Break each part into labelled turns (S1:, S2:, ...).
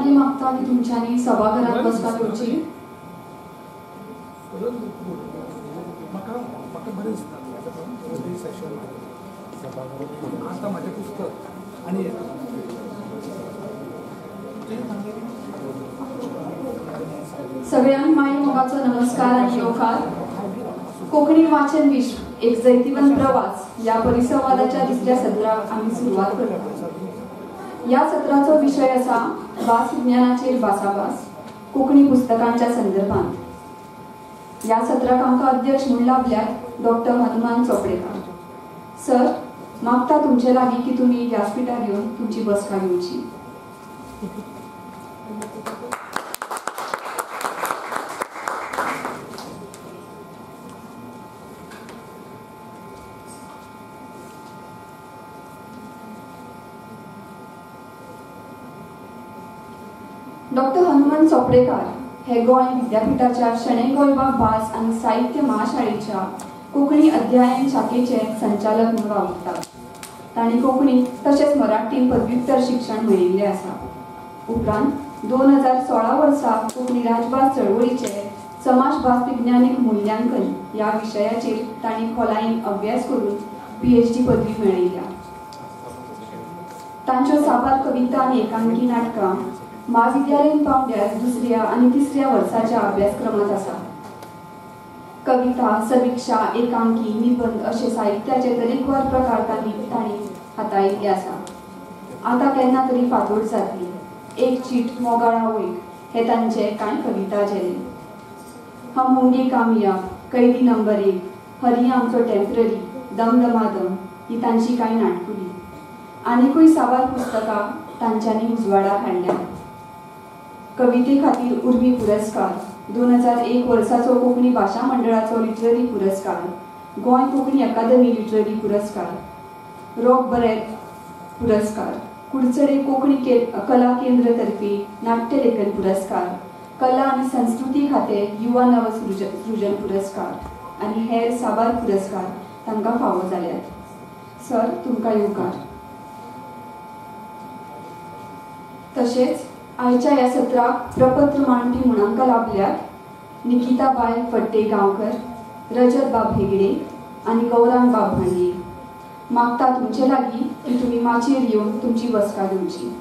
S1: लागीं मागता की तुमच्यांनी सभाघरांत बसपाक येवची. सगळ्यांक माई मोगाचो नमस्कार आनी येवकार. कोंकणी वाचन विश्व एक जैतिवंत प्रवास ह्या परिसंवादाच्या दुसऱ्या सत्राक आमी सुरवात करता. ह्या सत्राचो विशय आसा भास विज्ञानाचेर भासाभास कोंकणी पुस्तकांच्या संदर्भात. ह्या सत्राक आमकां अध्यक्ष म्हूण लाभल्यात डॉक्टर हनुमान चोपडेकार सर. मागता तुमचे लागीं की तुमी व्यासपीठार येवन तुमची बसका घेवची. डॉक्टर हनुमान चोपडेकार हे गोंय विद्यापीठाच्या शणै गोंयबाब भास आनी साहित्य महाशाळेच्या कोंकणी अध्ययन शाखेचे संचालक म्हणून वावुरतात. तांणी कोंकणी तशेंच मराठीन पदव्युत्तर शिक्षण मेळिल्लें आसा. उपरांत 2016 वर्सा कोंकणी राजभास चळवळीचे समाज भासविज्ञानीक मुल्यांकन ह्या विशयाचेर तांणी खोलायेन अभ्यास करून PhD पदवी मेळयल्या. तांच्यो साबार कविता आनी एकांकी नाटकां म्हाविद्यालयीन पावंड्यार दुसऱ्या आनी तिसऱ्या वर्साच्या अभ्यासक्रमांत आसा. कविता, समिक्षा, एकांकी, निबंध अशे साहित्याचे तरेकवार प्रकार तांणी हाताळिल्ले आसा. आतां केन्ना तरी फांतोड जातली, एक चीट मोगाळ आवयक हे तांचे कांय कविता झेले. हम होंगे कामयाब, कैदी नंबर 1, हरी आमचो टेम्पररी, दमदमादम ही तांची कांय नाटकुली. आनिकूय साबार पुस्तकां तांच्यांनी उजवाडाक हाडल्यात. कविते खातीर उर्मी पुरस्कार, 2001 वर्साचो कोंकणी भाशा मंडळाचो लिटररी पुरस्कार, गोंय कोंकणी अकादमी लिटररी पुरस्कार, रॉक बरेत पुरस्कार, कुडचडे कोंकणी कला केंद्र तर्फे नाट्यलेखन पुरस्कार, कला आनी संस्कृती खातें युवा नव सृजन पुरस्कार आनी हेर साबार पुरस्कार तांकां फावो जाल्यात. सर, तुमकां येवकार. तशेंच आयच्या ह्या सत्राक प्रपत्र मांडपी म्हूण आमकां लाभल्यात निकिताबाय फट्टे गांवकर, रजत बाब हेगडे आनी गौरांग बाब भांडये. मागता तुमचे लागीं की तुमी माचयेर येवन तुमची बसका घेवची.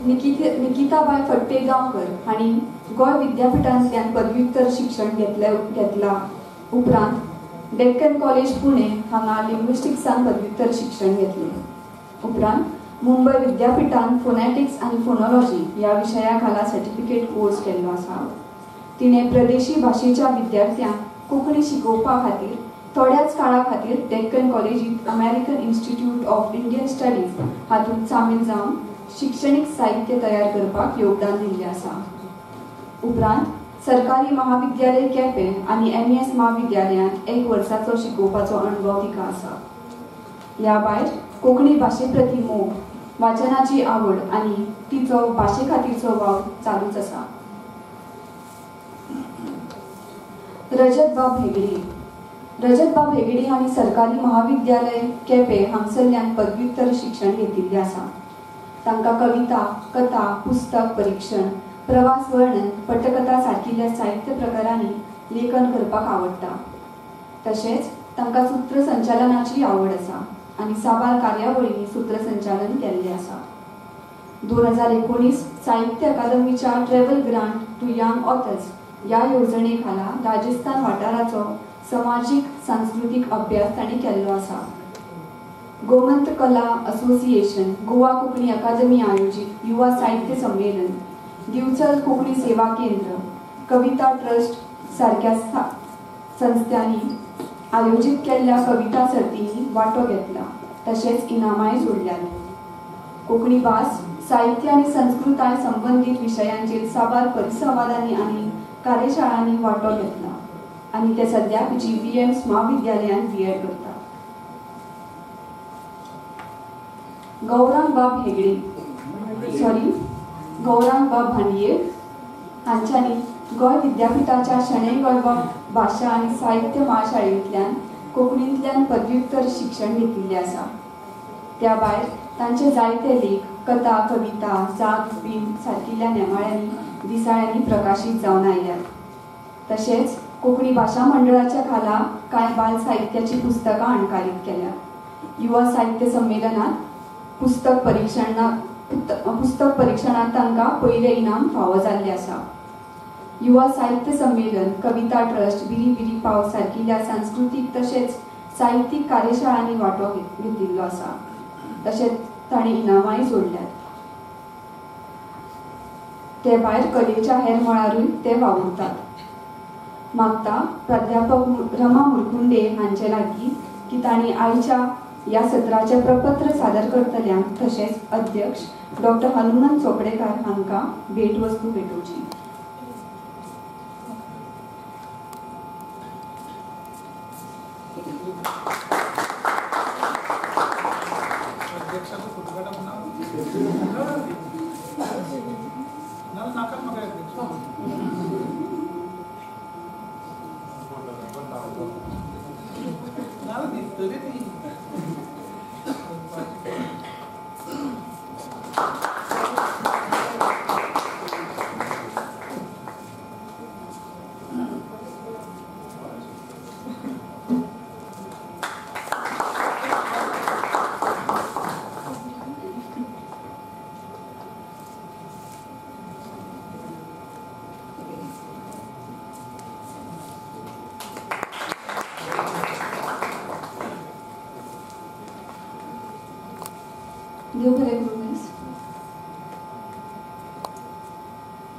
S1: निकिताबाय फट्टे गांवकर हांणी गोंय विद्यापीठांतल्यान पदव्युत्तर शिक्षण घेतला. उपरांत डेक्कन कॉलेज पुणे हांगा लिंग्विस्टिक्सान पदव्युत्तर शिक्षण घेतलें. उपरांत मुंबय विद्यापीठान फोनॅटिक्स आनी फोनोलॉजी ह्या विशया खाला सर्टिफिकेट कोर्स केल्लो आसा. तिणें प्रदेशी भाशेच्या विद्यार्थ्यांक कोंकणी शिकोवपा खातीर थोड्याच काळा खातीर डेक्कन कॉलेजींत American Institute of Indian Studies हातूंत सामील जावन शिक्षणीक साहित्य तयार करपाक योगदान दिल्लें आसा. उपरांत सरकारी महाविद्यालय केपें आनी MES महाविद्यालयांत 1 वर्साचो शिकोवपाचो अणभव तिका आसा. ह्या भायर कोंकणी भाशे प्रती मोग, वाचनाची आवड आनी तिचो भाशे खातीरचो वावर चालूच आसा. रजत बाब हेगडे. रजत बाब हेगडे हांणी सरकारी महाविद्यालय केपें हांगसरल्यान पदव्युत्तर शिक्षण घेतिल्लें आसा. तांकां कविता, कथा, पुस्तक परिक्षण, प्रवास वर्णन, पटकथा सारकिल्ल्या साहित्य प्रकारांनी लेखन करपाक आवडटा. तशेंच तांकां सूत्रसंचालनाची आवड आसा आनी साबार कार्यावळींनी सूत्रसंचालन केल्लें आसा. 2019 साहित्य अकादमीच्या travel grant to young authors ह्या येवजणे खाला राजस्थान वाठाराचो समाजीक सांस्कृतीक अभ्यास तांणी केल्लो आसा. गोमंत कला असोसिएशन, गोवा कोंकणी अकादमी आयोजीत युवा साहित्य संमेलन, दिवचल कोंकणी सेवा केंद्र, कविता ट्रस्ट सारक्या संस्थांनी आयोजीत केल्ल्या कविता सर्तींनी वांटो घेतला तशेंच इनामांय जोडल्यात. कोंकणी भास, साहित्य आनी संस्कृताय संबंदीत विशयांचेर साबार परिसंवादांनी आनी कार्यशाळांनी वांटो घेतला आनी ते सद्याक GVMS म्हाविद्यालयांत BEd करता. गौरांग बाब हेगडे गौरांग बाब भांडिये हांच्यांनी गोंय विद्यापीठाच्या शणै गोंयबाब भाशा आनी साहित्य महाशाळेंतल्यान कोंकणींतल्यान पदव्युत्तर शिक्षण घेतिल्लें आसा. त्या भायर तांचे जायते लेख, कथा, कविता, जाग, बीन सारकिल्ल्या नेमाळ्यांनी, दिसाळ्यांनी प्रकाशीत जावन आयल्यात. तशेंच कोंकणी भाशा मंडळाच्या खाला कांय बाल साहित्याचीं पुस्तकां अणकारीत केल्या. युवा साहित्य संमेलनात पुस्तक परिक्षणांत तांकां पयलें इनाम फावो जाल्लें आसा. युवा साहित्य संमेलन, कविता ट्रस्ट, बिरी बिरी पाव सारकिल्ल्या सांस्कृतीक तशेंच साहित्यीक कार्यशाळांनी वांटो घेतिल्लो आसा. तशेंच तांणी इनामांय जोडल्यात. ते भायर कलेच्या हेर मळारूय ते वावुरतात. मागता प्राध्यापक रमा मुरकुंडे हांचे लागीं की तांणी आयच्या ह्या सत्राचें प्रपत्र सादर करतल्यांक तशेंच अध्यक्ष डॉक्टर हनुमंत चोपडेकार हांकां भेटवस्तू भेटोवची.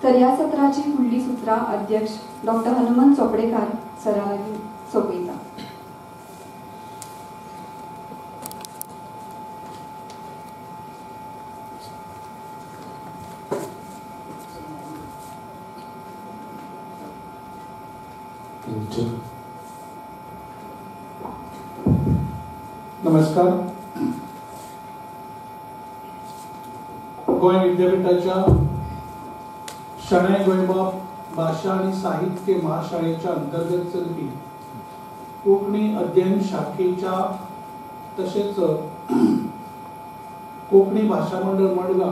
S1: तर ह्या सत्राची फुडली सुत्रां अध्यक्ष डॉक्टर हनुमंत चोपडेकार सरा लागीं सोंपयता.
S2: नमस्कार. गोंय विद्यापीठाच्या शणै गोंयबाब भाशा आनी साहित्य महाशाळेच्या अंतर्गत चलपी कोंकणी अध्ययन शाखेच्या तशेंच कोंकणी भाशा मंडळ मडगांव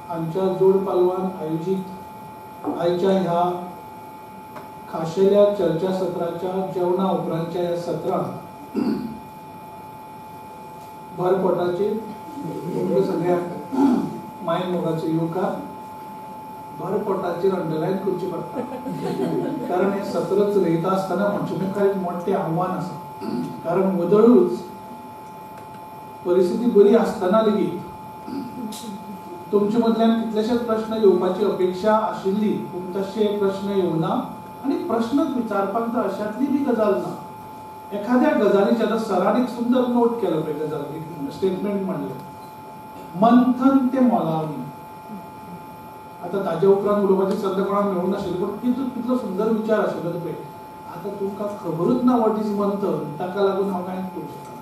S2: हांच्या जोड पालवान आयोजीत आयच्या ह्या खाशेल्या चर्चा सत्राच्या जेवणा उपरांतच्या ह्या सत्रांत भरपोटाचेर तुमकां सगळ्यांक मायन मोगाचो येवकार. भरपोटाचेर अंडरलायन करची पडटा कारण हें सत्र चलयता आसतना म्हजे मुखार एक मोठें आव्हान आसा. कारण वदळूच परिस्थिती बरी आसतना लेगीत तुमचे मदल्यान कितलेशेच प्रश्न येवपाची अपेक्षा आशिल्ली, पूण तशे प्रश्न येवना आनी प्रश्नच विचारपाक तर अशातली बी गजाल ना. एखाद्या गजालीचे आतां सरान एक सुंदर नोट केलो पळय, गजाल एक स्टेटमेंट म्हणलें, मंथन ते मोलावणी. आतां ताजे उपरांत उलोवपाची संद कोणाक मेळूंक नाशिल्ली, पूण कितलो सुंदर विचार आशिल्लो तो पळय. आतां तुमकां खबरूच ना what is मंथन, ताका लागून हांव कांयच करूंक शकना.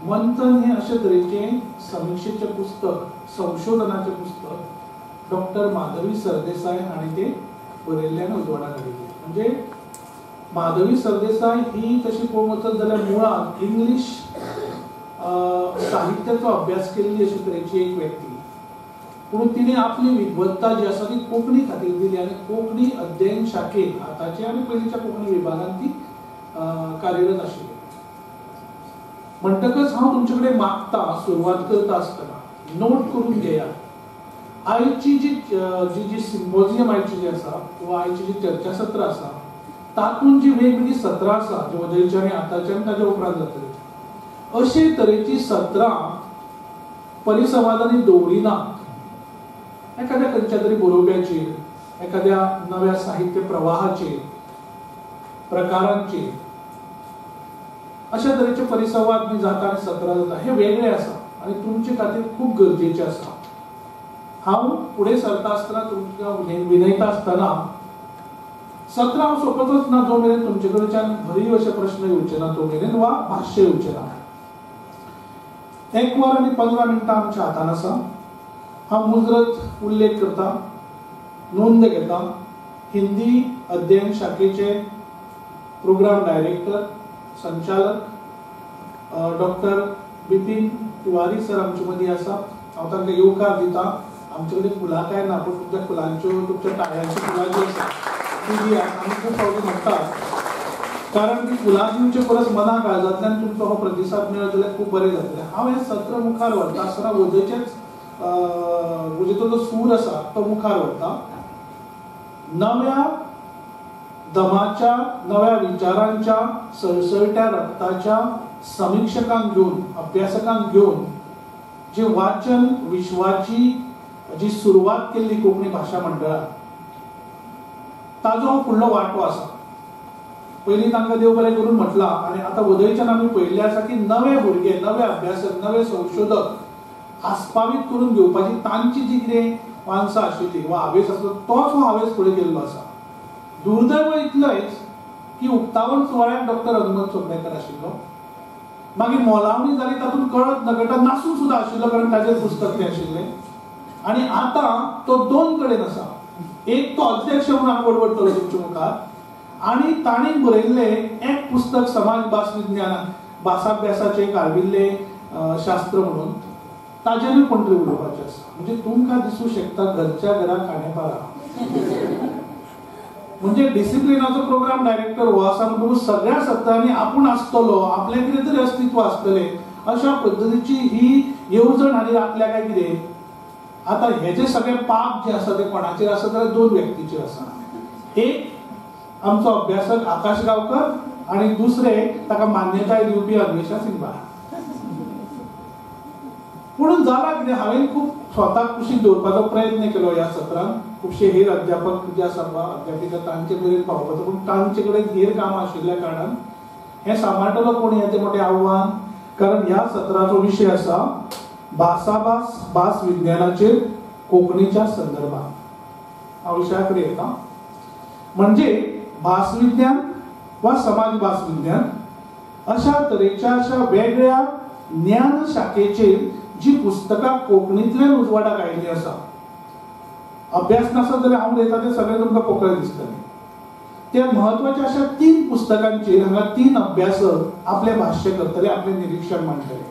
S2: मंथन हें अशे तरेचें समिक्षेचें पुस्तक, संशोधनाचें पुस्तक डॉक्टर माधवी सरदेसाय हांणी तें बरयल्लें आनी उजवाडाक हाडिल्लें. म्हणजे माधवी सरदेसाय ही तशी पळोवंक वचत जाल्यार मुळांत इंग्लीश साहित्याचो अभ्यास केल्ली अशे तरेची एक व्यक्ती, पूण तिणें आपली विद्वत्ता जी आसा ती कोंकणी खातीर दिली आनी कोंकणी अध्ययन शाखेन आतांचे आनी पयलींच्या कोंकणी विभागान ती कार्यरत आशिल्ली. म्हणटकच हांव तुमचे कडेन मागता, सुरवात करता आसतना नोट करून घेयात आयची जी जी जी सिम्पोजियम आयची जी आसा किंवा आयची जी चर्चासत्र आसा तातूंत जी वेगवेगळीं सत्रां आसा जी वदळच्या आनी आतांच्या आनी ताच्या उपरांत जातली, अशे तरेची सत्रां परिसंवादांनी दवरिना. एखाद्या खंयच्या तरी बरोवप्याचेर, एखाद्या नव्या साहित्य प्रवाहाचेर, प्रकारांचेर अशा तरेचे परिसंवाद बी जाता आनी सत्रां जाता, हे वेगळे आसा आनी तुमचे खातीर खूब गरजेचे आसा. हांव फुडें सरता आसतना तुमकां विनयता आसतना सत्र हांव सोंपतच ना जो मेरेन तुमचे कडच्यान भरीव अशे प्रश्न येवचे ना तो मेरेन वा भाश्य येवचें ना. 1 वर आनी 15 मिनटां आमच्या हातान आसा. हांव मुजरत उल्लेख करता, नोंद घेता. हिंदी अध्ययन शाखेचे प्रोग्राम डायरेक्टर संचालक डॉक्टर बिपिन तिवारी सर आमचे मदीं आसा. हांव तांकां येवकार दिता. आमचे कडेन फुलां कांय ना, पूण तुमच्या फुलांच्यो, तुमच्या टाळयांच्यो फुलां जीं आसा ती दियात. आमी खूब फावटी म्हणटात, कारण ती फुलां दिवचे परस मना काळजांतल्यान तुमचो हो प्रतिसाद मेळत जाल्यार खूब बरें जातलें. हांव हें सत्र मुखार व्हरता आसतना वजेचेच वजेचो जो सूर आसा तो मुखार व्हरता. नव्या दमाच्या, नव्या विचारांच्या, सळसळट्या रक्ताच्या समिक्षकांक घेवन, अभ्यासकांक घेवन जी वाचन विश्वाची जी सुरवात केल्ली कोंकणी भाशा मंडळान, ताजो हो फुडलो वांटो आसा. पयलीं तांकां देव बरें करून म्हटलां आनी आतां वदयच्यान आमी पळयल्लें आसा की नवे भुरगे, नवे अभ्यासक, नवे संशोधक आस्पावीत करून घेवपाची तांची जी कितें वान्सा आशिल्ली वा हावेस आसलो तोच हो हावेस फुडें गेल्लो आसा. दुर्दैव इतलेंच की उक्तावण सुवाळ्याक डॉक्टर हनुमंत चोपडेकर आशिल्लो, मागीर मोलावणी जाली तातूंत कळत नकळटा नासून सुद्दां आशिल्लो, कारण ताचेर पुस्तक तें आशिल्लें. आनी आतां तो 2 कडेन आसा. एक तो अध्यक्ष म्हणून हांव बडबडटलो तुमच्या मुखार, आनी तांणी बरयल्लें एक पुस्तक समाज भास विज्ञान भासाभ्यासाचें एक आर्विल्लें शास्त्र म्हणून, ताजेरूय कोण तरी उलोवपाचें आसा. म्हणजे तुमकां दिसूं शकता घरच्या घरा खाणेपारा म्हणजे डिसिप्लिनाचो प्रोग्राम डायरेक्टर हो आसा म्हणटकूच सगळ्या सत्रांनी आपूण आसतलो, आपलें कितें तरी अस्तित्व आसतलें अशा पद्दतीची ही येवजण हांणी राखल्या काय कितें. आतां हेजे सगळे पाप जे आसा ते कोणाचेर आसा जाल्यार 2 व्यक्तीचेर आसा. एक आमचो अभ्यासक आकाश गांवकर आनी दुसरे ताका मान्यताय दिवपी अन्वेषा सिंगबाळ. पूण जालां कितें, हांवें खूब स्वताक कुशीक दवरपाचो प्रयत्न केलो ह्या सत्रांत. खुबशे हेर अध्यापक जे आसा वा अध्यापिका तांचे मेरेन पावपाचो, पूण तांचे कडेन हेर कामां आशिल्ल्या कारणान हें सांबाळटलो कोण हें तें मोटें आव्हान. कारण ह्या सत्राचो विशय आसा भासाभास भास विज्ञानाचेर कोंकणीच्या संदर्भात. हांव विशया कडेन येता. म्हणजे भासविज्ञान वा समाज भासविज्ञान अशा तरेच्या अशा वेगळ्या ज्ञान शाखेचेर जी पुस्तकां कोंकणींतल्यान उजवाडाक आयिल्लीं आसा, अभ्यास नासत जाल्यार हांव उलयता तें सगळें तुमकां पोकळें दिसतलें. त्या म्हत्वाच्या अशा 3 पुस्तकांचेर हांगा 3 अभ्यासक आपलें भाश्य करतले, आपलें निरिक्षण मांडटले.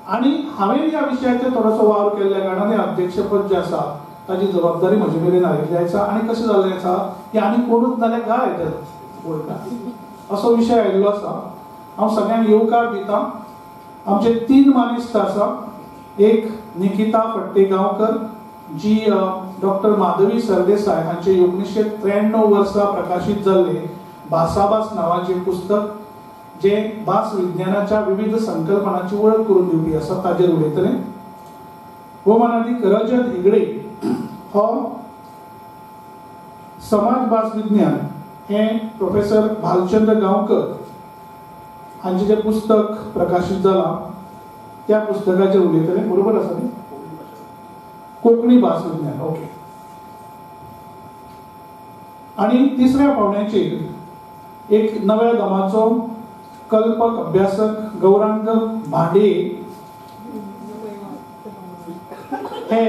S2: आनी हांवें ह्या विशयाचेर थोडोसो वावर केल्ल्या कारणान हें अध्यक्षपद जें आसा ताची जबाबदारी म्हजे मेरेन आयिल्ली आसा. आनी कशें जाल्लें आसा की आनी कोणूच नाल्यार गाळ येतात वळखा असो विशय आयिल्लो आसा. हांव सगळ्यांक येवकार दिता. आमचे 3 मानेस्त आसा. एक निकिता फट्टे गांवकर जी डॉक्टर माधवी सरदेसाय हांचे 1993 वर्सा प्रकाशीत जाल्लें भासाभास नांवाचें पुस्तक जे भास विज्ञानाच्या विविध संकल्पनाची वळख करून दिवपी आसा ताजेर उलयतले. भोवमानादीक रजत हेगडे हो समाज भास विज्ञान हें प्रोफेसर भालचंद्र गांवकर हांचें जें पुस्तक प्रकाशीत जालां त्या पुस्तकाचेर उलयतले. बरोबर आसा न्ही? कोंकणी भास विज्ञान, ओके. आनी तिसऱ्या पावण्याचेर एक नव्या दमाचो कल्पक अभ्यासक गौरांग भांडे हे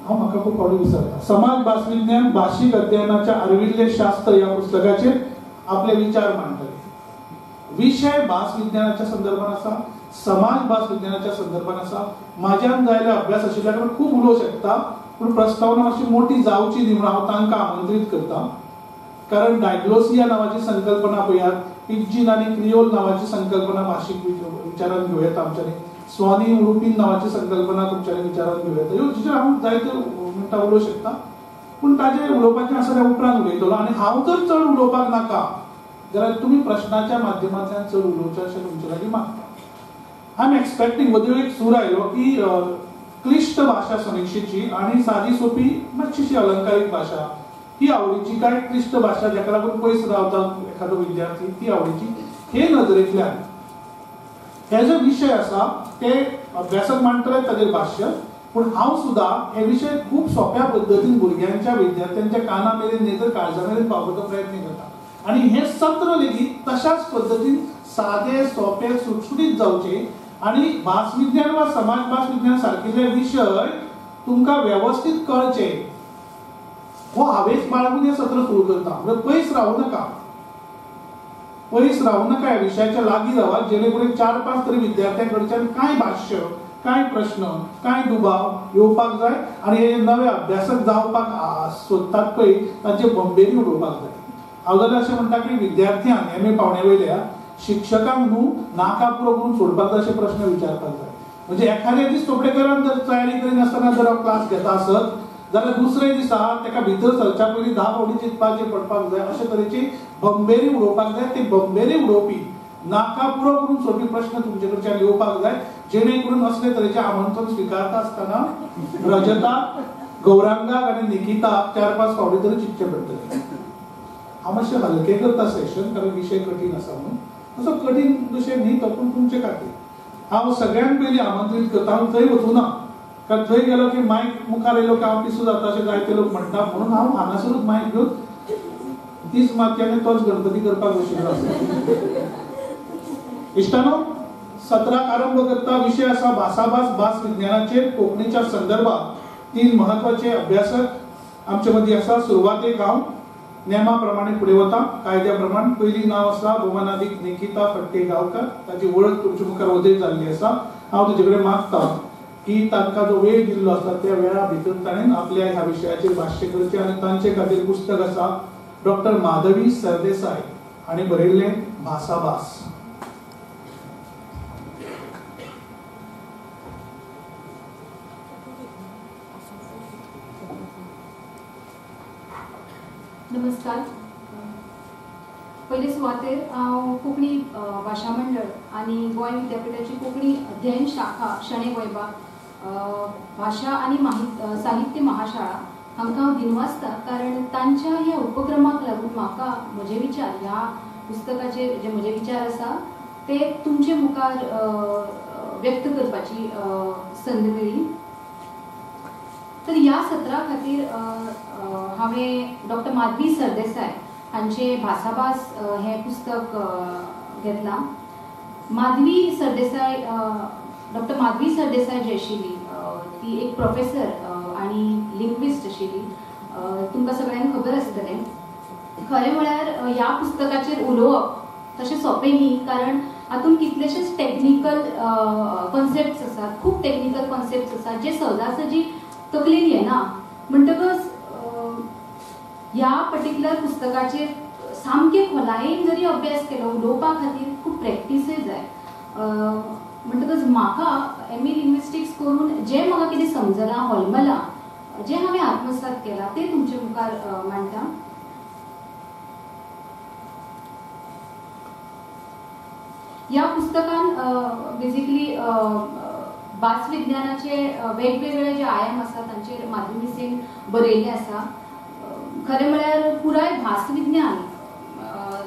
S2: हांव म्हाका खूब फावटी विसरता. समाज भासविज्ञान भाशीक अध्ययनाच्या आर्विल्ले शास्त्र ह्या पुस्तकाचेर आपले विचार मांडटले. विशय भास विज्ञानाच्या संदर्भात आसा, समाज भास विज्ञानाच्या संदर्भात आसा. म्हाज्यान जायले अभ्यास आशिल्ल्या कारणान खूब उलोवंक शकता, पूण प्रस्तावना मातशी मोठी जावची न्ही म्हणून हांव तांकां आमंत्रीत करता. कारण डायग्लोसिया नांवाची संकल्पना पळयात, पिज्जीन आनी क्रियोल नांवाची संकल्पना भाशीक विचारान घेवं येता आमच्यांनी, स्वानी उडुपीन नांवाची संकल्पना तुमच्यांनी विचारान घेवं येता. ह्यो जिचेर हांव जायत्यो मिनटां उलोवंक शकता, पूण ताजें उलोवपाचें आसा त्या उपरांत उलयतलो. आनी हांव जर चड उलोवपाक नाका जाल्यार तुमी प्रश्नाच्या माध्यमांतल्यान चड उलोवचें अशें तुमचे लागीं मागता. I am expecting वदळ एक सूर आयलो की क्लिश्ट भाशा समिक्षेची आनी सादी सोपी मातशीशी अलंकारीक भाशा ही आवडीची, काय क्लिश्ट भाशा जाका लागून पयस रावता एखादो विद्यार्थी ती आवडीची, हे नदरेंतल्यान हे जे विशय आसा ते अभ्यासक मांडटले ताजेर भाश्य, पूण हांव सुद्दां हे विशय खूब सोंप्या पद्दतीन भुरग्यांच्या विद्यार्थ्यांच्या काना मेरेन न्ही तर काळजा मेरेन पावोवपाचो प्रयत्न करता आनी हें सत्र लेगीत तशाच पद्दतीन सादे सोंपे सुटसुटीत जावचे आनी भासविज्ञान वा समाज भासविज्ञान सारकिल्ले विशय तुमकां वेवस्थीत कळचे हो हावेस बाळगून हें सत्र सुरू करता. म्हणजे पयस रावूं नाका, पयस रावूं नाका, ह्या विशयाच्या लागीं रावात जेणे करून 4-5 तरी विद्यार्थ्यां कडच्यान कांय भाश्य, कांय प्रश्न, कांय दुबाव येवपाक जाय आनी हे नवे अभ्यासक जावपाक सोदतात पळय तांचे बंबेरी उडोवपाक जाय. हांव जाल्यार अशें म्हणटा की विद्यार्थ्यांक एम ए पावणे वयल्या शिक्षकांक न्हू नाका पुरो करून सोडपाक जाय अशे प्रश्न विचारपाक जाय. म्हणजे एखाद्या दीस चोपडेकरान जर तयारी करिनासतना जर हांव क्लास घेता आसत जाल्यार दुसऱ्या दिसा ताका भितर सरच्या पयलीं 10 फावटी चिंतपाचें पडपाक जाय. अशे तरेची बंबेरी उडोवपाक जाय. ते बंबेरी उडोवपी नाका पुरो करून सोडपी प्रश्न तुमचे कडच्यान येवपाक जाय जेणे करून असले तरेचें आमंत्रण स्विकारता आसतना रजता, गौरांगाक आनी निकिता 4-5 फावटी तरी चिंतचें पडटलें. हांव मातशें हलकें करता सेशन कारण विशय कठीण आसा म्हणून, तसो कठीण विशय न्ही तो, पूण तुमचे खातीर हांव सगळ्यांत पयलीं आमंत्रीत करता. हांव थंय वचूं ना कारण थंय गेलो की मायक मुखार येयलो की हांव पिसू जाता अशें जायते लोक म्हणटा, म्हणून हांव हांगासरूच मायक घेवन तीच माती आनी तोच गणपती करपाक बशिल्लो आसा. इश्टानो, सत्राक आरंभ करता. विशय आसा भासाभास भास विज्ञानाचेर कोंकणीच्या संदर्भात 3 महत्वाचे अभ्यासक आमचे मदीं आसा. सुरवातेक हांव नेमा प्रमाणे फुडें वता, कायद्या प्रमाण. पयली नांव आसा भोवमानादीक निकिता फडते गांवकर. ताची वळख तुमचे मुखार वदय जाल्ली आसा. हांव तुजे कडेन मागता की तांकां जो वेळ दिल्लो आसा त्या वेळा भितर ताणें आपल्या ह्या विशयाचेर भाश्य करचें आनी तांचे खातीर पुस्तक आसा डॉक्टर माधवी सरदेसाय हांणी बरयल्लें भासाभास.
S1: नमस्कार. पयले सुवातेर हांव कोंकणी भाशा मंडळ आनी गोंय विद्यापिठाची कोंकणी अध्ययन शाखा शणै गोंयबाब भाशा आनी साहित्य महाशाळा हांकां हांव दिनवासता, कारण तांच्या ह्या उपक्रमाक लागून म्हाका म्हजे विचार ह्या पुस्तकाचेर जे म्हजे विचार आसा ते तुमचे मुखार व्यक्त करपाची संद मेळ्ळी. तर ह्या सत्रा खातीर हांवें डॉक्टर माधवी सरदेसाय हांचे भासाभास हें पुस्तक घेतलां. माधवी सरदेसाय, डॉक्टर माधवी सरदेसाय जी आशिल्ली ती एक प्रोफेसर आनी लिंग्विस्ट आशिल्ली, तुमकां सगळ्यांक खबर आसतलें. खरें म्हळ्यार ह्या पुस्तकाचेर उलोवप तशें सोंपें न्ही, कारण हातूंत कितलेशेच टॅक्निकल कॉन्सेप्ट्स आसात, खूब टॅक्निकल कॉन्सेप्ट्स आसात जे सहजासहजी तकलेन येना. म्हणटकच ह्या पर्टिक्युलर पुस्तकाचेर सामके खोलायेन जरी अभ्यास केलो उलोवपा खातीर खूब प्रॅक्टिसय जाय. म्हणटकच म्हाका एम ए लिंग्विस्टिक्स करून जें म्हाका कितें समजलां, होलमलां, जें हांवें आत्मसात केलां तें तुमचे मुखार मांडटा. ह्या पुस्तकान बेजिकली भासविज्ञानाचे वेगवेगळे जे आयाम आसा तांचेर माधवी मिसेन बरयल्लें आसा. खरें म्हळ्यार पुराय भासविज्ञान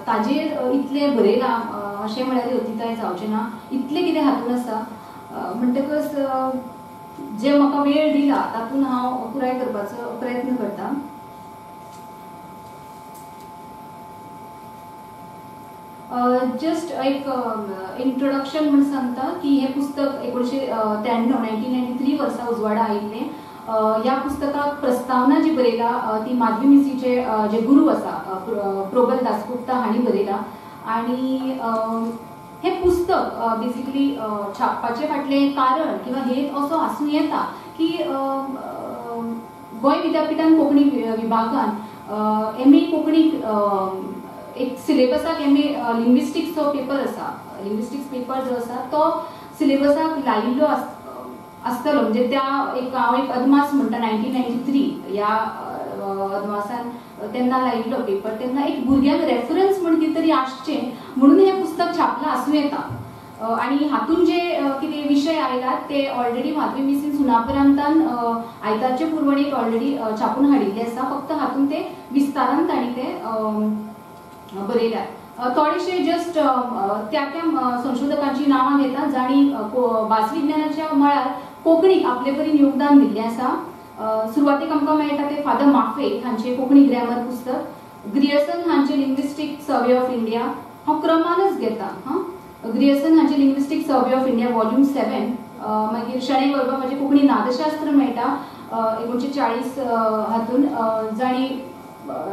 S1: ताजेर इतलें बरयलां अशें म्हळ्यार अतिताय जावचें ना, इतलें कितें हातूंत आसा. म्हणटकच जे म्हाका वेळ दिला तातूंत हांव पुराय करपाचो प्रयत्न करता. जस्ट एक इंट्रोडक्शन म्हूण सांगता की हें पुस्तक 1993 1993 वर्सा उजवाडा आयिल्लें. ह्या पुस्तकाक प्रस्तावना जी बरयला ती माधवी मिसीचे जे गुरू आसा प्रोबल दासगुप्ता हांणी बरयला. आनी हें पुस्तक बेजिकली छापपाचें फाटलें कारण किंवा हेत असो आसूं येता की गोंय विद्यापिठान कोंकणी विभागान एम ए कोंकणी एक सिलेबसाक एम ए लिंग्विस्टिक्सचो पेपर आसा, लिंग्विस्टिक्स पेपर जो आसा तो सिलेबसाक लायिल्लो आसतलो. म्हणजे त्या एक हांव एक अदमास म्हणटा 1993 ह्या अदमासान तेन्ना लायिल्लो पेपर, तेन्ना एक भुरग्यांक रेफरन्स म्हण कितें तरी आसचें म्हणून हें पुस्तक छापलां आसूं येता. आनी हातूंत जे कितें विशय आयलात ते ऑलरेडी माधवी मिसीन सुनापरांतान आयतारचे पुरवणेक ऑलरेडी छापून हाडिल्ले आसा, फक्त हातूंत ते विस्तारान तांणी ते बरयल्यात.
S3: थोडेशे जस्ट त्या त्या संशोधकांची नांवां घेता जांणी भासविज्ञानाच्या मळार कोंकणीक आपले परीन योगदान दिल्लें आसा. सुरवातेक आमकां मेळटा ते फादर माफे हांचे कोंकणी ग्रॅमर पुस्तक, ग्रियर्सन हांचे लिंग्विस्टीक सर्वे ऑफ इंडिया, हांव क्रमानच घेता. हां, ग्रियर्सन हांचे linguistic survey of India volume 7. मागीर शणै गोंयबाबाचें कोंकणी नादशास्त्र मेळटा 1940 हातून, जांणी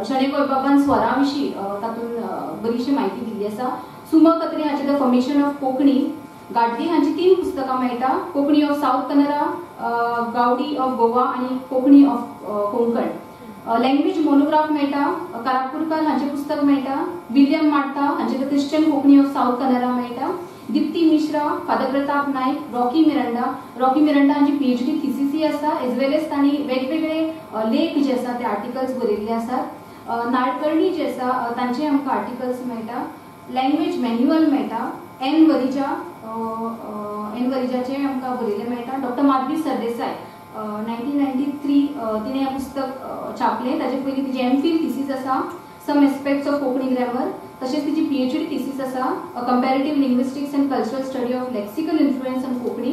S3: शणै गोंयबाबान स्वरा विशीं तातूंत बरीशी म्हायती दिल्ली आसा. सुमा कत्री हांचे the formation of Konkani, Gadge हांची 3 पुस्तकां मेळटा, Konkani of South Canara, Gawdi of Goa आनी Konkani of Konkan. Language monograph मेळटा, कारापूरकर हांचें पुस्तक मेळटा, विलियम मार्ता हांचें the Christian Konkani of South Canara मेळटा, Deepti Mishra, father Pratap Naik, Rocky Miranda. Rocky Miranda हांची PhD थिसीसी आसा, एज वेल एज तांणी वेगवेगळे लेख जे आसा ते आर्टिकल्स बरयल्ले आसात. नाडकर्णी जे आसा तांचे आमकां आर्टिकल्स मेळटा, लँग्वेज मॅन्युअल मेळटा, एन वरिजा, एन वरिजाचे आमकां बरयल्लें मेळटा. डॉक्टर माधवी सरदेसाय 1993 तिणें हें पुस्तक छापलें. ताचे पयलीं तिची MPhil thesis आसा, some aspects of Konkani grammar. तशेंच तिची PhD thesis आसा, a comparative linguistics and cultural study of lexical influence on Konkani.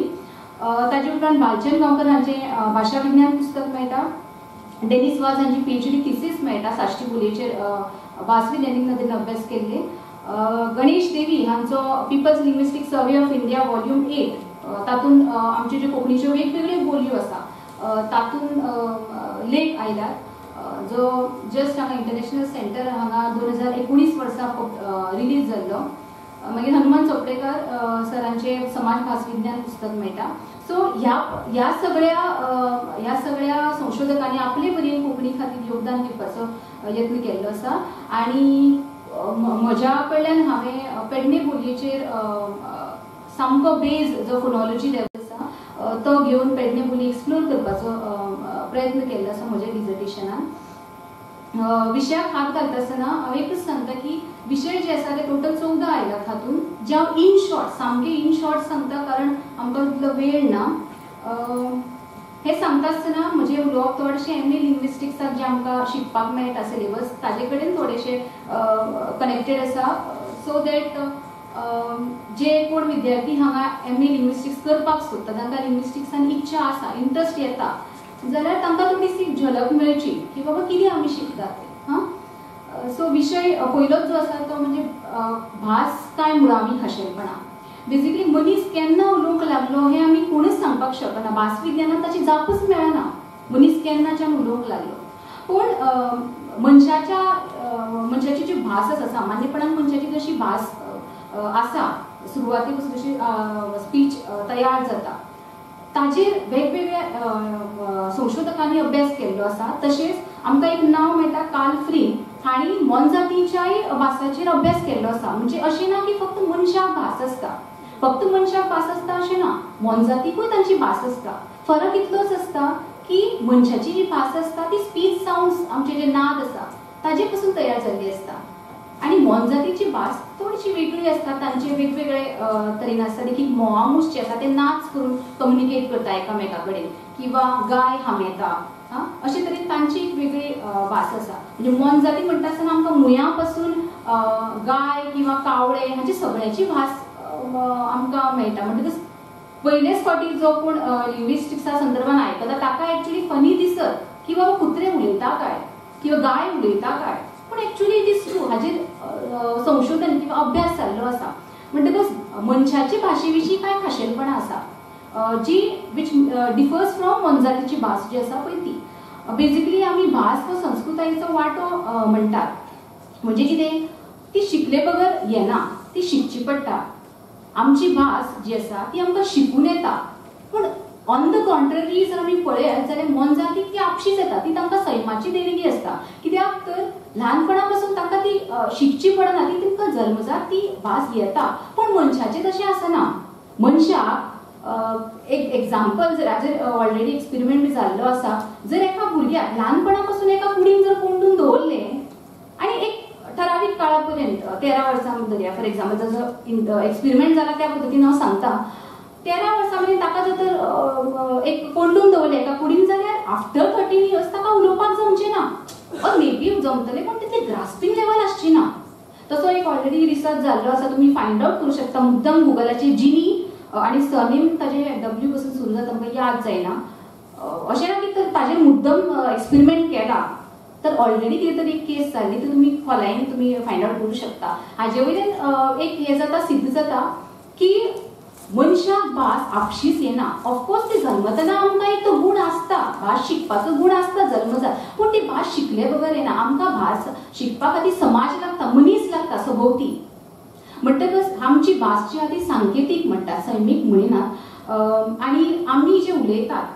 S3: ताजे उपरांत भालचंद गांवकर हांचें भाशा विज्ञान पुस्तक मेळटा, डेनिस वाज हांची PhD thesis मेळटा, साश्टी बोलयेचेर भासविज्ञानीक नदरेन अभ्यास केल्ले. गणेश देवी हांचो people's linguistic survey of India volume 8, तातूंत आमच्यो ज्यो कोंकणीच्यो वेगवेगळ्यो बोलयो आसा तातूंत लेख आयल्यात, जो जस्ट हांगा इंटरनॅशनल सेंटर हांगा 2019 वर्सा रिलीज जाल्लो. मागीर हनुमान चोपडेकर सरांचे समाज भासविज्ञान पुस्तक मेळटा. सो ह्या सगळ्या संशोधकांनी आपले परीन कोंकणी खातीर योगदान दिवपाचो यत्न केल्लो आसा. आनी म्हज्या कडल्यान हांवें पेडणे बोलयेचेर सामको बेज जो फोनोलॉजी लेवल आसा तो घेवन पेडणे बोली एक्सप्लोर करपाचो प्रयत्न केल्लो आसा म्हज्या डिजर्टेशनान. विशयाक हात घालता आसतना हांव एकूच सांगता की विशय जे आसा ते टोटल 14 आयल्यात हातूंत, जे हांव इन शॉर्ट, सामके इन शॉर्ट सांगता कारण आमकां तितलो वेळ ना. हें सांगता आसतना म्हजें उलोवप थोडेशें MA लिंग्विस्टिक्साक जें आमकां शिकपाक मेळटा सिलेबस ताजे कडेन थोडेशें कनेक्टेड आसा, सो that जे कोण विद्यार्थी हांगा MA linguistics करपाक सोदता, तांकां लिंग्विस्टिक्सान इच्छा आसा, इंट्रस्ट येता जाल्यार तांकां थोडीशी झलक मेळची की बाबा कितें आमी शिकतात तें. हां, सो विशय पयलोच जो आसा तो म्हणजे भास काय मुळावी खाशेलपणां. बेजिकली मनीस केन्ना उलोवंक लागलो हें आमी कोणूच सांगपाक शकना, भासविज्ञानान ताची जापूच मेळना मनीस केन्नाच्यान उलोवंक लागलो. पूण मनशाची जी भास आसा, सामान्यपणान मनशाची जशी भास आसा सुरवाते पासून जशी स्पीच तयार जाता ताजेर वेगवेगळ्या संशोधकांनी अभ्यास केल्लो आसा. तशेंच आमकां एक नांव मेळटा कार्ल फ्रीन हांणी मोनजातीच्याय भासाचेर अभ्यास केल्लो आसा. म्हणजे अशें ना की फक्त मनशाक भास आसता, फक्त मनशाक भास आसता अशें ना, मोनजातीकूय तांची भास आसता. फरक इतलोच आसता की मनशाची जी भास आसता ती स्पीच सावंड्स, आमचे जे नाद आसा ताजे पासून तयार जाल्ली आसता, आनी मोनजातीची भास थोडीशी वेगळी आसता, तांचे वेगवेगळे तरेन आसता. देखीक मोवामूस जे आसा ते नाच करून कम्युनिकेट करता एकामेका कडेन, किंवा गाय हामेता, अशे तरेन तांची एक वेगळी भास आसा. म्हणजे मोनजाती म्हणटा आसतना आमकां मुयां पासून गाय किंवा कावळे हांची सगळ्याची भास आमकां मेळटा. म्हणटकच पयलेच फावटी जो कोण लिंग्विस्टिक्सा संदर्भान आयकता ताका एक्चुअली फनी दिसत की बाबा कुत्रे उलयता काय किंवा गाय उलयता काय, पूण एक्चुअली it is true. हाजेर संशोधन किंवा अभ्यास जाल्लो आसा. म्हणटकच मनशाचे भाशे विशीं कांय खाशेलपणां आसा जी which differs from मोनजातीची भास जी आसा पळय ती. बेजिकली आमी भास हो संस्कृतायेचो वांटो म्हणटात, म्हणजे कितें ती शिकले बगर येना, ती शिकची पडटा. आमची भास जी आसा ती आमकां शिकून येता, पूण ऑन the contrary जर आमी पळयत जाल्यार मोनजातीक ती आपशीच येता, ती तांकां सैमाची देणगी आसता. कित्याक तर ल्हानपणा पासून तांकां ती शिकची पडना, ती तांकां जल्मजात ती भास येता. पूण मनशाचें तशें आसना. मनशाक एक एग्जाम्पल जर हाजेर ऑलरेडी एक्सपेरिमेंट बी जाल्लो आसा, जर एका भुरग्याक ल्हानपणा पासून एका कुडीन जर कोंडून दवरलें आनी एक ठरावीक काळा पर्यंत 13 वर्सां धरया फॉर एग्जाम्पल, जसो एक्सपेरिमेंट जाला त्या पद्दतीन हांव सांगता, 13 वर्सां मेरेन ताका जर तर एक कोंडून दवरलें एका कुडीन जाल्यार आफ्टर 13 इयर्स ताका उलोवपाक जमचें ना, ऑर मे बी जमतलें पण तितलें ग्रास्पींग लेवल आसची ना. तसो एक ऑलरेडी रिसर्च जाल्लो आसा, तुमी फायंड आवट करूं शकता मुद्दम गुगलाचेर. जिनी आनी सरनेम ताजें डब्ल्यू पसून सुरू जाता, म्हाका याद जायना. अशें ना की ताजेर मुद्दम एक्सपेरिमेंट केला, तर ऑलरेडी कितें तरी एक केस जाल्ली, ती तुमी खोलायेन तुमी फायंड आवट करूं शकता. हाजे वयल्यान एक हें जाता, सिद्ध जाता की मनशाक भास आपशीच येना. ऑफकोर्स ती जल्मतना आमकां एक तो गूण आसता, भास शिकपाचो गूण आसता जल्मजात, पूण ती भास शिकले बगर येना. आमकां भास शिकपा खातीर समाज लागता, मनीस लागता सभोवती. म्हणटकच आमची भास जी आहा ती सांकेतीक म्हणटा, सैमीक म्हणिनात. आनी आमी जे उलयतात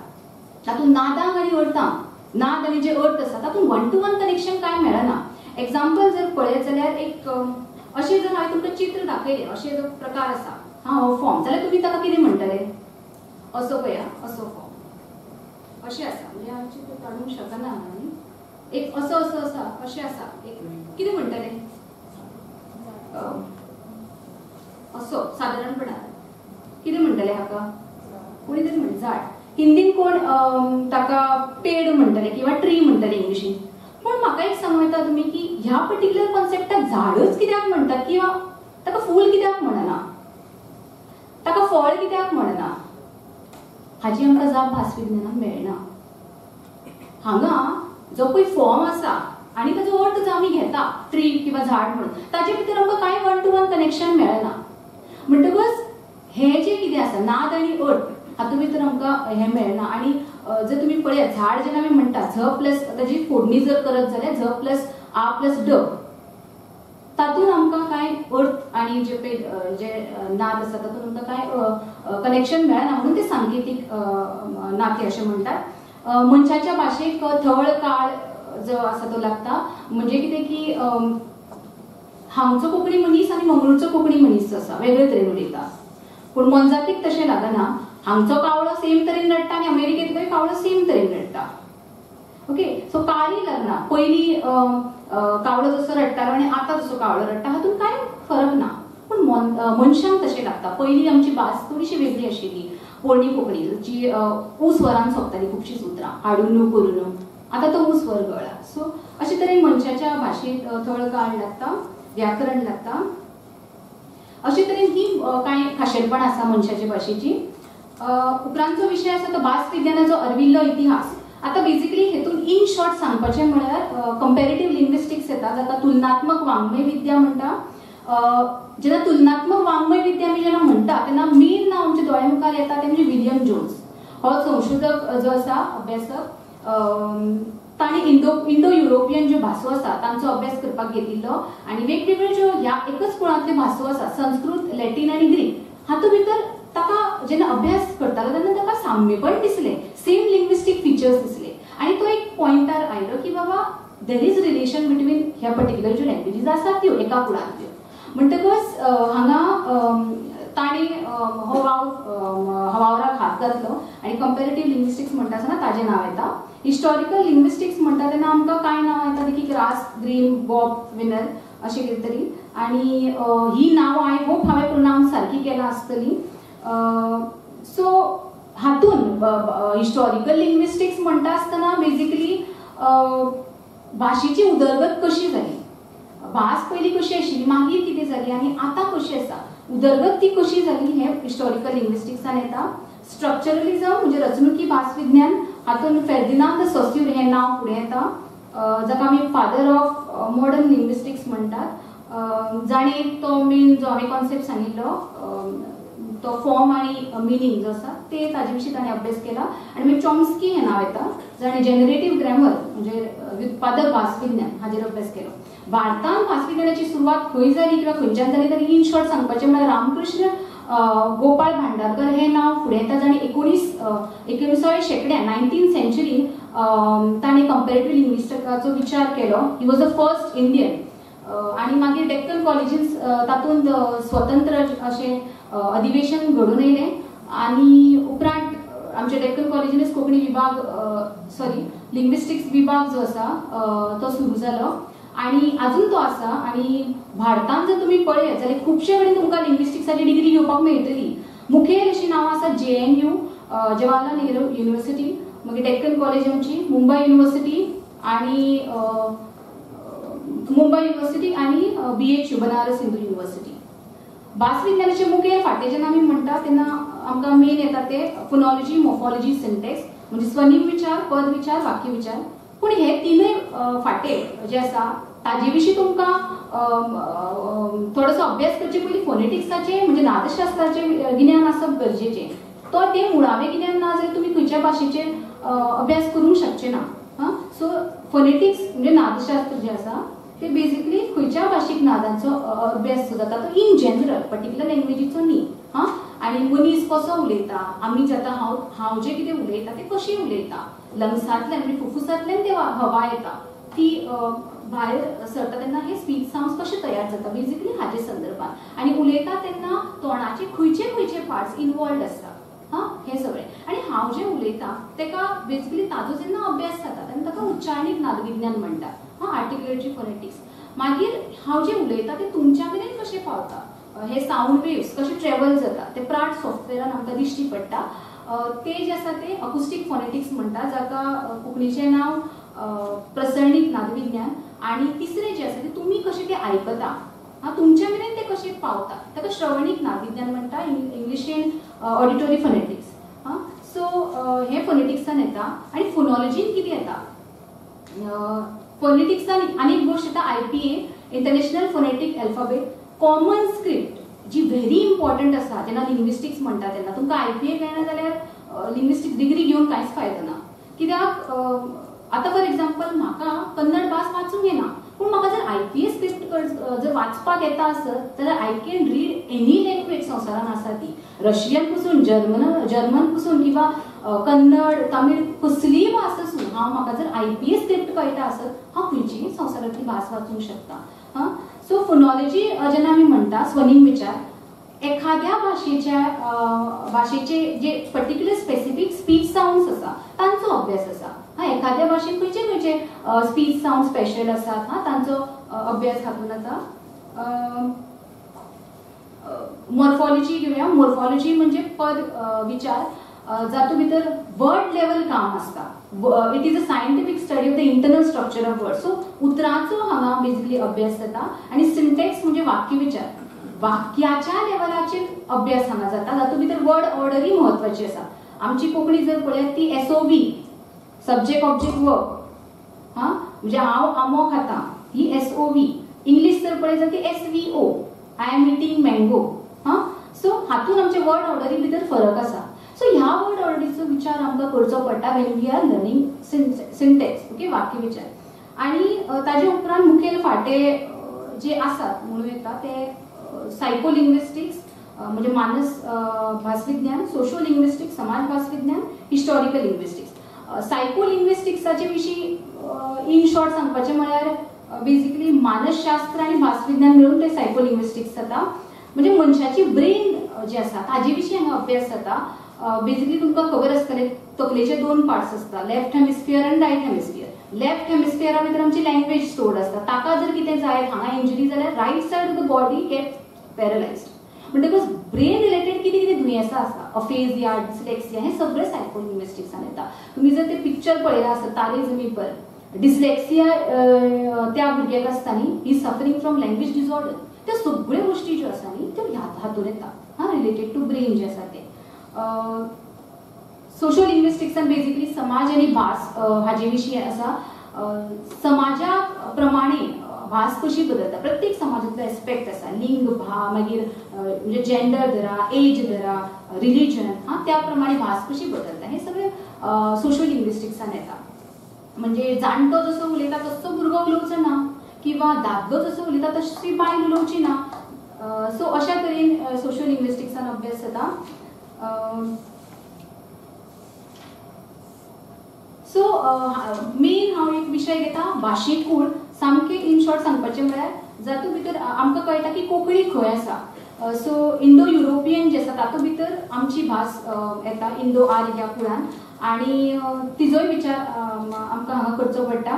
S3: तातूंत नादांक आनी अर्थांक, नाद आनी जे अर्थ आसा तातूंत वन टू वन कनेक्शन कांय मेळना. एग्जाम्पल जर पळयत जाल्यार एक अशें जर हांवें तुमकां चित्र दाखयलें, अशें जो प्रकार आसा हा हो फॉर्म, जाल्यार तुमी ताका कितें म्हणटले? असो पळया, असो फॉर्म अशें आसा, म्हणजे हांव चित्र काडूंक शकना न्ही, एक असो असो आसा, अशें आसा, एक कितें म्हणटले असो सादारणपणान कितें म्हणटले हाका? कोणी तरी म्हण झाड. हिंदीन कोण ताका पेड म्हणटले किंवा ट्री म्हणटले इंग्लिशीन. पूण म्हाका एक सांगू येता तुमी की ह्या पर्टिक्युलर कॉन्सेप्टाक झाडच कित्याक म्हणटात किंवा ताका फूल कित्याक म्हणना, ताका फळ कित्याक म्हणना, हाजी आमकां जाप भासविज्ञानाक मेळना. हांगा जो पळय फॉर्म आसा आनी ताजो अर्थ जो आमी घेता ट्री किंवा झाड म्हणून, ताजे भितर आमकां कांय वन टू वन कनेक्शन मेळना. म्हणटकच हें जें कितें आसा नाद आनी अर्थ हातूंत भितर आमकां हें मेळना. आनी जर तुमी पळयात झाड जेन्ना आमी म्हणटा, झ प्लस ताजी फोडणी जर करत जाल्यार झ प्लस आ प्लस ड, तातूंत आमकां कांय अर्थ आनी जे पळय जे नाद आसा तातूंत आमकां कांय कनेक्शन मेळना, म्हणून ते सांकेतीक नातें अशें म्हणटात. मनशाच्या भाशेक थळ काळ जो आसा तो लागता. म्हणजे कितें की हांगचो कोंकणी मनीस आनी मंगळूरचो कोंकणी मनीस जो आसा वेगळे तरेन उलयता, पूण मोनजातीक तशें लागना. हांगचो कावळो सेम तरेन रडटा आनी अमेरिकेंतलोय कावळो सेम तरेन रडटा. ओके, सो काळी लागना. पयलीं कावळो जसो रडटालो आनी आतां जसो कावळो रडटा हातूंत कांय फरक ना, पूण मनशांक तशें लागता. पयलीं आमची भास थोडीशी वेगळी आशिल्ली, पोरणी कोंकणी जी ऊ स्वरान सोंपताली खुबशींच उतरां, हाडून न्हू करून न्हू, आतां तो ऊ स्वर गळ्ळा. सो अशे तरेन मनशाच्या भाशेंत थळ काळ लागता, व्याकरण लागता. अशे तरेन ही कांय खाशेलपणां आसा मनशाच्या भाशेची. उपरांतचो विशय आसा तो भास विज्ञानाचो अर्विल्लो इतिहास. आतां बेजिकली हेतून इन शॉर्ट सांगपाचें म्हळ्यार कंपेरेटीव लिंग्विस्टिक्स येता, जाका तुलनात्मक वाङ्मय विद्या म्हणटा. जेन्ना तुलनात्मक वाङ्मय विद्या आमी जेन्ना म्हणटा तेन्ना मेन नांव आमच्या दोळ्या मुखार येता तें म्हणजे विलियम जोन्स. हो संशोधक जो आसा अभ्यासक, ताणें इंडो युरोपियन ज्यो भासो आसा तांचो अभ्यास करपाक घेतिल्लो आनी वेगवेगळ्यो ज्यो ह्या एकच कुळांतल्यो भासो आसा, संस्कृत, लॅटीन आनी ग्रीक, हातूंत भितर ताका जेन्ना अभ्यास करतालो तेन्ना ताका साम्यपण दिसलें, सेम लिंग्विस्टीक फिचर्स दिसले आनी तो एक पॉयंटार आयलो की बाबा there is relation between ह्या पर्टिक्युलर ज्यो लँग्वेजीस आसात त्यो एका कुळांतल्यो. म्हणटकच हांगा ताणें हो वावर वावराक हात घातलो आनी कंपेरेटीव लिंग्विस्टिक्स म्हणटा आसतना ताजें नांव येता. हिस्टॉरिकल लिंग्विस्टिक्स म्हणटा तेन्ना आमकां कांय नांवां येता देखीक रास, ग्रीन, बॉब, विनर अशें कितें तरी. आनी ही नांवां I hope हांवें प्रोनावन्स सारकी केलां आसतली. सो हातून हिस्टॉरिकल लिंग्विस्टिक्स म्हणटा आसतना बेजिकली भाशेची उदरगत कशी जाली, भास पयलीं कशी आशिल्ली, मागीर कितें जाली आनी आतां कशी आसा, उदरगत ती कशी जाली हें हिस्टॉरिकल लिंग्विस्टिक्सान येता. स्ट्रक्चरलिझम म्हणजे रचणुकी भासविज्ञान, हातूंत फेर्दिनांद सोस्यूर हें नांव फुडें येता, जाका आमी फादर ऑफ मॉडर्न लिंग्विस्टिक्स म्हणटात, जाणें तो मेन जो हांवें कॉन्सेप्ट सांगिल्लो तो फॉर्म आनी मिनींग जो आसा ते ताजे विशीं ताणें अभ्यास केला. आनी मागीर चॉम्स्की हें नांव येता, जाणें जेनरेटीव ग्रॅमर म्हणजे व्युत्पादक भासविज्ञान हाजेर अभ्यास केलो. भारतांत भासविज्ञानाची सुरवात खंय जाली किंवा खंयच्यान जाली तर इन शॉर्ट सांगपाचें म्हळ्यार रामकृष्ण गोपाळ भांडारकर हें नांव फुडें येता, जाणें एकुणिसाव्या शेंकड्यान 19th सेंच्युरीन ताणें कंपेरेटीव लिंग्विस्टिकाचो विचार केलो. He was the first Indian. आनी मागीर डेक्कन कॉलेजीन तातूंत स्वतंत्र अशें अधिवेशन घडून येयलें आनी उपरांत आमच्या डेक्कन कॉलेजीनच कोंकणी विभाग सॉरी लिंग्विस्टिक्स विभाग जो आसा तो सुरू जालो आनी आजून तो आसा. आनी भारतांत जर तुमी पळयत जाल्यार खुबशे कडेन तुमकां लिंग्विस्टिक्साची डिग्री घेवपाक मेळटली. मुखेल अशीं नांवां आसा JNU, Jawaharlal Nehru university, मागीर डेक्कन कॉलेज आमची, मुंबय युनिवर्सिटी आनी मुंबय युनिव्हर्सिटी आनी BHU Banaras Hindu university. भासविज्ञानाचे मुखेल फांटे जेन्ना आमी म्हणटा तेन्ना आमकां मेन येता ते फोनॉलॉजी, मोर्फॉलॉजी, सिंटेक्स, म्हणजे स्वनीम विचार, पद विचार, वाक्य विचार. पूण हे तिनूय फांटे जे आसा ताजे विशीं तुमकां थोडोसो अभ्यास करचे पयलीं फोनेटिक्साचें म्हणजे नादशास्त्राचें गिन्यान आसप गरजेचें. तो तें मुळावें गिन्यान ना जाल्यार तुमी खंयच्या भाशेचेर अभ्यास करूंक शकचे ना. हां, सो फोनेटिक्स म्हणजे नादशास्त्र जें आसा ते बेजिकली खंयच्या भाशीक नादांचो अभ्यास जाता तो इन जनरल, पर्टिक्युलर लँग्वेजीचो न्ही. हां, आनी मनीस कसो उलयता, आमी जे आतां हांव जें कितें उलयता तें कशें उलयता, लंग्सांतल्यान म्हणजे फुफ्फुसांतल्यान ते हवा येता ती भायर सरता तेन्ना हे स्पीच सावंड्स कशे तयार जाता बेजिकली हाजे संदर्भात, आनी उलयता तेन्ना तोंडाचे खंयचे खंयचे पार्ट्स इनवॉल्ड आसता. हां, हें सगळें. आनी हांव जें उलयता तेका बेजिकली ताजो जेन्ना अभ्यास जाता तेन्ना ताका उच्चारणीक नादविज्ञान म्हणटा. हां, आर्टिक्युलेटरी फोनेटिक्स. मागीर हांव जें उलयता तें तुमच्या मेरेन कशें पावता, हे सावंड वेव्स कशे ट्रेवल जाता ते प्राट सॉफ्टवेरान आमकां दिश्टी पडटा. ते जे आसा ते अकुस्टीक फोनेटिक्स म्हणटा, जाका कोंकणीचें नांव प्रसरणीक नादविज्ञान. आनी तिसरें जें आसा तें तुमी कशें तें आयकता, हां, तुमच्या मेरेन तें कशें पावता ताका श्रवणीक नादविज्ञान म्हणटा, इंग्लिशीन ऑडिटोरी फोनेटिक्स. हां, सो हें फोनेटिक्सान येता. आनी फोनॉलॉजीन कितें येता, फोनेटिक्सान आनी एक गोश्ट येता IPA, international phonetic alphabet, common script जी व्हेरी इम्पॉर्टंट आसा. जेन्ना लिंग्विस्टिक्स म्हणटा तेन्ना तुमकां IPA कळना जाल्यार लिंग्विस्टिक्स डिग्री घेवन कांयच फायदो ना. कित्याक आतां फॉर एग्जाम्पल म्हाका कन्नड भास वाचूंक येना, पूण म्हाका जर IPA script जर वाचपाक येता आसत जाल्यार I can read any language संवसारान आसा ती, रशियन पसून, जर्मन पसून किंवा कन्नड, तमीळ, कसलीय भास आसूं, हांव म्हाका जर IPA script कळटा आसत हांव खंयचीय संवसारांतली भास वाचूंक शकता. हां, सो फोनॉलॉजी जेन्ना आमी म्हणटा स्वनीम विचार, एखाद्या भाशेच्या भाशेचे जे पर्टिक्युलर स्पेसिफीक स्पीच सावंड्स आसा तांचो अभ्यास आसा. हां, एखाद्या भाशेन खंयचे खंयचे स्पीच सावंड स्पेशल आसात, हां, तांचो अभ्यास हातून आसा. मोर्फॉलॉजी घेवया. मोर्फॉलॉजी म्हणजे पद विचार, जातूंत भितर वर्ड लेवल काम आसता. It is a scientific study of the internal structure of word. So उतरांचो हांगा बेजिकली अभ्यास जाता. आनी सिंटेक्स म्हणजे वाक्य विचार, वाक्याच्या लेवलाचेर अभ्यास हांगा जाता, तातूंत भितर वर्ड ऑर्डरय म्हत्वाची आसा. आमची कोंकणी जर पळयात ती SOV, subject object verb. हां, म्हणजे हांव आंबो खाता ही SOV. English जर पळयत जाल्यार ती SVO, I am eating mango. हां, सो हातूंत आमचे वर्ड ऑर्डरी भितर फरक आसा. सो ह्या वर्ड ऑर्डरीचो विचार आमकां करचो पडटा when we are learning syntax, okay, वाक्य विचार. आनी ताजे उपरांत मुखेल फांटे जे आसात म्हणूं येता ते सायकोलिंग्विस्टिक्स म्हणजे मानस भासविज्ञान, सोशो लिंग्विस्टिक्स समाज भासविज्ञान, हिस्टॉरिकल लिंग्विस्टिक्स. सायकोलिंग्विस्टिक्साचे विशीं इन शॉर्ट सांगपाचें म्हळ्यार बेजिकली मानसशास्त्र आनी भासविज्ञान मेळून ते सायकोलिंग्विस्टिक्स जाता. म्हणजे मनशाची ब्रेन जे आसा ताजे विशीं हांगा अभ्यास जाता. बेजिकली तुमकां खबर आसतलें तकलेचे दोन पार्ट्स आसता, लेफ्ट हेमिस्फियर आनी रायट हेमिस्फियर. लेफ्ट हेमिस्फियरा भितर आमची लँग्वेज स्टोर्ड आसता, ताका जर कितें जायत हांगा इंजरी जाल्यार right side of the body get paralysed. म्हणटकच ब्रेन रिलेटेड कितें कितें दुयेंसां आसता, अफेजिया, डिस्लेक्सिया, हें सगळें सायकोलिंग्विस्टिक्सान येता. तुमी जर तें पिक्चर पळयलां आसत तारे जमी पर, डिस्लेक्सिया त्या भुरग्याक आसता न्ही, ही सफरींग फ्रॉम लँग्वेज डिसऑर्डर. त्या सगळ्यो गोश्टी ज्यो आसा न्ही त्यो हातून येता, हां, रिलेटेड टू ब्रेन जे आसा ते. सोशो लिंग्विस्टिक्सान बेजिकली समाज आनी भास हाजे विशीं आसा. समाजा प्रमाणे भास कशी बदलता, प्रत्येक समाजांतलो एस्पेक्ट आसा, लिंग भाव, मागीर म्हणजे जेंडर धरा, एज धरा, रिलिजन, हां, त्या प्रमाणे भास कशी बदलता हें सगळें सोशो लिंग्विस्टिक्सान येता. म्हणजे जाणटो जसो उलयता तसो भुरगो उलोवचो ना, किंवा दादलो जसो उलयता तशी बायल उलोवची ना. सो अशा तरेन सोशो लिंग्विस्टिक्सान अभ्यास जाता. सो मेन हांव एक विशय घेता भाशीक कूळ. सामकें इन शॉर्ट सांगपाचें म्हळ्यार जातूंत भितर आमकां कळटा की कोंकणी खंय आसा. सो इंडो युरोपियन जे आसा तातूंत भितर आमची भास येता, इंडो आर्य ह्या कुळान, आनी तिजोय विचार आमकां हांगा करचो पडटा.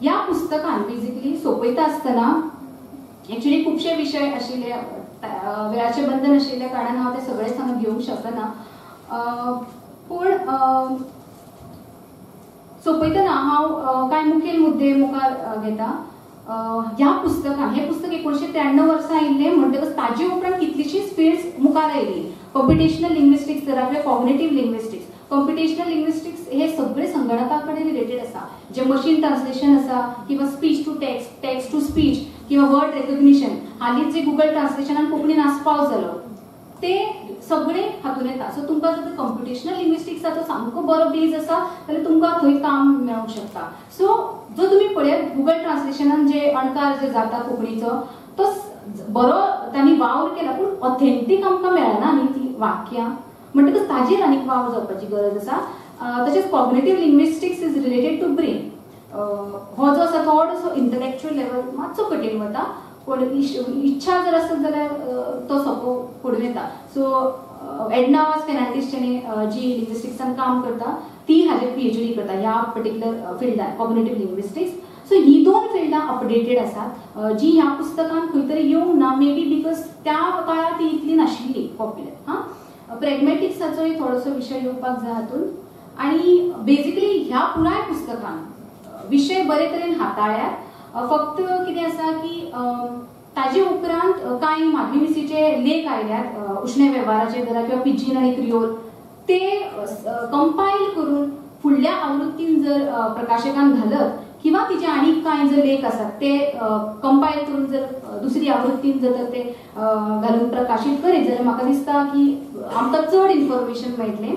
S3: ह्या पुस्तकान बेजिकली सोंपयता आसतना एक्चुअली खुबशे विशय आशिल्ले, वेळाचें बंधन आशिल्ल्या कारणान हांव ते सगळेच हांगा घेवंक शकना, पूण सोंपयतना हांव कांय मुखेल मुद्दे मुखार घेता. ह्या पुस्तकान, हें पुस्तक 1993 वर्सा आयिल्लें म्हणटकच ताजे उपरांत कितलीशींच फिल्ड्स मुखार आयली. कॉम्पिटेशनल लिंग्विस्टिक्स धरा किंवा कॉग्नेटिव्ह लिंग्विस्टिक्स. कॉम्पिटेशनल लिंग्विस्टिक्स हे सगळे संगणका कडेन रिलेटेड आसा, जे मशीन ट्रान्सलेशन आसा किंवा speech to text, text to speech किंवा वर्ड रेकग्निशन. हालींच जे गुगल ट्रान्सलेशनान कोंकणीन आस्पाव जालो ते सगळे हातून येता. सो तुमकां जर कॉम्पिटेशनल लिंग्विस्टिक्साचो सामको बरो बेज आसा जाल्यार तुमकां थंय काम मेळूंक शकता. सो जो तुमी पळयात गुगल ट्रान्सलेशनान जे अणकार जे जाता कोंकणीचो तो बरो तांणी वावर केला, पूण ऑथेंटीक आमकां मेळना न्ही ती वाक्यां, म्हणटकच ताजेर आनीक वावर जावपाची गरज आसा. तशेंच cognitive linguistics is related to brain. हो जो आसा थोडोसो इंटलेक्च्युअल लेवल मातसो कठीण वता, पूण इच्छा जर आसत जाल्यार तो सोंपो पडूं येता. सो एडना वाज फेर्नांडीस जेणे जी लिंग्विस्टिक्सान काम करता ती हाजेर PhD करता ह्या पर्टिक्युलर फिल्डान, कॉग्नेटिव्ह लिंग्विस्टिक्स. सो ही दोन फिल्डां अपडेटेड आसात जी ह्या पुस्तकान खंय तरी येवंक ना, मे बी because त्या काळार ती इतली नाशिल्ली पॉप्युलर. हां, प्रॅग्मॅटिक्साचोय थोडोसो विशय येवपाक जाय हातून. आनी बेजिकली ह्या पुराय पुस्तकान विशय बरे तरेन हाताळ्यात. फक्त कितें आसा की ताजे उपरांत कांय माधवी मिसीचे लेख आयल्यात उश्णे वेव्हाराचे धरा किंवा पिजीन आनी क्रियोल, ते कंपायल करून फुडल्या आवृत्तीन जर प्रकाशकान घालत किंवा तिचे आनीक कांय जर लेख आसात ते कंपायल करून जर दुसरी आवृत्तीन जर ते घालून प्रकाशीत करीत जाल्यार म्हाका दिसता की आमकां चड इन्फॉर्मेशन मेळटलें.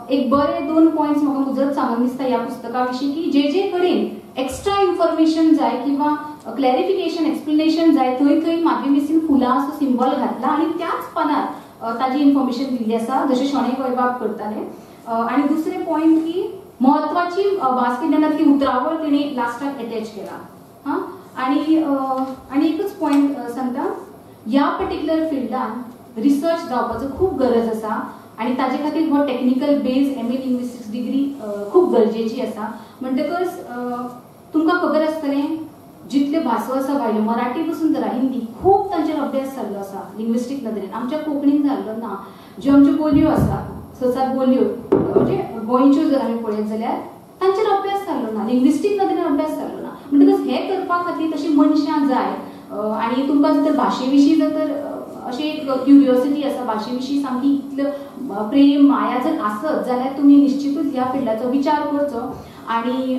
S3: एक बरे दोन पॉयंट्स म्हाका मुजरत सांगून दिसता ह्या पुस्तका विशीं की जे जे कडेन एक्स्ट्रा इन्फॉर्मेशन जाय किंवा क्लॅरिफिकेशन एक्सप्लेनेशन जाय थंय थंय माधवी मिसीन फुलां असो सिंबॉल घातला आनी त्याच पानार ताजी इन्फॉर्मेशन दिल्ली आसा, जशें शणै गोंयबाब करताले. आनी दुसरें पॉयंट की म्हत्वाची भासविज्ञानांतली उतरावळ तिणें लास्टाक एटॅच केला. हां, आनी आनी एकूच पॉयंट सांगता, ह्या पर्टिक्युलर फिल्डान रिसर्च जावपाचो खूब गरज आसा आनी ताजे खातीर हो technical base MA linguistics degree खूब गरजेची आसा. म्हणटकच तुमकां खबर आसतलें जितल्यो भासो आसा भायल्यो, मराठी पसून धरा हिंदी, खूब तांचेर अभ्यास जाल्लो आसा लिंग्विस्टीक नदरेन. आमच्या कोंकणीन जाल्लो ना. ज्यो आमच्यो बोलयो आसा, ससात बोलयो म्हणजे गोंयच्यो जर आमी पळयत जाल्यार तांचेर अभ्यास जाल्लो ना, लिंग्विस्टीक नदरेन अभ्यास जाल्लो ना. म्हणटकच हें करपा खातीर तशी मनशां जाय. आनी तुमकां जर तर भाशे विशीं जर तर अशी एक क्युरियोसिटी आसा, भाशे विशीं सामकी इतलो प्रेम माया जर आसत जाल्यार तुमी निश्चितूच ह्या फिल्डाचो विचार करचो. आनी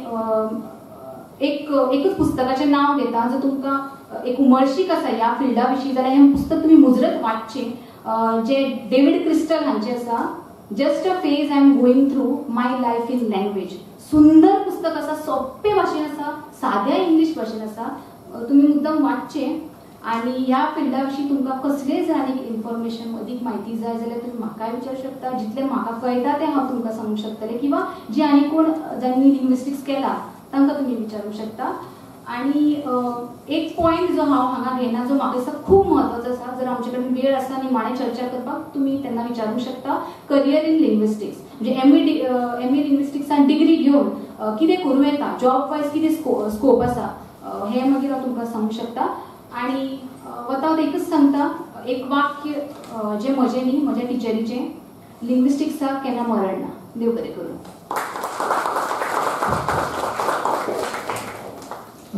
S3: एक एकूच पुस्तकाचें नांव घेता, जर तुमकां एक उमळशीक आसा ह्या फिल्डा विशीं जाल्यार हें पुस्तक तुमी मुजरत वाचचें, जें डेवीड क्रिस्टल हांचें आसा, just a phase I am going through my life in language. सुंदर पुस्तक आसा, सोंपे भाशेन आसा, साद्या इंग्लीश भाशेन आसा, तुमी मुद्दम वाचचें. आनी ह्या फिल्डा विशीं तुमकां कसलेंय जर आनीक इन्फॉर्मेशन अदीक म्हायती जाय जाल्यार तुमी म्हाकाय विचारूंक शकता. जितलें म्हाका कळटा तें हांव तुमकां सांगूंक शकतलें किंवा जी आनी कोण जांणी लिंग्विस्टिक्स केला तांकां तुमी विचारूंक शकता. आनी एक पॉयंट जो हांव हांगा घेना जो म्हाका दिसता खूब म्हत्वाचो आसा, जर आमचे कडेन वेळ आसा आनी माणे चर्चा करपाक तुमी तेन्ना विचारूंक शकता, करियर इन लिंग्विस्टिक्स म्हणजे एम ए लिंग्विस्टिक्सान डिग्री घेवन कितें करूं येता, जॉब वायज कितें स्कोप आसा हें मागीर हांव तुमकां सांगूंक शकता. आनी वता वता एकूच सांगता, एक वाक्य जें म्हजें न्ही, म्हज्या टिचरीचें, लिंग्विस्टिक्साक केन्ना मरण ना. देव बरें करूं.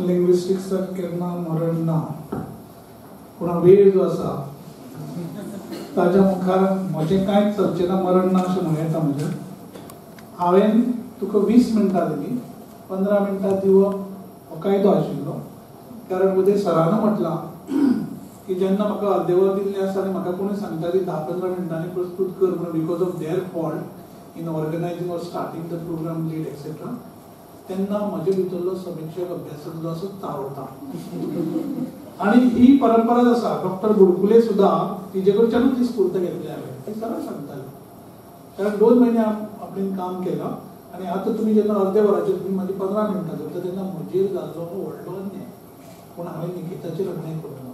S2: लिंग्विस्टिक्साक केन्ना मरण ना, पूण वेळ जो आसा ताज्या मुखार म्हजें कांयच चलचें ना, मरण ना अशें म्हणूं येता म्हजें. हांवें तुका 20 मिनटां दिलीं, 15 मिनटां दिवप हो कायदो आशिल्लो, कारण उदय सरान म्हटलां की जेन्ना म्हाका अर्दें वर दिल्लें आसा आनी म्हाका कोणूय सांगता की 10-15 मिनटांनी प्रस्तूत कर म्हणून, because of their fault in organising or starting the programme late etcetera, तेन्ना म्हजे भितरलो समिक्षक अभ्यासक जो आसा चावता. आनी ही परंपराच आसा. डॉक्टर बुडकुले सुद्दां तिजे कडच्यानूच ती स्फूर्त घेतली हांवें, ती सरळ सांगताली, कारण 2 म्हयने आपणें काम केलां आनी आतां तुमी जेन्ना अर्दे वराचेर तुमी म्हाजी 15 मिनटां करता तेन्ना म्हजेर जाल्लो हो व्हडलो अन्याय. पूण हांवें निकिताचेर अन्याय करूंक ना.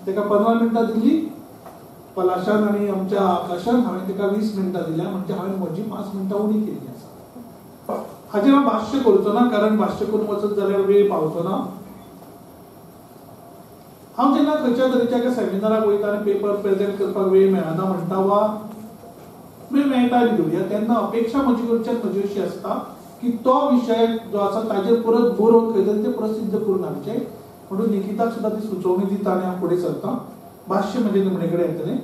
S2: ताका 15 मिनटां दिली पलाशान आनी आमच्या आकाशान, हांवें ताका 20 मिनटां दिल्या, म्हणजे हांवें म्हजी 5 मिनटां उणी केल्ली आसा. हाचेर हांव भाश्य करचो ना, कारण भाश्य करूंक वचत जाल्यार वेळ पावचो ना. हांव जेन्ना खंयच्या तरेच्या एका सेमिनाराक वयता आनी पेपर प्रेजेंट करपाक वेळ मेळना म्हणटा वा वेळ मेळटा बी घेवया, तेन्ना अपेक्षा म्हजी कडच्यान म्हजी अशी आसता की तो विशय जो आसा ताजेर परत बरोवन खंय तरी ते प्रसिद्ध करून हाडचे म्हणून निकिताक सुद्दां ती सुचोवणी दिता आनी हांव फुडें सरता. भाश्य म्हणजे निमणे कडेन येतलें.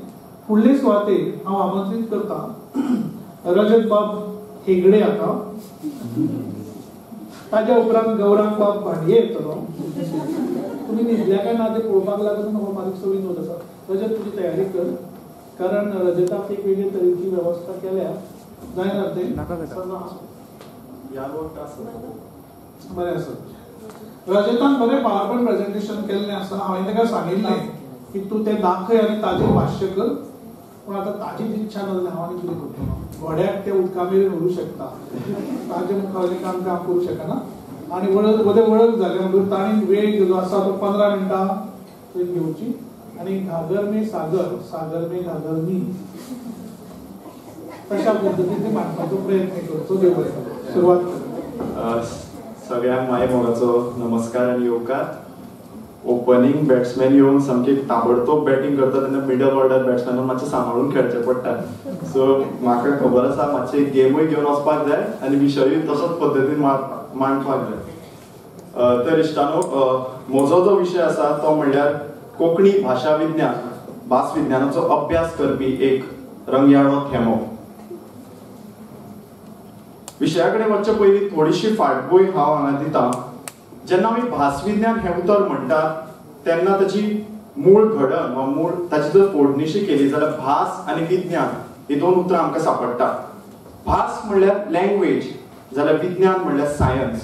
S2: फुडले सुवातेर हांव आमंत्रीत करता रजत बाब हेगडे हाका, ताज्या उपरांत गौरांग बाब भांडये येतलो. तुमी न्हिदल्या काय ना ते पळोवपाक लागून हो बारीकसो विनोद आसा. रजत तुजी तयारी कर, कारण रजताक एक वेगळे तरेची वेवस्था केल्या जायना ते बरें आसा. रजतान बरें पावरपॉयंट प्रेजेंटेशन केल्लें आसा. हांवें ताका सांगिल्लें की तूं तें दाखय आनी ताजेर भाश्य कर, पूण आतां ताजीच इच्छा ना जाल्यार हांव आनी कितें करतलो. घोड्याक ते उदका मेरेन व्हरूं शकता, ताजे मुखावयलें काम काम करूं शकना. आनी वळख बरें वळख जालें म्हणटकूच ताणें वेळ जो आसा तो 15 मिनटां थंय घेवची आनी घागर में सागर, सागर में घागर न्ही तशा पद्दतीन ते मांडपाचो प्रयत्न करचो. देव बरें करूं. सुरवात कर.
S4: सगळ्यांक माय मोगाचो नमस्कार आनी येवकार. ओपनिंग बॅट्समॅन येवन सामकी ताबडतोब बॅटींग करता तेन्ना मिडल ऑर्डर बॅट्समॅनान मातशें सांबाळून खेळचें पडटा. सो म्हाका खबर आसा मातशें गेमूय घेवन वचपाक जाय आनी विशयूय तसोच पद्दतीन मांडपाक जाय. तर इश्टानो, म्हजो जो विशय आसा तो म्हणल्यार कोंकणी भाशा विज्ञान, भास विज्ञानाचो अभ्यास करपी एक रंगयाळो थेमो. विशया कडेन वचचे पयलीं थोडीशी फाटभूंय हांव हांगा दिता. जेन्ना आमी भासविज्ञान हें उतर म्हणटात तेन्ना ताची मूळ घडण वा मूळ ताची जर फोडणिशी केली जाल्यार भास आनी विज्ञान ही दोन उतरां आमकां सांपडटा. भास म्हणल्यार लँग्वेज जाल्यार विज्ञान म्हणल्यार सायन्स.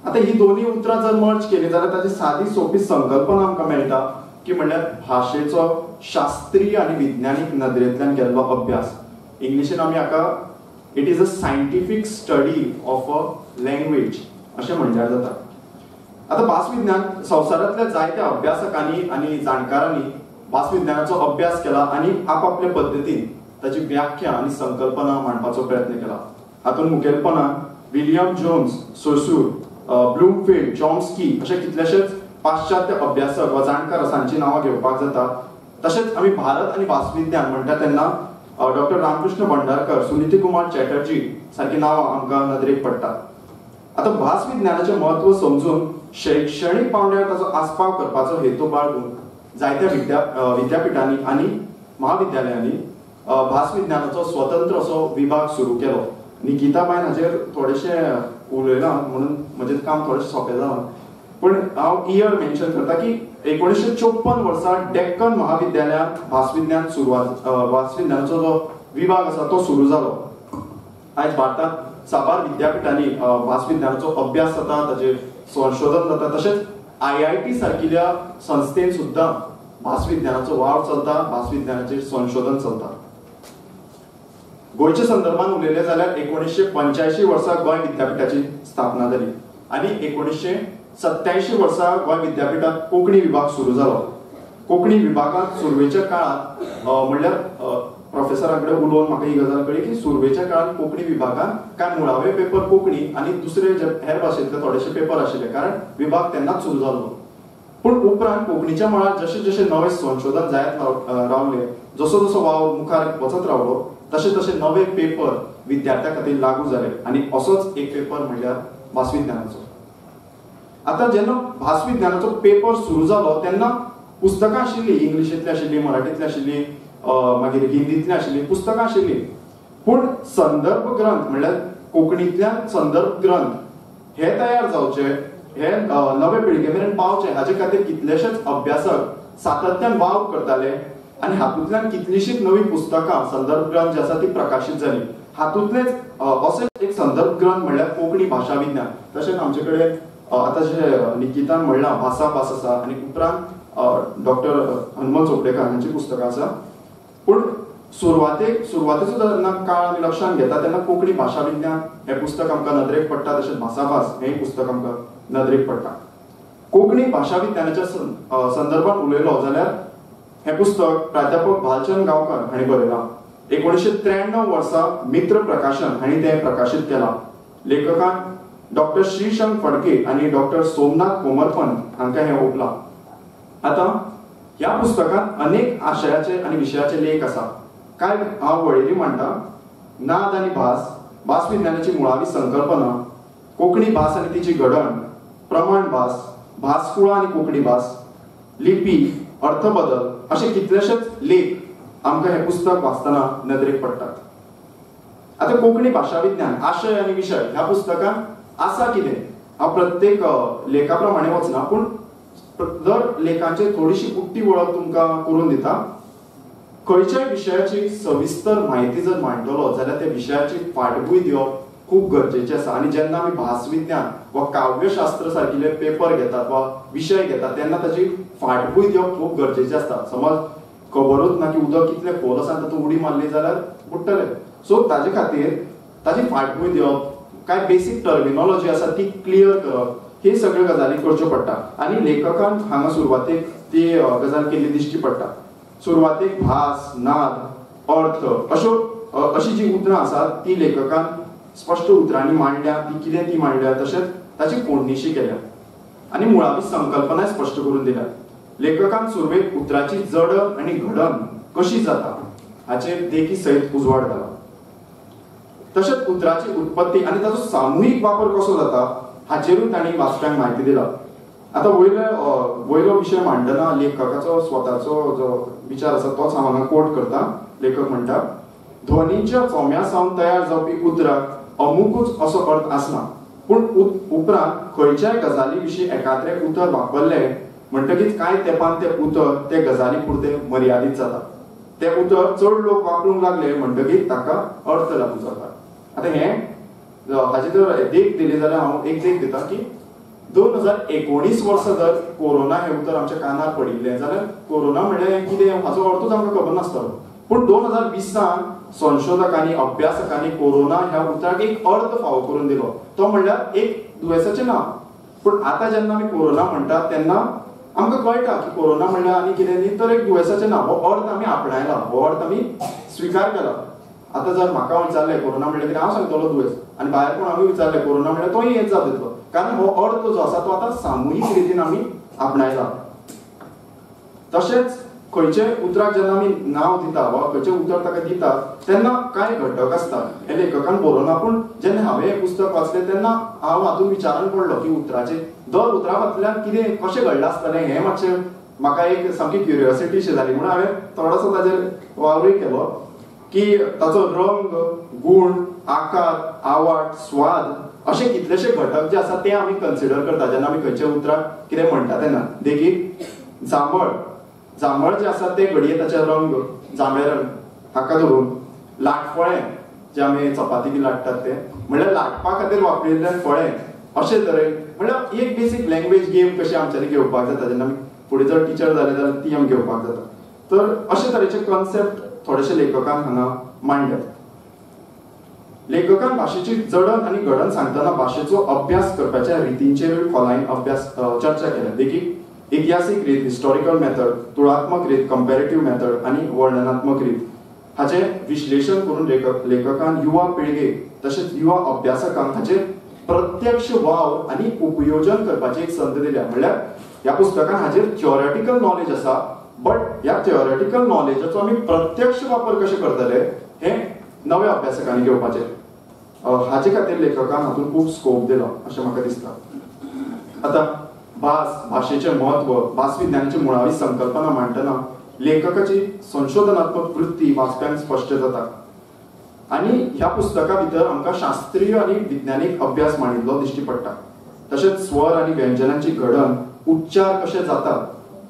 S4: आतां ही दोनूय उतरां जर मर्ज केली जाल्यार ताची सादी सोंपी संकल्पना आमकां मेळटा की म्हणल्यार भाशेचो शास्त्रीय आनी विज्ञानीक नदरेंतल्यान केल्लो अभ्यास. इंग्लिशीन आमी हाका it is a scientific study of a language अशें म्हणल्यार जाता. आतां भासविज्ञान संवसारांतल्या जायत्या अभ्यासकांनी आनी जाणकारांनी भासविज्ञानाचो अभ्यास केला आनी आपआपले पद्दतीन ताची व्याख्या आनी संकल्पना मांडपाचो प्रयत्न केला. हातूंत मुखेलपणान William Jones, Saussure, Bloomfield, Chomsky अशे कितलेशेच पाश्चात्य अभ्यासक वा जाणकार आसा हांची नांवां घेवपाक जाता. तशेंच आमी भारत आनी भासविज्ञान म्हणटा तेन्ना डॉक्टर रामकृष्ण भंडारकर, सुनीती कुमार चॅटर्जी सारकी नांवां आमकां नदरेक पडटात. आतां भासविज्ञानाचें म्हत्व समजून शैक्षणीक पावंड्यार ताचो आस्पाव करपाचो हेतू बाळगून जायत्या विद्यापिठांनी आनी महाविद्यालयांनी भासविज्ञानाचो स्वतंत्र असो विभाग सुरू केलो. निकिताबायन हाचेर थोडेशें उलयलां म्हणून म्हजें काम थोडेशें सोंपें जालां, पूण हांव इयर मेन्शन करता की 1954 वर्सा डेक्कन महाविद्यालयांत भासविज्ञान सुरवात भासविज्ञानाचो जो विभाग आसा तो सुरू जालो. आयज भारतांत साबार विद्यापिठांनी भासविज्ञानाचो अभ्यास जाता, ताचेर संशोधन जाता. तशेंच IIT सारकिल्या संस्थेन सुद्दां भासविज्ञानाचो वावर चलता, भासविज्ञानाचेर संशोधन चलता. गोंयच्या संदर्भात उलयलें जाल्यार 1985 वर्सा गोंय विद्यापिठाची स्थापना जाली आनी 1987 वर्सा गोंय विद्यापिठांत कोंकणी विभाग सुरू जालो. कोंकणी विभागांत सुरवेच्या काळांत म्हणल्यार प्रोफेसरा कडेन उलोवन म्हाका ही गजाल कळ्ळी की सुरवेच्या काळांत कोंकणी विभागांत कांय मुळावे पेपर कोंकणी आनी दुसरे जे हेर भाशेंतले थोडेशे पेपर आशिल्ले, कारण विभाग तेन्नाच सुरू जाल्लो. पूण उपरांत कोंकणीच्या मळार जशें जशें नवें संशोधन जायत रावलें, जसो जसो वावर मुखार वचत रावलो तशें तशें नवे पेपर विद्यार्थ्यां खातीर लागू जाले आनी असोच एक पेपर म्हणल्यार भासविज्ञानाचो. आतां जेन्ना भासविज्ञानाचो पेपर सुरू जालो तेन्ना पुस्तकां आशिल्लीं, इंग्लिशींतलीं आशिल्लीं, मराठींतलीं आशिल्लीं, मागीर हिंदींतलीं आशिल्लीं पुस्तकां आशिल्लीं, पूण संदर्भ ग्रंथ म्हणल्यार कोंकणींतल्यान संदर्भ ग्रंथ हे तयार जावचे, हे नवे पिळगे मेरेन पावचे हाजे खातीर कितलेशेच अभ्यासक सातत्यान वावर करताले आनी हातूंतल्यान कितलीशीच नवी पुस्तकां संदर्भ ग्रंथ जे आसा ती प्रकाशीत जाली. हातूंतलेच अशेंच एक संदर्भ ग्रंथ म्हणल्यार कोंकणी भाशा विज्ञान. तशेंच आमचे कडेन आतां जशें निकितान म्हणलां भासाभास आसा आनी उपरांत डॉक्टर हनुमंत चोपडेकर हांची पुस्तकां आसा. पूण सुरवातेचो जेन्ना काळ आमी लक्षांत घेता तेन्ना कोंकणी भाशा विज्ञान हें पुस्तक आमकां नदरेक पडटा, तशेंच भासाभास हें पुस्तक आमकां नदरेक पडटा. कोंकणी भाशा विज्ञानाच्या संदर्भात उलयलो जाल्यार हें पुस्तक प्राध्यापक भालचंद्र गांवकर हांणी बरयलां. 1993 वर्सा मित्र प्रकाशन हांणी तें प्रकाशीत केलां. लेखकान डॉक्टर श्रीशंक फडके आनी डॉक्टर सोमनाथ कोमरपंत हांकां हें ओपलां. आतां ह्या पुस्तकांत अनेक आशयाचे आनी विशयाचे लेख आसा. कांय हांव वळेरी मांडटा. नाद आनी भास, भासविज्ञानाची मुळावी संकल्पना, कोंकणी भास आनी तिची घडण, प्रमाण भास, भास कुळां आनी कोंकणी भास, लिपी, अर्थबदल अशे कितलेशेच लेख आमकां हें पुस्तक वाचतना नदरेक पडटात. आतां कोंकणी भाशा विज्ञान आशय आनी विशय ह्या पुस्तकांत आसा कितें, हांव प्रत्येक लेखा प्रमाणे वचना, पूण दर लेखांचेर थोडीशी उक्ती वळख तुमकां करून दिता. खंयच्याय विशयाची सविस्तर म्हायती जर मांडटलो जाल्यार त्या विशयाची फाटभूंय दिवप खूब गरजेचें आसा. आनी जेन्ना आमी भासविज्ञान वा काव्यशास्त्र सारकिले पेपर घेतात वा विशय घेतात तेन्ना ताची फाटभूंय दिवप खूब गरजेचें आसता. समज खबरूच ना की उदक कितलें खोल आसा तातूंत उडी मारली जाल्यार बुडटले. सो ताजे खातीर ताची फाटभूंय दिवप, कांय बेसीक टर्मिनोलॉजी आसा ती क्लियर करप, ही सगळ्यो गजाली करच्यो पडटा. आनी लेखकान हांगा सुरवातेक ती गजाल केल्ली दिश्टी पडटा. सुरवातेक भास, नाद, अर्थ अश्यो अशी जी उतरां आसात ती लेखकान स्पश्ट उतरांनी मांडल्या, ती कितें ती मांडल्या, तशेंच ताची फोडणिशी केल्या आनी मुळावी संकल्पनाय स्पश्ट करून दिल्या. लेखकान सुरवेक उतराची जडण आनी घडण कशी जाता हाचेर देखी सयत उजवाड घाला. तशेंच उतराची उत्पत्ती आनी ताचो सामुहीक वापर कसो जाता हाचेरूय तांणी वाचप्यांक म्हायती दिला. आतां वयलो विशय मांडटना लेखकाचो स्वताचो जो विचार आसा तोच हांव हांगा कोट करता. लेखक म्हणटा, ध्वनीच्या चोम्या सावन तयार जावपी उतराक अमुकूच असो अर्थ आसना, पूण उपरांत खंयच्याय गजाली विशीं एकाद्रें उतर वापरलें म्हणटकीच कांय तेंपान तें उतर ते गजाली पुरतें मर्यादीत जाता. तें उतर चड लोक वापरूंक लागले म्हणटकीच ताका अर्थ लागू जाता. आतां हें हाची जर देख दिली जाल्यार हांव एक देख दिता की 2019 वर्सा जर कोरोना हें उतर आमच्या कानार पडिल्लें जाल्यार कोरोना म्हणल्यार कितें हाचो अर्थूच आमकां खबर नासतलो. पूण 2020 संशोधकांनी, अभ्यासकांनी कोरोना ह्या उतराक एक अर्थ फावो करून दिलो, तो म्हणल्यार एक दुयेंसाचें नांव. पूण आतां जेन्ना आमी कोरोना म्हणटात तेन्ना आमकां कळटा की कोरोना म्हणल्यार आनी कितें न्ही तर एक दुयेंसाचें नांव. हो अर्थ आमी आपणायला, हो अर्थ आमी स्विकार केला. आतां जर म्हाका विचारलें कोरोना म्हणल्यार कितें, हांव सांगतलो दुयेंस, आनी भायर कोण आमी विचारलें कोरोना म्हणल्यार तोय हेच जाप दितलो, कारण हो अर्थ जो आसा तो आतां सामुहीक रितीन आमी आपणायला. तशेंच खंयचे उतराक जेन्ना आमी नांव दिता वा खंयचें उतर ताका दिता तेन्ना कांय घटक आसता हें लेखकान बरोवना, पूण जेन्ना हांवें हें पुस्तक वाचलें तेन्ना हांव हातूंत विचारान पडलो की उतराचें दर उतरा फाटल्यान कितें कशें घडलां आसतलें हें मातशें म्हाका एक सामकी क्युरियोसिटी शी जाली, म्हणून हांवें थोडोसो ताजेर वावरूय केलो की ताचो रंग, गूण, आकार, आवाट, स्वाद अशे कितलेशे घटक जे आसा ते आमी कन्सिडर करता जेन्ना आमी खंयच्या उतराक कितें म्हणटा तेन्ना. देखीक जांबळ, जांबळ जे आसा ते घडये ताचे रंग जांबळे रंग हाका धरून, लाटफळें जे आमी चपाती बी लाट्टात ते म्हणल्यार लाटपा खातीर वापरिल्लें फळें, अशे तरेन म्हणल्यार एक बेसीक लँग्वेज गेम कशी आमच्यांनी घेवपाक जाता जेन्ना आमी फुडें जर टिचर जाले जाल्यार ती आमी घेवपाक जाता. तर अशे तरेचे कॉन्सेप्ट थोडेशे लेखकान हांगा मांडल्यात. लेखकान भाशेची जडण आनी घडण सांगतना भाशेचो अभ्यास करपाच्या रितींचेरूय खोलायेन अभ्यास चर्चा केल्या. देखीक इतिहासीक रीत, हिस्टॉरिकल मेथड, तुळात्मक रीत, कंपॅरेटिव्ह मेथड आनी वर्णनात्मक रीत हाचें विश्लेशण करून लेखकान युवा पिळगेक तशेंच युवा अभ्यासकांक हाचेर प्रत्यक्ष वावर आनी उपयोजन करपाची एक संद दिल्या. म्हणल्यार ह्या पुस्तकान हाचेर थियोरेटिकल नॉलेज आसा, बट ह्या थियोरेटिकल नॉलेजाचो आमी प्रत्यक्ष वापर कशे करतले हें नव्या अभ्यासकांनी घेवपाचें, हाचे खातीर लेखकान हातूंत खूब स्कोप दिलो अशें म्हाका दिसता. आतां भास, भाशेचें म्हत्व, भासविज्ञानाची मुळावी संकल्पना मांडटना लेखकाची संशोधनात्मक वृत्ती वाचप्यांक स्पश्ट जाता आनी ह्या पुस्तका भितर आमकां शास्त्रीय आनी विज्ञानीक अभ्यास मांडिल्लो दिश्टी पडटा. तशेंच स्वर आनी व्यंजनांची घडण, उच्चार कशे जातात,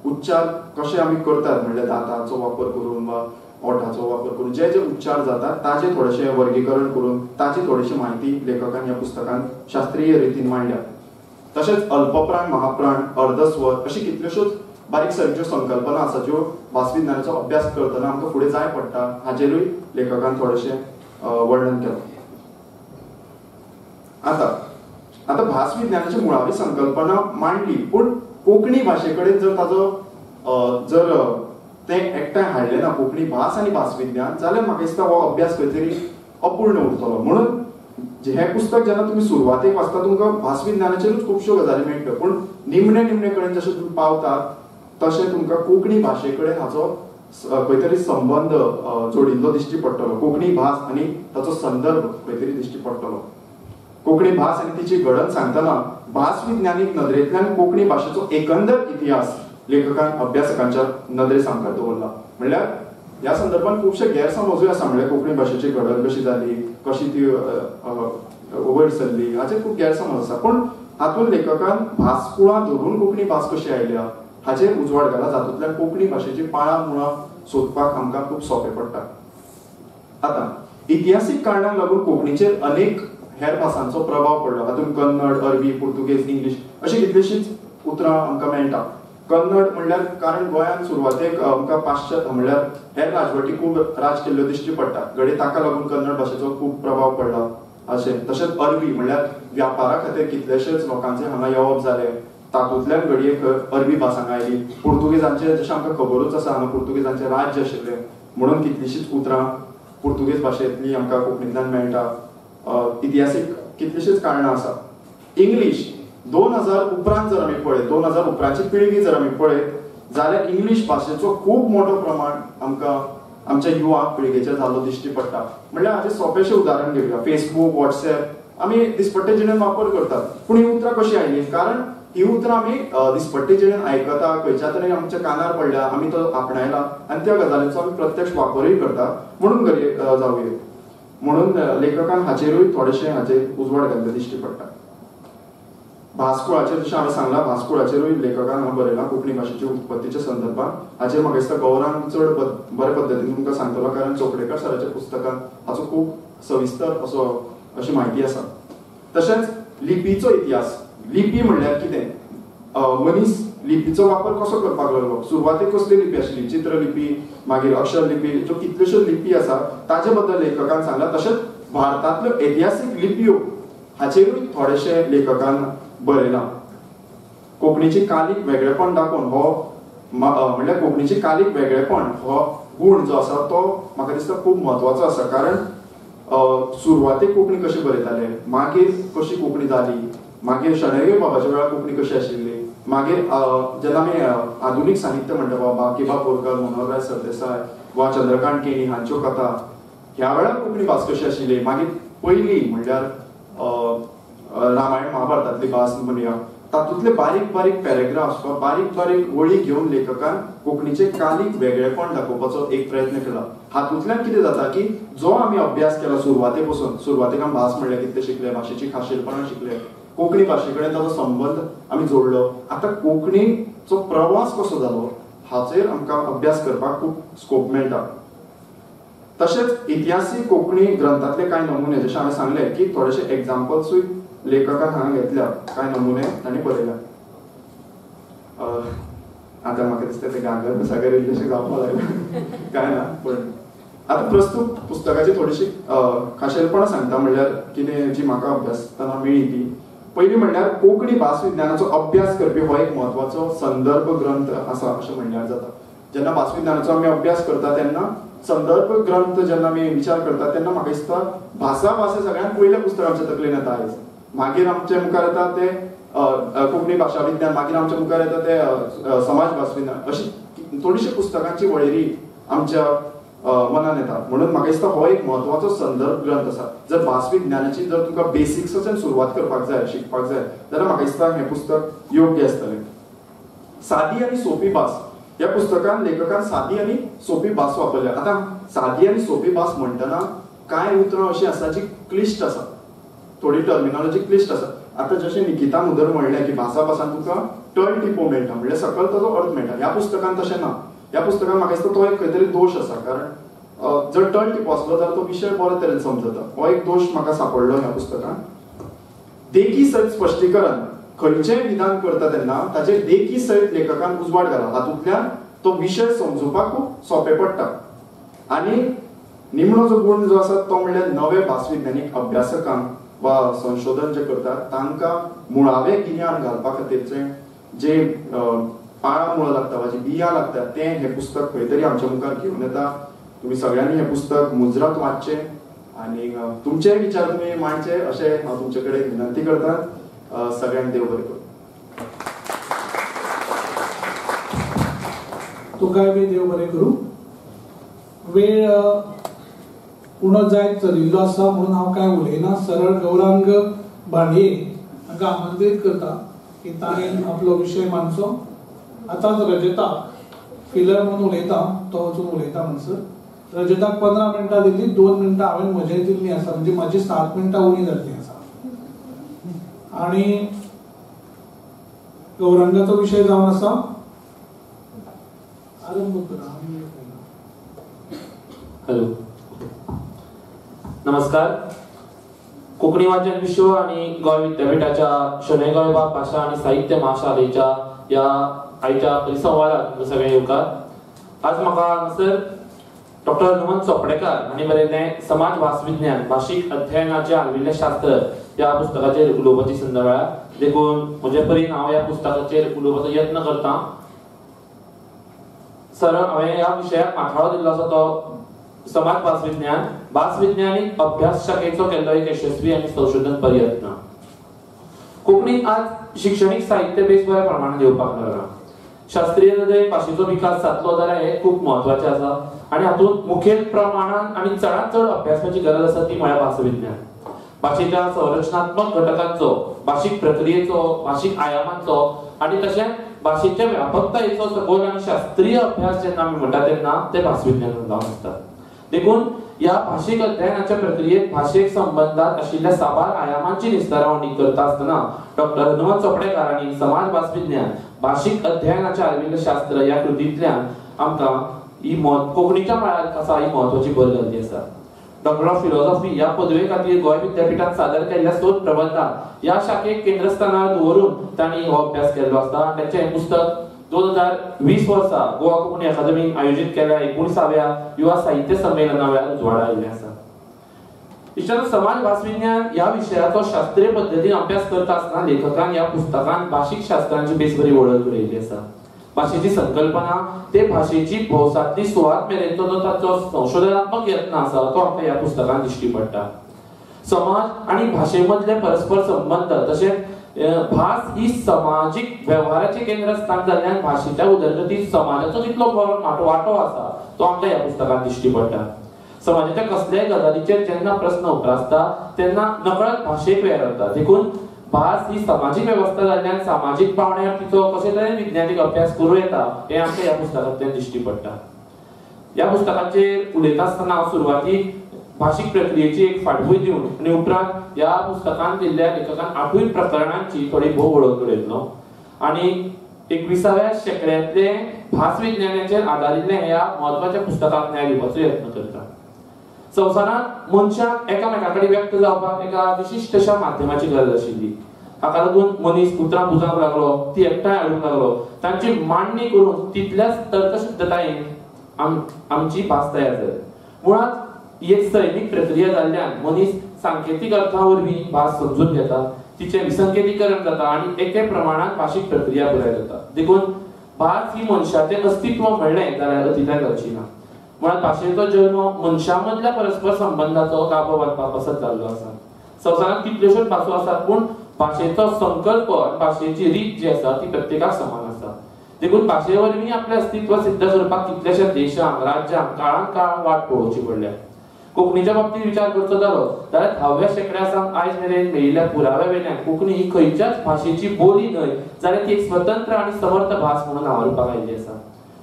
S4: उच्चार कशे आमी करतात म्हणल्यार दांताचो वापर करून वा ओठाचो वापर करून जे जे उच्चार जातात ताचे थोडेशें वर्गीकरण करून ताची थोडीशी म्हायती लेखकान ह्या पुस्तकान शास्त्रीय रितीन मांडल्या. तशेंच अल्पप्राण, महाप्राण, अर्धस्वर अशी कितल्योश्योच बारीक सारीक ज्यो संकल्पना आसा ज्यो भासविज्ञानाचो अभ्यास करतना आमकां फुडें जाय पडटा हाचेरूय लेखकान थोडेशें वर्णन केलां. आतां आतां भासविज्ञानाची मुळावी संकल्पना मांडली, पूण कोंकणी भाशे कडेन जर ताजो जर तें एकठांय हाडलें ना कोंकणी भास आनी भासविज्ञान जाल्यार म्हाका दिसता हो अभ्यास खंय तरी अपूर्ण उरतलो. म्हणून हें पुस्तक जेन्ना तुमी सुरवातेक वाचता तुमकां भासविज्ञानाचेरूच खुबश्यो गजाली मेळटल्यो, पूण निमणे निमणे कडेन जशें तुमी पावतात तशें तुमकां कोंकणी भाशे कडेन हाचो खंय तरी संबंद जोडिल्लो दिश्टी पडटलो, कोंकणी भास आनी ताचो संदर्भ खंय तरी दिश्टी पडटलो. कोंकणी भास आनी तिची घडण सांगतना भास विज्ञानीक नदरेंतल्यान कोंकणी भाशेचो एकंदर इतिहास लेखकान अभ्यासकांच्या नदरे सामकार दवरला. म्हणल्यार ह्या संदर्भात खुबशे गैरसमजूय आसा, म्हणल्यार कोंकणी भाशेची घडण कशी जाली, कशी ती वयर सरली हाचेर खूब गैरसमज आसा. पूण हातूंत लेखकान भास कुळां धरून कोंकणी भास कशी आयल्या हाचेर उजवाड घाला, जातूंतल्यान कोंकणी भाशेची पाळां मुळां सोदपाक आमकां खूब सोंपें पडटा. आतां इतिहासीक कारणांक लागून कोंकणीचेर अनेक हेर भासांचो प्रभाव पडलो. हातूंत कन्नड, अरबी, पुर्तुगेज, इंग्लीश अशी कितलीशीच उतरां आमकां मेळटा. कन्नड म्हणल्यार कारण गोंयांत सुरवातेक आमकां पाश्चात्य म्हणल्यार हेर राजवटी खूब राज केल्ल्यो दिश्टी पडटा, घडये ताका लागून कन्नड भाशेचो खूब प्रभाव पडला अशें. तशेंच अरबी म्हणल्यार व्यापारा खातीर कितलेशेच लोकांचे हांगा येवप जालें, तातूंतल्यान घडये अरबी भास हांगा आयली. पुर्तुगेजांचे जशें आमकां खबरूच आसा हांगा पुर्तुगेजांचें राज्य आशिल्लें म्हणून कितलीशीच उतरां पुर्तुगेज भाशेंतली आमकां कोंकणींतल्यान मेळटा. इतिहासीक कितलीशीच कारणां आसा. इंग्लीश 2000 उपरांत जर आमी पळयत, 2000 उपरांतची पिळगी जर आमी पळयत जाल्यार इंग्लीश भाशेचो खूब मोठो प्रमाण आमकां आमच्या युवा पिळगेचेर जाल्लो दिश्टी पडटा. म्हणल्यार हाचें सोंपेशें उदाहरण घेवया, फेसबूक, वॉट्सएप आमी दिसपट्टे जिणेंत वापर करतात. पूण ही उतरां कशीं आयलीं? कारण ही उतरां आमी दिसपट्टे जिणेंत आयकता, खंयच्या तरी आमच्या कानार पडल्या, आमी तो आपणायला आनी त्या गजालींचो आमी प्रत्यक्ष वापरूय करता म्हणून घडये जावये. म्हणून लेखकान हाचेरूय थोडेशें हाचेर उजवाड घाल्ले दिश्टी पडटा. भासकुळाचेर जशें हांवें सांगलां, भासकुळाचेरूय लेखकान हांव बरयलां कोंकणी भाशेच्या उत्पत्तीच्या संदर्भात. हाचेर म्हाका दिसता गौरांग चड बरे पद्दतीन तुमकां सांगतलो, कारण चोपडेकर सराच्या पुस्तकांत हाचो खूब सविस्तर असो अशी म्हायती आसा. तशेंच लिपीचो इतिहास. लिपी म्हणल्यार कितें, मनीस लिपीचो वापर कसो करपाक लागलो, सुरवातेक कसली लिपी आशिल्ली, चित्रलिपी, मागीर अक्षर लिपी, ज्यो कितल्योश्यो लिपी आसा ताजे बद्दल लेखकान सांगलां. तशेंच भारतांतल्यो ऐतिहासीक लिपयो हाचेरूय थोडेशे लेखकान बरयलां. कोंकणीची कालीक वेगळेपण दाखोवन हो म्हणल्यार कोंकणीची कालीक वेगळेपण हो गूण जो आसा तो म्हाका दिसता खूब म्हत्वाचो आसा. कारण सुरवातेक कोंकणी कशी बरयताले, मागीर कशी कोंकणी जाली, मागीर शणै बाबाच्या वेळार कोंकणी कशी आशिल्ली, मागीर जेन्ना आमी आधुनीक साहित्य म्हणटा बाकीबाब बोरकर, मनोहरराय सरदेसाय वा चंद्रकांत केणी हांच्यो कथा, ह्या वेळार कोंकणी भास कशी आशिल्ली. मागीर पयली म्हणल्यार रामायण महाभारतांतली भास म्हणया, तातूंतले बारीक बारीक पॅरेग्राफ्स वा बारीक बारीक वळी घेवन लेखकान कोंकणीचे कालीक वेगळेपण दाखोवपाचो एक प्रयत्न केला. हातूंतल्यान कितें जाता की जो आमी अभ्यास केला सुरवाते पसून, सुरवातेक आमी भास म्हणल्यार कितें शिकले, भाशेची खाशेलपणां शिकले, कोंकणी भाशे कडेन ताचो संबंद आमी जोडलो. आतां कोंकणीचो प्रवास कसो जालो हाचेर आमकां अभ्यास करपाक खूब स्कोप मेळटा. तशेंच इतिहासीक कोंकणी ग्रंथांतले कांय नमुने, जशें हांवें सांगलें की थोडेशे एग्जाम्पल्सूय लेखकान हांगा घेतल्या, कांय नमुने तांणी बरयल्या. आतां म्हाका दिसता ते गांगर सागर इल्लेशें जावपाक लागलें, कांय ना. पण आतां प्रस्तुत पुस्तकाची थोडीशी खाशेलपणां सांगता, म्हणल्यार कितें जी म्हाका अभ्यासतना मेळ्ळी ती. पयलीं म्हणल्यार कोंकणी भास विज्ञानाचो अभ्यास करपी हो एक म्हत्वाचो संदर्भ ग्रंथ आसा अशें म्हणल्यार जाता. जेन्ना भास विज्ञानाचो आमी अभ्यास करता तेन्ना संदर्भ ग्रंथ जेन्ना आमी विचार करता तेन्ना म्हाका दिसता भासा भास हें सगळ्यांत पयलें पुस्तक आमच्या तकलेन येता आयज. मागीर आमच्या मुखार येता ते कोंकणी भाशा विज्ञान, मागीर आमच्या मुखार येता ते समाज भास विज्ञान, अशी थोडीशी पुस्तकांची वळेरी आमच्या मनान येता. म्हणून म्हाका दिसता हो एक म्हत्वाचो संदर्भ ग्रंथ आसा. जर भास विज्ञानाची जर तुमकां बेसिक्साच्यान सुरवात करपाक जाय, शिकपाक जाय जाल्यार म्हाका दिसता हें पुस्तक योग्य आसतलें. सादी आनी सोपी भास. ह्या पुस्तकान लेखकान सादी आनी सोपी भास वापरल्या. आतां सादी आनी सोपी भास म्हणटना कांय उतरां अशीं आसा जी क्लिश्ट आसा, थोडी टर्मिनॉलॉजी क्लिश्ट आसा. आतां जशें निकिता मुदर म्हणलें की भासा भासान तुका टर्न टिपो मेळटा, म्हणल्यार सकल ताचो अर्थ मेळटा. ह्या पुस्तकान तशें ना. ह्या पुस्तकान म्हाका दिसता तो एक खंय तरी दोश आसा, कारण जर टर्न टिपो आसलो जाल्यार तो विशय बरे तरेन समजता. हो एक दोश म्हाका सापडलो ह्या पुस्तकान. देखी सयत स्पश्टीकरण. खंयचेंय विधान करता तेन्ना ताचेर देखी सयत लेखकान उजवाड घाला, हातूंतल्यान तो विशय समजुपाक खूब सोंपें पडटा. आनी निमणो जो गूण जो आसा तो म्हणल्यार नवे भासविज्ञानीक अभ्यासकांक वा संशोधन जे करतात तांकां मुळावें गिन्यान घालपा खातीरचें जे पाळां मुळां लागता वा जी बियां लागता तें हें पुस्तक खंय तरी आमच्या मुखार घेवन येता. तुमी सगळ्यांनी हें पुस्तक मुजरत वाचचें आनी तुमचेय विचार तुमी मांडचे अशें हांव तुमचे कडेन विनंती करता. सगळ्यांक देव बरें करूं.
S2: तुकाय बी देव बरें करूं. वेळ उणो जायत चलिल्लो आसा म्हणून हांव कांय उलयना. सरळ गौरांग भांडये हांकां आमंत्रीत करता की ताणें आपलो विशय मांडचो. आतांच रजताक फिलर म्हणून उलयता, तो वचून उलयता म्हणसर रजताक 15 मिनटां दिल्ली, 2 मिनटां हांवें म्हजें दिल्लीं आसा, म्हणजे म्हाजी 7 मिनटां उणी जाल्लीं आसा. आनी गौरांगाचो विशय जावन आसा आरंभ करा.
S5: हॅलो, नमस्कार. कोंकणी वाचन विश्व आनी गोंय विद्यापीठाच्या शणै गोंयबाब भाशा आनी साहित्य महाशाळेच्या ह्या आयच्या परिसंवादात तुमकां सगळ्यांक येवकार. आज म्हाका हांगासर डॉक्टर हनुमंत चोपडेकार हांणी बरयल्लें समाज भासविज्ञान भाशीक अध्ययनाचें आर्विल्लें शास्त्र ह्या पुस्तकाचेर उलोवपाची संद मेळ्ळ्या. देखून म्हजे परीन हांव ह्या पुस्तकाचेर उलोवपाचो यत्न करता. सरळ हांवें ह्या विशयाक माथाळो दिल्लो आसा तो समाज भासविज्ञान भासविज्ञानीक अभ्यास शाखेचो केल्लो एक यशस्वी आनी संशोधन प्रयत्न. कोंकणीत आज शिक्षणीक साहित्य बेस बऱ्या प्रमाणात येवपाक लागलां. शास्त्रीय नदरेन भाशेचो विकास जातलो जाल्यार हें खूब म्हत्वाचें आसा आनी हातूंत मुखेल प्रमाणान आनी चडांत चड अभ्यासाची गरज आसा ती म्हळ्यार भासविज्ञान. भाशेच्या संरचनात्मक घटकांचो, भाशीक प्रक्रियेचो, भाशीक आयामांचो आनी तशेंच भाशेच्या व्यापकतायेचो सखोल आनी शास्त्रीय अभ्यास जेन्ना आमी म्हणटा तेन्ना ते भासविज्ञान जावन आसता. देखून ह्या भाशीक अध्ययनाच्या प्रक्रियेत भाशेक संबंदात आशिल्ल्या साबार आयामांची निस्तरावणी करता आसतना डॉक्टर हनुमंत चोपडेकार हांणी समाज भासविज्ञान भाशीक अध्ययनाचें आर्विल्लें शास्त्र ह्या कृतींतल्यान आमकां ही कोंकणीच्या मळार खासा ही म्हत्वाची भर घाल्ली आसा. डॉक्टर ऑफ फिलॉसॉफी ह्या पदवे खातीर गोंय विद्यापीठांत सादर केल्ल्या सोद प्रबंधात ह्या शाखेक केंद्रस्थानार दवरून तांणी हो अभ्यास केल्लो आसा. आनी तांचें हें पुस्तक 2020 वर्सा गोवा कोंकणी अकादमीन आयोजीत केल्ल्या 19व्या युवा साहित्य संमेलना वेळार उजवाडा आयिल्लें आसा. इश्टांनो, समाज भासविज्ञान ह्या विशयाचो शास्त्रीय पद्दतीन अभ्यास करता आसतना लेखकान ह्या पुस्तकान भाशीक शास्त्रांची बेस बरी वळख घडयल्ली आसा. भाशेची संकल्पना ते भाशेची भौसांतली सुवात मेरेनचो जो ताचो संशोधनात्मक यत्न आसा तो आमकां ह्या पुस्तकान दिश्टी पडटा. समाज आनी भाशे मदले परस्पर संबंद तशेंच भास ही समाजीक वेव्हाराचें केंद्रस्थान जाल्ल्यान भाशेच्या उदरगतीत समाजाचो कितलो बरो वांटो आसा तो आमकां ह्या पुस्तकान दिश्टी पडटा. समाजाच्या कसल्याय गजालीचेर जेन्ना प्रस्न उप्रासता तेन्ना नकळत भाशेक वेळ वता. देखून भास ही समाजीक वेवस्था जाल्ल्यान सामाजीक पावंड्यार तिचो कशे तरेन विज्ञानीक अभ्यास करूं येता हें आमकां ह्या पुस्तकांतल्यान दिश्टी पडटा. ह्या पुस्तकाचेर उलयता आसतना हांव सुरवातीक भाशीक प्रक्रियेची एक फाटभूंय दिवन आनी उपरांत ह्या पुस्तकांत दिल्ल्या लेखकान 8 प्रकरणांची थोडी भोव वळख घडयतलो आनी 21व्या शेंकड्यांतले भासविज्ञानाचेर आदारिल्ल्या ह्या म्हत्वाच्या पुस्तकाक न्याय दिवपाचो यत्न करता. संवसारांत मनशाक एकामेकां कडेन व्यक्त जावपाक एका विशिश्ट अशा माध्यमाची गरज आशिल्ली. हाका लागून मनीस उतरां पुजावंक लागलो, ती एकठांय हाडूंक लागलो, तांची मांडणी करून तितल्याच तर्कशुद्धतायेन आमची भास तयार जाली. मुळांत ही एक सैमीक प्रक्रिया जाल्ल्यान मनीस सांकेतीक अर्था वरवीं भास समजून घेता, तिचें विसंकेतीकरण जाता आनी एके प्रमाणांत भाशीक प्रक्रिया पुराय जाता. देखून भास ही मनशाचें अस्तित्व म्हणलें जाल्यार अतिताय जावची ना. मुळांत भाशेचो जल्म मनशां मदल्या परस्पर संबंदाचो गाभो बांदपा पासत जाल्लो आसा. संवसारांत कितल्योश्योच भासो आसात पूण भाशेचो संकल्प आनी भाशेची रीत जी आसा ती प्रत्येकाक समान आसा. देखून भाशे वरवीं आपलें अस्तित्व सिद्ध करपाक कितल्याश्या देशांक, राज्यांक काळान काळ वाट पळोवची पडल्या. कोंकणीच्या बाबतीत विचार करचो जालो जाल्यार 10व्या शेंकड्या सावन आयज मेरेन मेळिल्ल्या पुराव्या वयल्यान कोंकणी ही खंयच्याच भाशेची बोली न्हय जाल्यार ती एक स्वतंत्र आनी समर्थ भास म्हणून नांवारूपाक आयिल्ली आसा.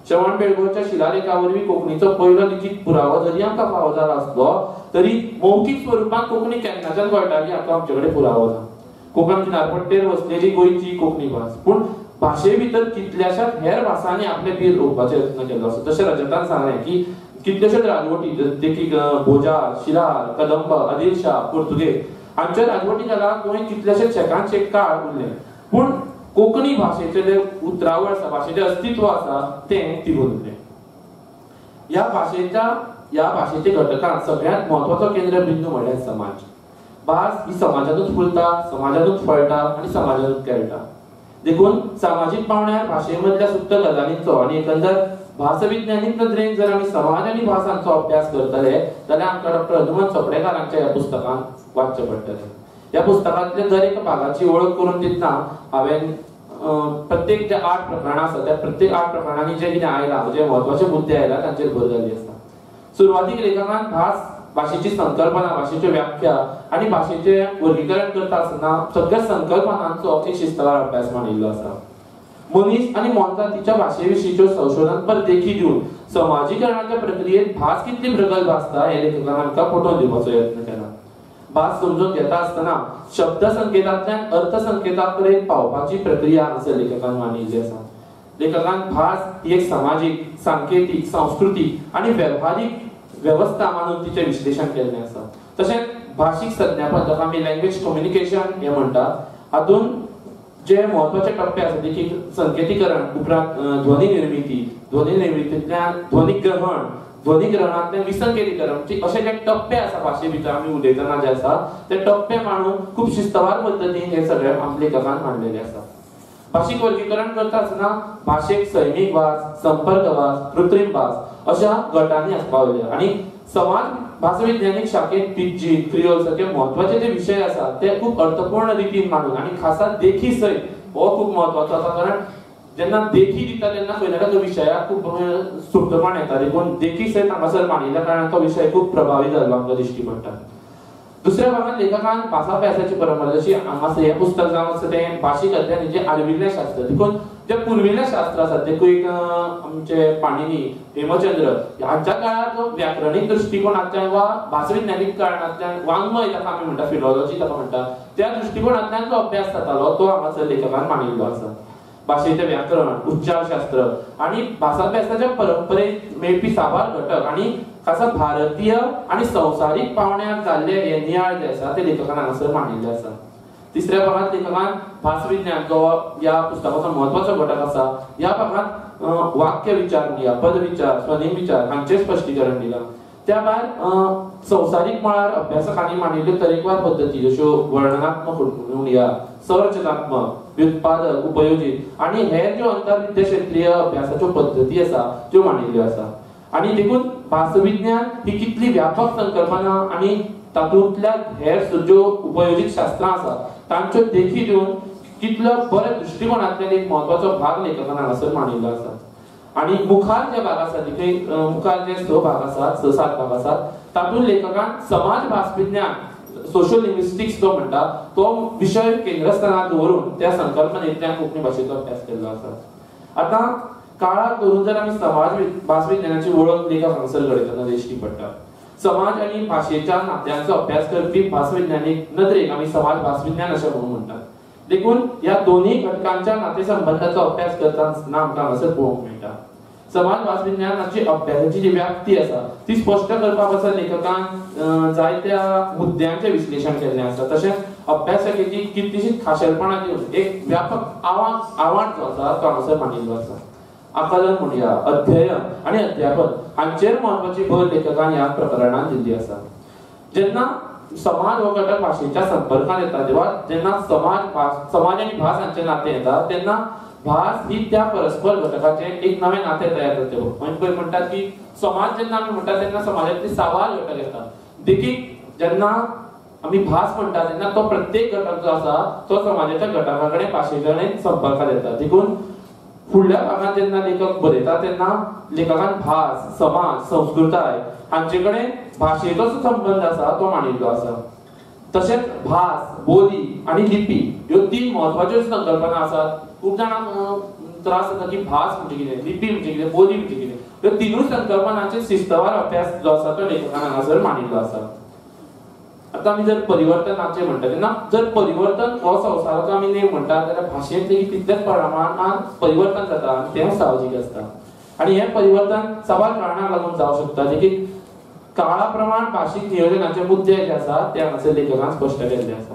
S5: श्रवण बेळगोळच्या शिलालेखा वरवीं कोंकणीचो पयलो लिखीत पुरावो जरी आमकां फावो जाला आसलो तरी मौखीक स्वरुपांत कोंकणी केन्नाच्यान कळटाली हाका आमचे कडेन पुरावो ना. कोंकण किनारपट्टेर वसलेली गोंयची कोंकणी भास पूण भाशे भितर कितल्याशाच हेर भासांनी आपलें बीर रोवपाचो यत्न केल्लो आसा. तशें रजतान सांगलें की कितलेशेच राजवटी देखीक भोजार, शिलार, कदंब, आदिलशाह, पुर्तुगेज हांच्या राजवटी खाला गोंय कितलेशे शेकान शेक काळ उरलें पूण कोंकणी भाशेचें जें उतरावळ आसा, भाशेचें अस्तित्व आसा तें तिगून उरलें. ह्या भाशेच्या घटकांत सगळ्यांत म्हत्वाचो केंद्रबिंदू म्हळ्यार समाज. भास ही समाजांतूच फुलता, समाजांतूच फळटा आनी समाजांतूच खेळटा. देखून सामाजीक पावंड्यार भाशे मदल्या सुप्त गजालींचो आनी एकंदर भासविज्ञानीक नदरेन जर आमी समाज आनी भास हांचो अभ्यास करतले जाल्यार आमकां डॉक्टर हनुमंत चोपडेकारांच्या ह्या पुस्तकांत वाचचें पडटलें. ह्या पुस्तकांतल्या दर एका भागाची वळख करून दितना हांवें प्रत्येक जे 8 प्रकरणां आसा त्या प्रत्येक 8 प्रकरणांनी जें कितें आयलां, जे म्हत्वाचे मुद्दे आयला तांचेर भर घाल्ली आसा. सुरवातीक लेखकान भास भाशेची संकल्पना, भाशेच्यो व्याख्या आनी भाशेचें वर्गीकरण करता आसतना सगळ्या संकल्पनांचो एक शिस्तवार अभ्यास मांडिल्लो आसा. मनीस आनी मोनजातीच्या भाशे विशींच्यो संशोधनपर देखी दिवन समाजीकरणाच्या प्रक्रियेत भास कितली प्रगल्भ आसता हे लेखकान आमकां पटोवन दिवपाचो यत्न केला. भास समजून घेता आसतना शब्द संकेतांतल्यान अर्थ संकेता कडेन पावपाची प्रक्रिया हांगासर लेखकान मांडिल्ली आसा. लेखकान भास ही एक समाजीक, सांकेतीक, सांस्कृतीक आनी वेव्हारीक वेवस्था मानून तिचें विश्लेशण केल्लें आसा. तशेंच भाशीक संज्ञापन जाका आमी लँग्वेज कम्युनिकेशन हें म्हणटात, हातूंत जे म्हत्वाचे टप्पे आसा देखीक संकेतीकरण, उपरांत ध्वनी निर्मिती, ध्वनी निर्मितींतल्यान ध्वनीग्रहण, ध्वनीग्रहणांतल्यान विसंकेतीकरण, अशे जे टप्पे आसा भाशे भितर आमी उलयतना जे आसा ते टप्पे मांडून खूब शिस्तवार पद्दतीन हे सगळे लेखकान मांडलेले आसा. भाशीक वर्गीकरण करता आसतना भाशेक सैमीक भास, संपर्क भास, कृत्रीम भास अशा गटांनी आसपावल्या आनी समाज भासविज्ञानीक शाखेंत पिज्जीन, क्रियोल सारके म्हत्वाचे जे विशय आसात ते खूब अर्थपूर्ण रितीन मांडून आनी खासा देखी सयत हो खूब म्हत्वाचो आसा, कारण जेन्ना देखी दिता तेन्ना खंय ना खंय तो विशयाक खूब सुप्तपण येता, देखून देखी सयत हांगासर मांडिल्ल्या कारणान तो विशय खूब प्रभावी जाल्लो आमकां दिश्टी पडटा. दुसऱ्या भागांत लेखकान भासाभ्यासाची परंपरा, जशी हांगासर हें पुस्तक जावन आसा तें भाशीक अध्ययन जें आर्विल्लें शास्त्र, देखून जे पुर्विल्लें शास्त्र आसा देखून आमचे पाणिनी, हेमचंद्र हांच्या काळार जो व्याकरणीक दृश्टिकोणांतल्यान वा भासविज्ञानीक कारणांतल्यान वाङ्मय ताका आमी म्हणटा, फिलॉलॉजी ताका म्हणटा, त्या दृश्टिकोणांतल्यान जो अभ्यास जातालो तो हांगासर लेखकान मांडिल्लो आसा. भाशेचें व्याकरण, उच्चारशास्त्र आनी भासाभ्यासाच्या परंपरेत मेळपी साबार घटक आनी खासा भारतीय आनी संवसारीक पावंड्यार जाल्ले हे नियाळ जे आसा ते लेखकान हांगासर मांडिल्ले आसा. तिसऱ्या भागांत लेखकान भासविज्ञान जो ह्या पुस्तकाचो म्हत्वाचो घटक आसा, ह्या भागांत वाक्य विचार म्हणया, पद विचार, स्वनीम विचार हांचें स्पश्टीकरण दिलां. त्या भायर संवसारीक मळार अभ्यासकांनी मांडिल्ल्यो तरेकवार पद्दती जश्यो वर्णनात्मक म्हणया, संरचनात्मक, व्युत्पादक, उपयोजीत आनी हेर ज्यो आंतरविद्याक्षेत्रीय अभ्यासाच्यो पद्दती आसा त्यो मांडिल्ल्यो आसा. आनी देखून भासविज्ञान ही कितली व्यापक संकल्पना आनी तातूंतल्या हेर ज्यो उपयोजीत शास्त्रां आसा तांच्यो देखी दिवन कितलो बऱ्या दृश्टिकोणांतल्यान एक म्हत्वाचो भाग लेखकान हांगासर मांडिल्लो आसा. आनी मुखार जे भाग आसा, देखीक मुखार जे 6 भाग आसात, 6-7 भाग आसात, तातूंत लेखकान समाज भासविज्ञान, सोशल लिंग्विस्टिक्स जो म्हणटा तो विशय केंद्रस्थानार दवरून त्या संकल्पनेंतल्यान कोंकणी भाशेचो अभ्यास केल्लो आसा. आतां काळाक धरून जर आमी समाज भासविज्ञानाची वळख लेखक हांगासर घडयतना दिश्टी पडटा. समाज आनी भाशेच्या नात्यांचो अभ्यास करपी भासविज्ञानीक नदरेक आमी समाज भासविज्ञान अशें म्हणून म्हणटात. देखून ह्या दोन्ही घटकांच्या नातेसंबंधाचो अभ्यास करता आसतना आमकां हांगासर पळोवंक मेळटा. समाज भासविज्ञानाची अभ्यासाची जी व्याप्ती आसा ती स्पश्ट करपा पासत लेखकान जायत्या मुद्द्यांचें विश्लेशण केल्लें आसा. तशेंच अभ्यासकाची कितलीशीच खाशेलपणां दिवन एक व्यापक आव्हान जो आसा तो हांगासर मांडिल्लो आसा. आकलन म्हणया, अध्ययन आनी अध्यापन हांचेर म्हत्वाची भर लेखकान ह्या प्रकरणांत दिल्ली आसा. जेन्ना समाज हो घटक भाशेच्या संपर्कांत येता, तेव्हा जेन्ना समाज आनी भास हांचें नातें येता तेन्ना भास ही त्या परस्पर घटकाचें एक नवें नातें तयार जाता. म्हणजे पळय म्हणटात की समाज जेन्ना आमी म्हणटात तेन्ना समाजांतले साबार घटक येतात. देखीक जेन्ना आमी भास म्हणटा तेन्ना तो प्रत्येक घटक जो आसा तो समाजाच्या घटका कडेन, भाशे कडेन संपर्कांत येता. देखून फुडल्या भागांत जेन्ना लेखक बरयता तेन्ना लेखकान भास, समाज, संस्कृताय हांचे कडेन भाशेचो जो संबंद आसा तो मांडिल्लो आसा. तशेंच भास, बोली आनी लिपी ह्यो 3 म्हत्वाच्यो संकल्पना आसात. खूब जाणांक त्रास जाता की भास म्हणजे कितें, लिपी म्हणजे कितें, बोली म्हणजे कितें. ह्यो तिनूय संकल्पनांचे शिस्तवार अभ्यास जो आसा तो लेखकान हांगासर मांडिल्लो आसा. आतां आमी जर परिवर्तनाचें म्हणटा तेन्ना जर परिवर्तन हो संवसाराचो आमी नेम म्हणटा जाल्यार भाशेंत लेगीत तितलेच प्रमाणान परिवर्तन जाता आनी तें साहजीक आसता. आनी हें परिवर्तन साबार कारणांक लागून जावंक शकता. देखीक काळा प्रमाण भाशीक नियोजनाचे मुद्दे जे आसा ते हांगासर लेखकान स्पश्ट केल्ले आसा.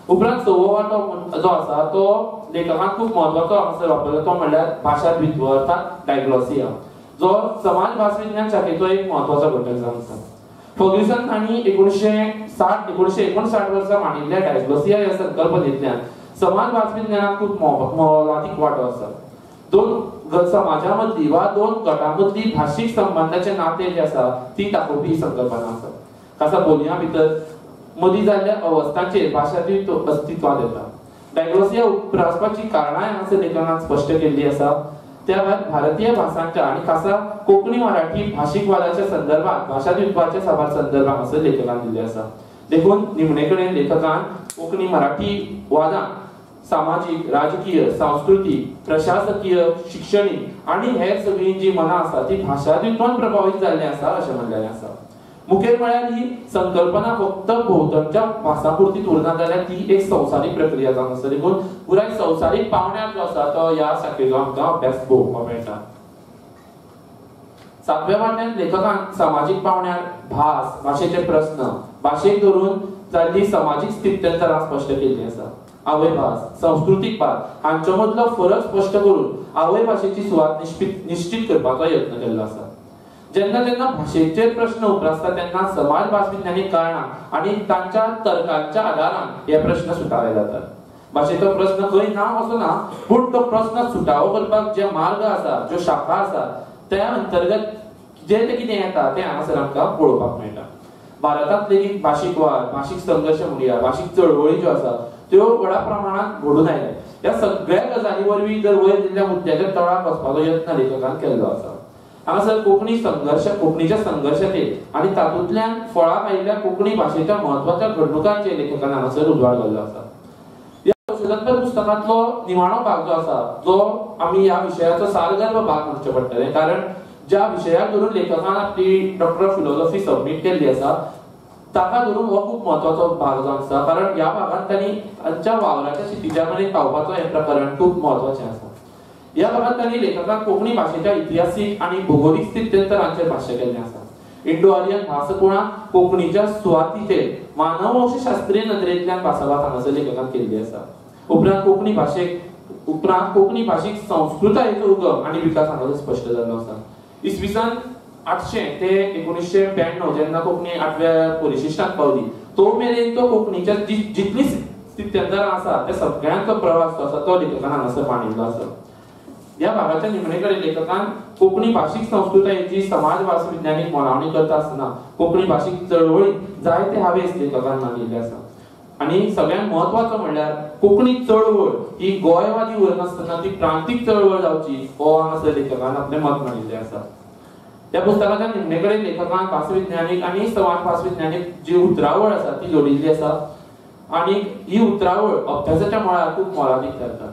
S5: उपरांत 6वो वांटो जो आसा तो लेखकान खूब म्हत्वाचो हांगासर वापरला, तो म्हणल्यार भाशा द्वित्व अर्थात डायग्लॉसिया, जो समाज भासविज्ञान शाखेचो एक म्हत्वाचो घटक जावन आसा. फर्ग्युसन हांणी 1960-1959 वर्सा मांडिल्ल्या डायग्लॉसिया ह्या संकल्पनेंतल्यान समाज भासविज्ञानाक खूब मोलादीक वांटो आसा. दोन समाजा मदली वा दोन गटां मदली भाशीक संबंधाचे नातें जें आसा ती दाखोवपी ही संकल्पना आसा. खासा बोलयां भितर मदीं जाल्ल्या अवस्थांचेर भाशा द्वित्व अस्तित्वांत येता. डायग्लॉसिया उप्रासपाची कारणां हांगासर लेखकान स्पश्ट केल्ली आसा. त्या भायर भारतीय भासांच्या आनी खासा कोंकणी मराठी भाशीक वादाच्या संदर्भात भाशाद्वित्वाच्या साबार संदर्भात असं लेखकान दिल्लें आसा. देखून निमणे कडेन लेखकान कोंकणी मराठी वादान सामाजीक, राजकीय, सांस्कृतीक, प्रशासकीय, शिक्षणीक आनी हेर सगळीं जी मनां आसा ती भाशाद्वित्वान प्रभावीत जाल्ली आसा अशें म्हणलेलें आसा. मुखेल म्हळ्यार ही संकल्पना फक्त भोंवतणच्या भासां पुरतीच उरना जाल्यार ती एक संवसारीक प्रक्रिया जावन आसा. देखून पुराय संवसारीक पावंड्यार जो आसा तो ह्या शाखेचो आमकां अभ्यास पळोवपाक मेळटा. सातव्या वांट्यान लेखकान सामाजीक पावंड्यार भास, भाशेचे प्रस्न, भाशेक धरून जाल्ली समाजीक स्थित्यंतरां स्पश्ट केल्ली आसा. आवयभास, संस्कृतीक भास हांचे मदलो फरक स्पश्ट करून आवयभाशेची सुवात निश्चित करपाचो यत्न केल्लो आसा. जेन्ना जेन्ना भाशेचेर प्रश्न उप्रासता तेन्ना समाज भासविज्ञानीक कारणां आनी तांच्या तर्कांच्या आदारान हे प्रश्न सुटावे जातात. भाशेचो प्रश्न खंय ना असो ना, पूण तो प्रश्न सुटावो करपाक जे मार्ग आसा, ज्यो शाखा आसा त्या अंतर्गत जे ते कितें येता तें हांगासर आमकां पळोवपाक मेळटा. भारतांत लेगीत भाशीक वाद, भाशीक संघर्श म्हणया, भाशीक चळवळी ज्यो आसा त्यो व्हडा प्रमाणांत घडून आयल्या. ह्या सगळ्या गजाली वरवीं जर वयर दिल्ल्या मुद्द्याच्या तळाक वचपाचो यत्न लेखकान केल्लो आसा. हांगासर कोंकणी संघर्श, कोंकणीच्या संघर्शाचेर आनी तातूंतल्यान फळाक आयिल्ल्या कोंकणी भाशेच्या म्हत्वाच्या घडणुकांचेर लेखकान हांगासर उजवाड घाल्लो आसा. ह्या संशोधनपर पुस्तकांतलो निमाणो भाग जो आसा जो आमी ह्या विशयाचो सारगर्भ भाग म्हणचें पडटलें, कारण ज्या विशयाक धरून लेखकान आपली डॉक्टर ऑफ फिलॉसॉफी सबमीट केल्ली आसा ताका धरून हो खूब म्हत्वाचो भाग जावन आसा, कारण ह्या भागांत तांणी तांच्या वावराच्या क्षितिजा मेरेन पावपाचो हें प्रकरण खूब म्हत्वाचें आसा. ह्या भागांत तांणी लेखकान कोंकणी भाशेच्या इतिहासीक आनी भुगोलीक स्थित्यंतरांचेर भाश्य केल्लें आसा. इंडो आर्यन भासकुळां कोंकणीच्या सुवातीचेर मानववंशशास्त्रीय नदरेंतल्यान भासाभास हांगासर लेखकान केल्ली आसा. उपरांत कोंकणी भाशीक संस्कृतायेचो उगम आनी विकास हांगासर स्पश्ट जाल्लो आसा. इसवी सन 800 ते 1992 जेन्ना कोंकणी आठव्या परिशिश्टांत पावली तो मेरेन तो कोंकणीच्या जितली स्थित्यंतरां आसा त्या सगळ्यांचो प्रवास जो आसा तो लेखकान हांगासर मांडिल्लो आसा. ह्या भागाच्या निमणे कडेन लेखकान कोंकणी भाशीक संस्कृतायेची समाज भासविज्ञानीक मोलावणी करता आसतना कोंकणी भाशीक चळवळीत जायते हावेस लेखकान मांडिल्ले आसा. आनी सगळ्यांत म्हत्वाचो म्हणल्यार कोंकणी चळवळ ही गोंयवादी उरनासतना ती प्रांतीक चळवळ जावची हो हांगासर लेखकान आपलें मत मांडिल्लें आसा. ह्या पुस्तकाच्या निमणे कडेन लेखकान भासविज्ञानीक आनी समाज भासविज्ञानीक जी उतरावळ आसा ती जोडिल्ली आसा आनी ही उतरावळ अभ्यासाच्या मळार खूब मोलादीक थारता.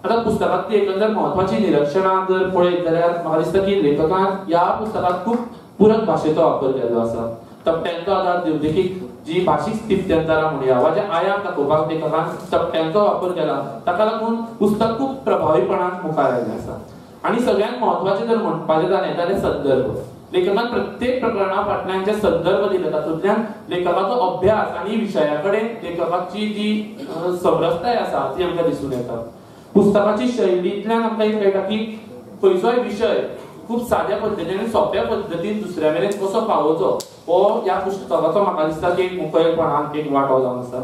S5: आतां पुस्तकांतली एकंदर म्हत्वाची निरीक्षणां जर पळयत जाल्यार म्हाका दिसता की लेखकान ह्या पुस्तकांत खूब पुरक भाशेचो वापर केल्लो आसा. तपट्यांचो आदार दिवन देखीक जी भाशीक स्थित्यंतरां म्हणया वा जे आयाम दाखोवपाक लेखकान तपट्यांचो वापर केला ताका लागून पुस्तक खूब प्रभावीपणान मुखार आयिल्लें आसा. आनी सगळ्यांत म्हत्वाचें जर म्हणपाचें जालें जाल्यार संदर्भ. लेखकान प्रत्येक प्रकरणा फाटल्यान जे संदर्भ दिले तातूंतल्यान लेखकाचो अभ्यास आनी विशया कडेन लेखकाची जी समरसताय आसा ती आमकां दिसून येता. पुस्तकाची शैलींतल्यान आमकां एक कळटा की खंयचोय विशय खूब साद्या पद्दतीन आनी सोंप्या पद्दतीन दुसऱ्या मेरेन कसो पावोवचो हो ह्या पुस्तकाचो म्हाका दिसता की एक मुखेलपणान एक वांटो जावन आसा.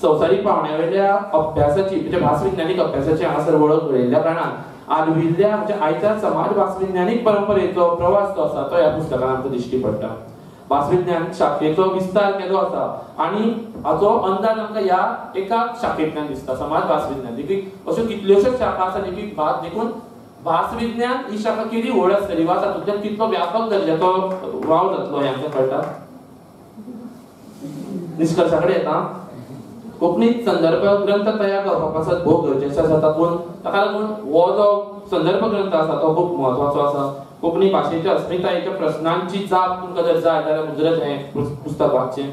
S5: संवसारीक पावंड्या वयल्या अभ्यासाची म्हणजे भासविज्ञानीक अभ्यासाची हांगासर वळख घडयल्ल्या कारणान आर्विल्ल्या म्हणजे आयच्या समाज भासविज्ञानीक परंपरेचो प्रवास जो आसा तो ह्या पुस्तकान आमकां दिश्टी पडटा. भासविज्ञान शाखेचो विस्तार केलो आसा आनी हाचो अंदाज आमकां ह्या एका शाखेंतल्यान दिसता, समाज भासविज्ञान. देखीक अश्यो कितल्योश्योच शाखा आसा देखीक भास, देखून भासविज्ञान ही शाखा केदी व्हड आसतली वा तातूंतल्यान कितलो व्यापक दर्जाचो वावर जातलो हें आमकां कळटा. निश्कर्शा कडेन येता. कोंकणीत संदर्भ ग्रंथ तयार करपा पासत भोव गरजेचो आसा, तातूंत ताका लागून हो जो संदर्भ ग्रंथ आसा तो खूब म्हत्वाचो आसा. कोंकणी भाशेच्या अस्मितायेच्या प्रस्नांची जाप तुमकां जर जाय जाल्यार मुजरत हें पुस्तक वाचचें.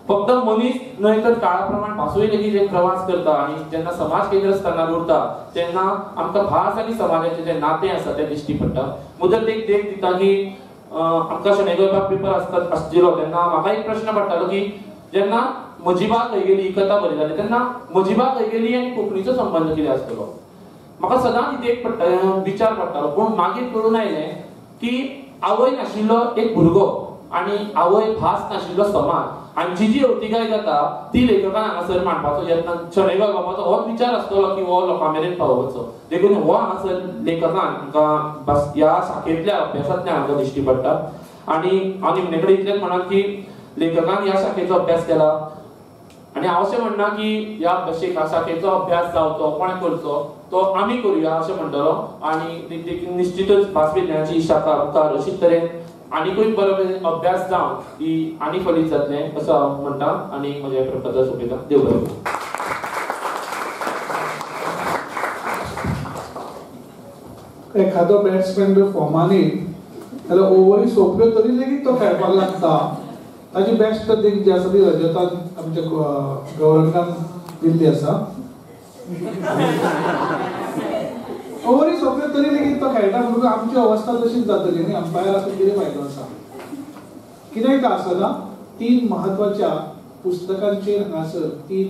S5: फक्त मनीस न्हय तर काळा प्रमाण भासूय लेगीत एक प्रवास करता आनी जेन्ना समाज केंद्रस्थानार उरता तेन्ना आमकां भास आनी समाजाचें जें नातें आसा तें दिश्टी पडटा. मुजरत एक देख दिता की आमकां शणै गोंयबाब पेपर आसता आसचिलो तेन्ना म्हाका एक प्रश्न पडटालो की जेन्ना म्हजी बा खंय गेली ही कथा बरयताली तेन्ना म्हजी बा खंय गेली आनी कोंकणीचो संबंद कितें आसतलो, म्हाका सदांच एक पडटा विचार पडटालो. पूण मागीर कळून आयलें की आवय नाशिल्लो एक भुरगो आनी आवय भास नाशिल्लो समाज हांची जी अवतिकाय जाता ती लेखकान हांगासर मांडपाचो यत्न शणै गोंयबाबाचो होच विचार आसतलो की हो लोकां मेरेन पावोवचो. देखून हो हांगासर लेखकान आमकां ह्या शाखेंतल्या अभ्यासांतल्यान आमकां दिश्टी पडटा. आनी हांव निमणे कडेन इतलेंच म्हणत की लेखकान ह्या शाखेचो अभ्यास केला आनी हांव अशें म्हणना की ह्या शाखेचो अभ्यास जावचो कोणें करचो, तो आमी करुया अशें म्हणटलो. आनी देखीन निश्चितच भासविज्ञानाची ही शाखा मुखार अशीच तरेन आनीकूय बरो अभ्यास जावन ही आनी फलीत जातलें असो हांव म्हणटा आनी म्हजें प्रपत्र सोंपयता. देव बरें करूं.
S2: एखादो बॅट्समॅन जर फॉर्मान येत जाल्यार ओवरी सोंपल्यो तरी लेगीत तो खेळपाक लागता. ताची बेस्ट देख जी आसा ती रजतान आमच्या गौरंगान दिल्ली आसा. ओवरी सोंपल्यो तरी लेगीत तो खेळटा म्हणून आमची अवस्था तशीच जातली न्ही. अंपायर आसून कितें फायदो आसा? कितेंय का आसना, तीन म्हत्वाच्या पुस्तकांचेर हांगासर तीन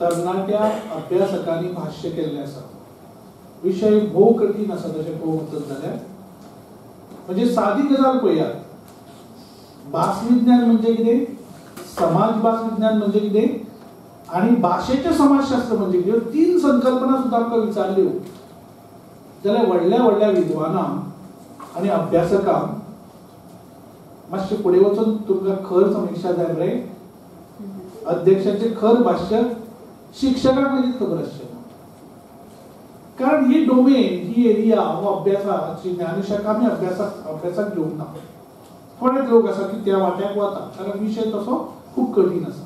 S2: तरणाट्या अभ्यासकांनी भाश्य केल्लें आसा. विशय भोव कठीण आसा तशें पळोवंक वचत जाल्यार. म्हणजे सादी गजाल पळयात, भासविज्ञान म्हणजे कितें, समाज भासविज्ञान म्हणजे कितें आनी भाशेचें समाजशास्त्र म्हणजे कितें, तीन संकल्पना सुद्दां आमकां विचारल्यो जाल्यार व्हडल्या व्हडल्या विद्वानांक आनी अभ्यासकांक मातशें फुडें वचून तुमकां खर समिक्षा जाय मरे. अध्यक्षाचें खर भाश्य शिक्षकांक लेगीत खबर आसचें ना, कारण ही डोमेन, ही एरिया हो अभ्यासाची ज्ञानशाखा आमी अभ्यासाक घेवंक ना. थोडेच लोक आसा की त्या वाट्याक वता, कारण विशय तसो खूब कठीण आसा.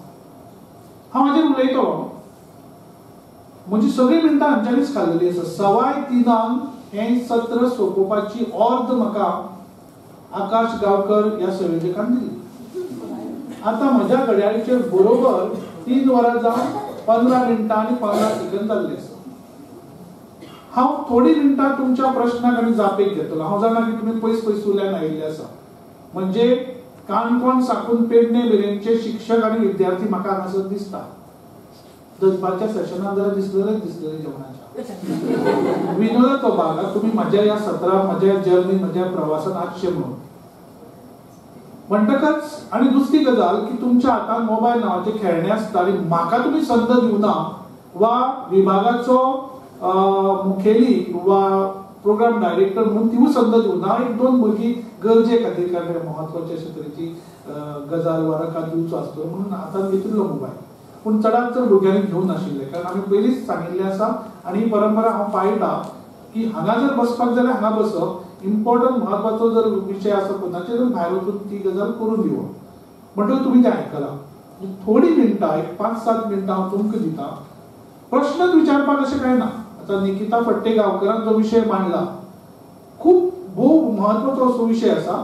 S2: हांव हाजेर उलयतलो. म्हजी सगळीं मिनटां हांच्यांनीच खाल्लेली आसा. 2:15 हें सत्र सोंपोवपाची ऑर्द म्हाका आकाश गांवकर ह्या संयोजकान दिली. आतां म्हज्या घड्याळीचेर बरोबर 3 वरां जावन 15 मिनटां आनी 15 सेकंद जाल्ले आसा. हांव थोडी मिनटां तुमच्या प्रश्नाक आनी जापेक घेतलो. हांव जाणा की तुमी पयस पयसुल्ल्यान आयिल्ले आसा, म्हणजे काणकोण साकून पेडणे मेरेनचे शिक्षक आनी विद्यार्थी म्हाका हांगासर दिसता. दनपारच्या सेशनाक जरा दिसलेलेच दिसलेले जेवणाच्या विनोदाचो भाग. तुमी म्हज्या ह्या सत्रांत, म्हज्या जर्नी, म्हज्या प्रवासात आसचे म्हणून म्हणटकच. आनी दुसरी गजाल की तुमच्या हातान मोबायल नांवाचें खेळणें आसता आनी म्हाका तुमी संद दिवना वा विभागाचो मुखेली वा प्रोग्राम डायरेक्टर म्हणून तिवूय संद दिवना. एक दोन भुरगीं गरजे खातीर काय म्हत्वाचे अशे तरेची गजाल वा रकाद दिवचो आसतलो म्हणून हातान घेतिल्लो मोबायल, पूण चडांत चड भुरग्यांनी घेवन नाशिल्ले, कारण आमी पयलींच सांगिल्लें आसा आनी ही परंपरा हांव पाळटा की हांगा जर बसपाक जाल्यार हांगा बसप इम्पॉर्टंट, म्हत्वाचो जर विशय आसा कोणाचेर भायर वचून ती गजाल करून दिवप. म्हणटकच तुमी तें आयकलां. थोडीं मिनटां, एक 5-7 मिनटां हांव तुमकां दिता. प्रश्नच विचारपाक अशें कांय ना. आतां निकिता फट्टे गांवकरान जो विशय मांडला खूब भोव म्हत्वाचो असो विशय आसा.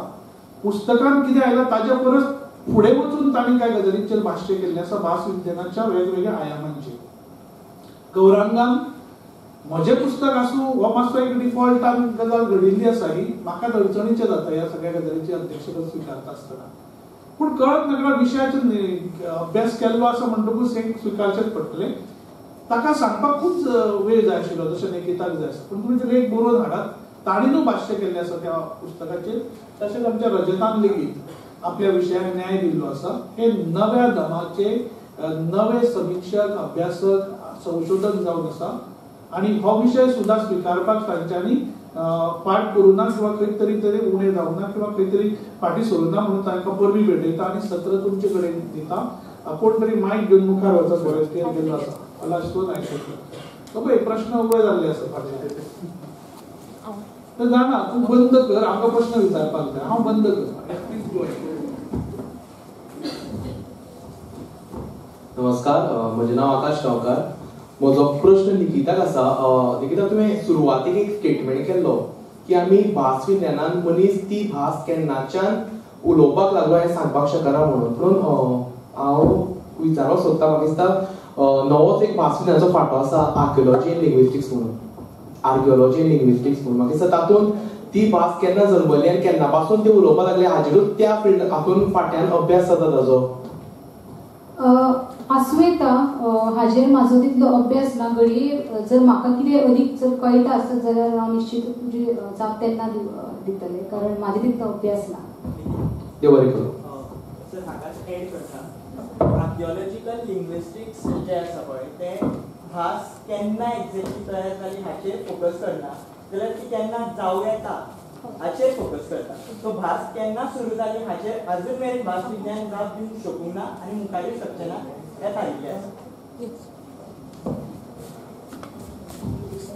S2: पुस्तकान कितें आयलां ताजे परस फुडें वचून तांणी कांय गजालींचेर भाश्य केल्लें आसा, भासविज्ञानाच्या वेगवेगळ्या आयामांचेर. गौरांगान म्हजें पुस्तक आसूं हो मातसो एक डिफॉल्टान गजाल घडिल्ली आसा, ही म्हाका अडचणीचें जाता ह्या सगळ्या गजालीची अध्यक्षपद स्विकारता आसतना. पूण कळत नकळत विशयाचेर अभ्यास केल्लो आसा म्हणटकूच हें स्विकारचेंच पडटलें. ताका सांगपाक खूब वेळ जाय आशिल्लो जशें निकिताक जाय आसा, पूण तुमी ते लेख बरोवन हाडात. तांणी न्हू भाश्य केल्लें आसा त्या पुस्तकाचेर. तशेंच आमच्या रजतान लेगीत आपल्या विशयाक न्याय दिल्लो आसा. हे नव्या दमाचे नवे समिक्षक, अभ्यासक, संशोधक जावन आसा आनी हो विशय सुद्दां स्विकारपाक तांच्यांनी फाट करूं ना किंवा खंय तरी तरी उणें जावं ना किंवा खंय तरी फाटीं सरूं ना म्हणून तांकां परबी भेटयता आनी सत्र तुमचे कडेन दिता. कोण तरी मायक घेवन मुखार वचत व्हॉलंटियर गेल्लो आसा पलाश तो नायक. पळय प्रश्न उबे जाल्ले आसा फाटल्यान. तर जाणा तूं बंद कर, आमकां प्रश्न विचारपाक जाय. हांव बंद कर.
S6: नमस्कार, म्हजें नांव आकाश गांवकार. म्हजो प्रश्न निकिताक आसा. निकिता, तुवें सुरवातेक एक स्टेटमेंट केल्लो की आमी भास विज्ञानान मनीस ती भास केन्नाच्यान उलोवपाक लागलो हें सांगपाक शकना म्हणून. पूण हांव विचारपाक सोदता, म्हाका दिसता नवोच एक भास विज्ञानाचो फांटो आसा आर्कियोलॉजी एंड लिंग्विस्टिक्स म्हणून, आर्कियोलॉजी एंड लिंग्विस्टिक्स म्हणून. म्हाका दिसता तातूंत ती भास केन्ना जल्मली आनी केन्ना पासून ती उलोवपाक लागली हाजेरूच त्या फिल्ड हातून फाट्यान अभ्यास जाता ताजो.
S3: आसूं येता, हाजेर म्हाजो तितलो अभ्यास ना. घडये जर म्हाका कितें अदीक जर कळटा आसत जाल्यार हांव निश्चीत तुजी जाप तेन्ना दितलें, कारण म्हाजो तितलो अभ्यास ना.
S6: देव बरें करूं.
S7: सर हांगाच एड करता, आर्कियोलॉजिकल लिंग्विस्टिक्स जें आसा पळय तें भास केन्ना एक्झॅक्टली तयार जाली हाचेर फोकस करना, जाल्यार ती केन्ना जावं येता हाचेर फोकस करता. सो भास केन्ना सुरू जाली हाचेर अजून मेरेन भास विज्ञान जाप दिवंक शकूंक ना आनी मुखारूय शकचें ना हें थारिल्लें आसा.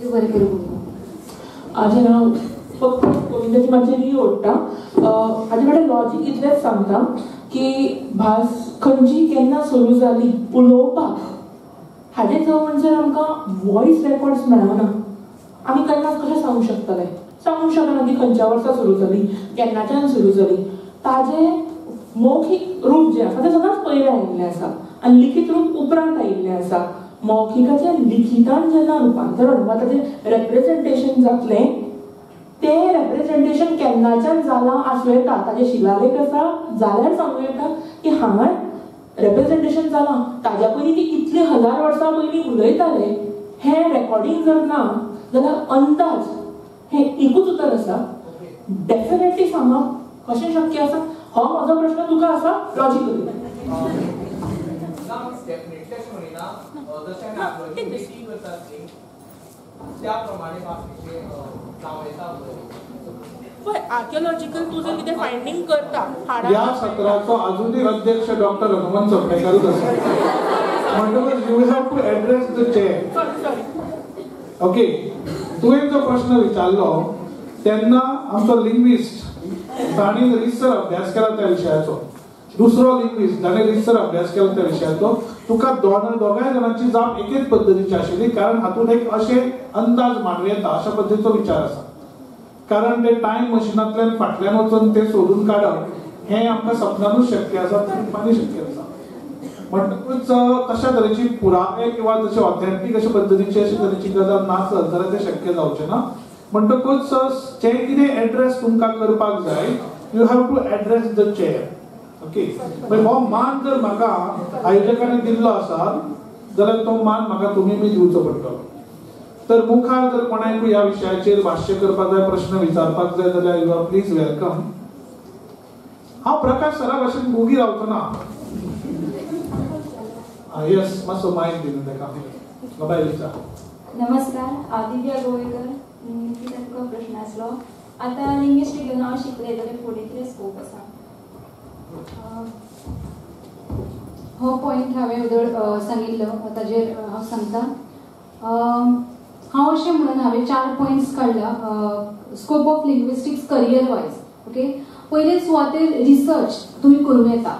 S3: देव बरें करूं.
S8: हाजें हांव फक्त गोविंदाची मातशें री ओडटा. हाजे कडेन लॉजीक इतलेंच सांगता की भास खंयची केन्ना सुरू जाली उलोवपाक हाजें जो म्हणसर आमकां वॉयस रेकॉर्ड्स मेळना. आमी केन्नाच कशें सांगूंक शकतले? सांगूंक शकना की खंयच्या वर्सा सुरू जाली, केन्नाच्यान सुरू जाली. ताजें मौखीक रूप जें आसा तें सदांच पयलें आयिल्लें आसा आनी लिखीत रूप उपरांत आयिल्लें आसा. मौखिकाचें लिखितान जेन्ना रुपांतरण वा ताजें रेप्रेजेंटेशन जातलें तें रेप्रेजेंटेशन केन्नाच्यान जालां आसूं येता. ताजें शिलालेख आसा जाल्यार सांगूं येता की हांगा रेप्रेजेंटेशन जालां. ताज्या पयलीं ती कितले हजार वर्सां पयलीं उलयताले हें रेकॉर्डिंग जर ना जाल्यार अंदाज हें एकूच उतर आसा. डेफिनेटली सांगप कशें शक्य आसा हो म्हजो प्रश्न तुका आसा लॉजिकली. पळय आर्किओलॉजिकल तूं जर कितें फायंडींग करता.
S2: ह्या सत्राचो अजूनय अध्यक्ष डॉक्टर हनुमंत चोपडेकारूच आसा. म्हणटकच you have to address the chair. Okay, तुवें जो प्रश्न विचारलो तेन्ना आमचो लिंग्विस्ट ताणें रिसर अभ्यास केला त्या विशयाचो, दुसरो लिंग्विस्ट ताणें रिसर अभ्यास केला त्या विशयाचो, तुका दोगांय जाणांची जाप एकेच पद्दतीची आशिल्ली. कारण हातूंत एक अशें अंदाज मांडू येता अशा पद्दतीचो विचार आसा. कारण ते टायम मशिनांतल्यान फाटल्यान वचून ते सोदून काडप हें आमकां सपनानूच शक्य आसा, चिंतपानूय शक्य आसा. म्हणटकूच तशा तरेची पुरावे किंवा तशे ऑथेंटीक अशे पद्दतीची अशे तरेची गजाल नासत जाल्यार तें शक्य जावचें ना. म्हणटकूच जें कितें एड्रेस तुमकां करपाक जाय you have to address the chair. Okay, हो मान जर म्हाका आयोजकांनी दिल्लो आसा जाल्यार तो मान म्हाका तुमी बी दिवचो पडटलो. तर मुखार जर कोणाकूय ह्या विशयाचेर भाश्य करपाक जाय, प्रश्न विचारपाक जाय जाल्यार you are please welcome. हांव प्रकाश सरा भाशेन गुगी रावचो ना. येस, मातसो मायक दिवन ताका. बाय विचार.
S9: नमस्कार, हांव दिव्या गोवेकर. कितें तुका प्रश्न आसलो? आतां लिंग्विस्टीक घेवन हांव शिकलें जाल्यार फुडें कितें स्कोप आसा?
S3: हो पॉयंट हांवें उदळ सांगिल्लो ताजेर हांव सांगता. हांव अशें म्हणून हांवें 4 पॉयंट्स काडला scope of linguistics career wise. Okay, पयले सुवातेर रिसर्च तुमी करूं येता.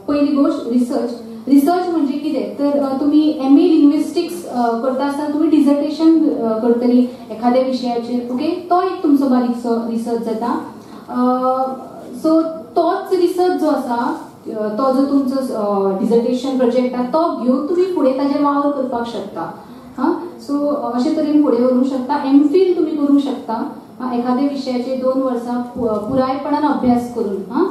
S3: पयली गोश्ट रिसर्च. रिसर्च म्हणजे कितें तर तुमी एम ए लिंग्विस्टिक्स करता आसतना तुमी डिजर्टेशन करतली एखाद्या विशयाचेर. ओके, तो एक तुमचो बारीकसो रिसर्च जाता. सो तोच रिसर्च जो आसा तो जो तुमचो डिजर्टेशन प्रोजेक्ट आसा तो घेवन तुमी फुडें ताजेर वावर करपाक शकता. हां, सो अशे तरेन फुडें व्हरूंक शकता. एम फिल तुमी करूंक शकता एखाद्या विशयाचेर 2 वर्सां पुरायपणान अभ्यास करून. हां,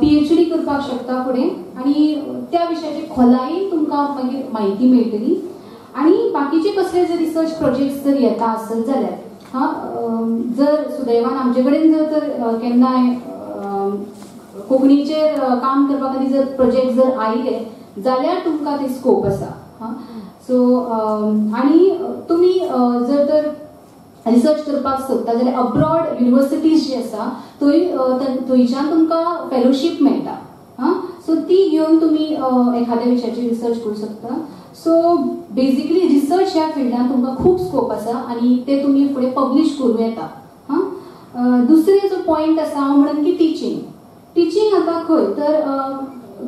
S3: पीएचडी करपाक शकता फुडें आनी त्या विशयाची खोलायेन तुमकां मागीर म्हायती मेळटली. आनी बाकीचे कसले जर रिसर्च प्रोजेक्ट्स जर येता आसत जाल्यार हां, जर सुदैवान आमचे कडेन जर तर केन्नाय कोंकणीचेर काम करपा खातीर जर प्रोजेक्ट जर आयले जाल्यार तुमकां ते स्कोप आसा. हां, सो आनी तुमी जर तर रिसर्च करपाक सोदता जाल्यार अब्रॉड युनिवर्सिटीज जी आसा थंय थंयच्यान तुमकां फेलोशीप मेळटा. हां, सो ती घेवन तुमी एखाद्या विशयाचेर रिसर्च करूं शकता. सो बेजिकली रिसर्च ह्या फिल्डान तुमकां खूब स्कोप आसा आनी ते तुमी फुडें पब्लीश करूं येता. हां, दुसरे जो पॉयंट आसा हांव म्हणून की टिचींग. टिचींग आतां खंय तर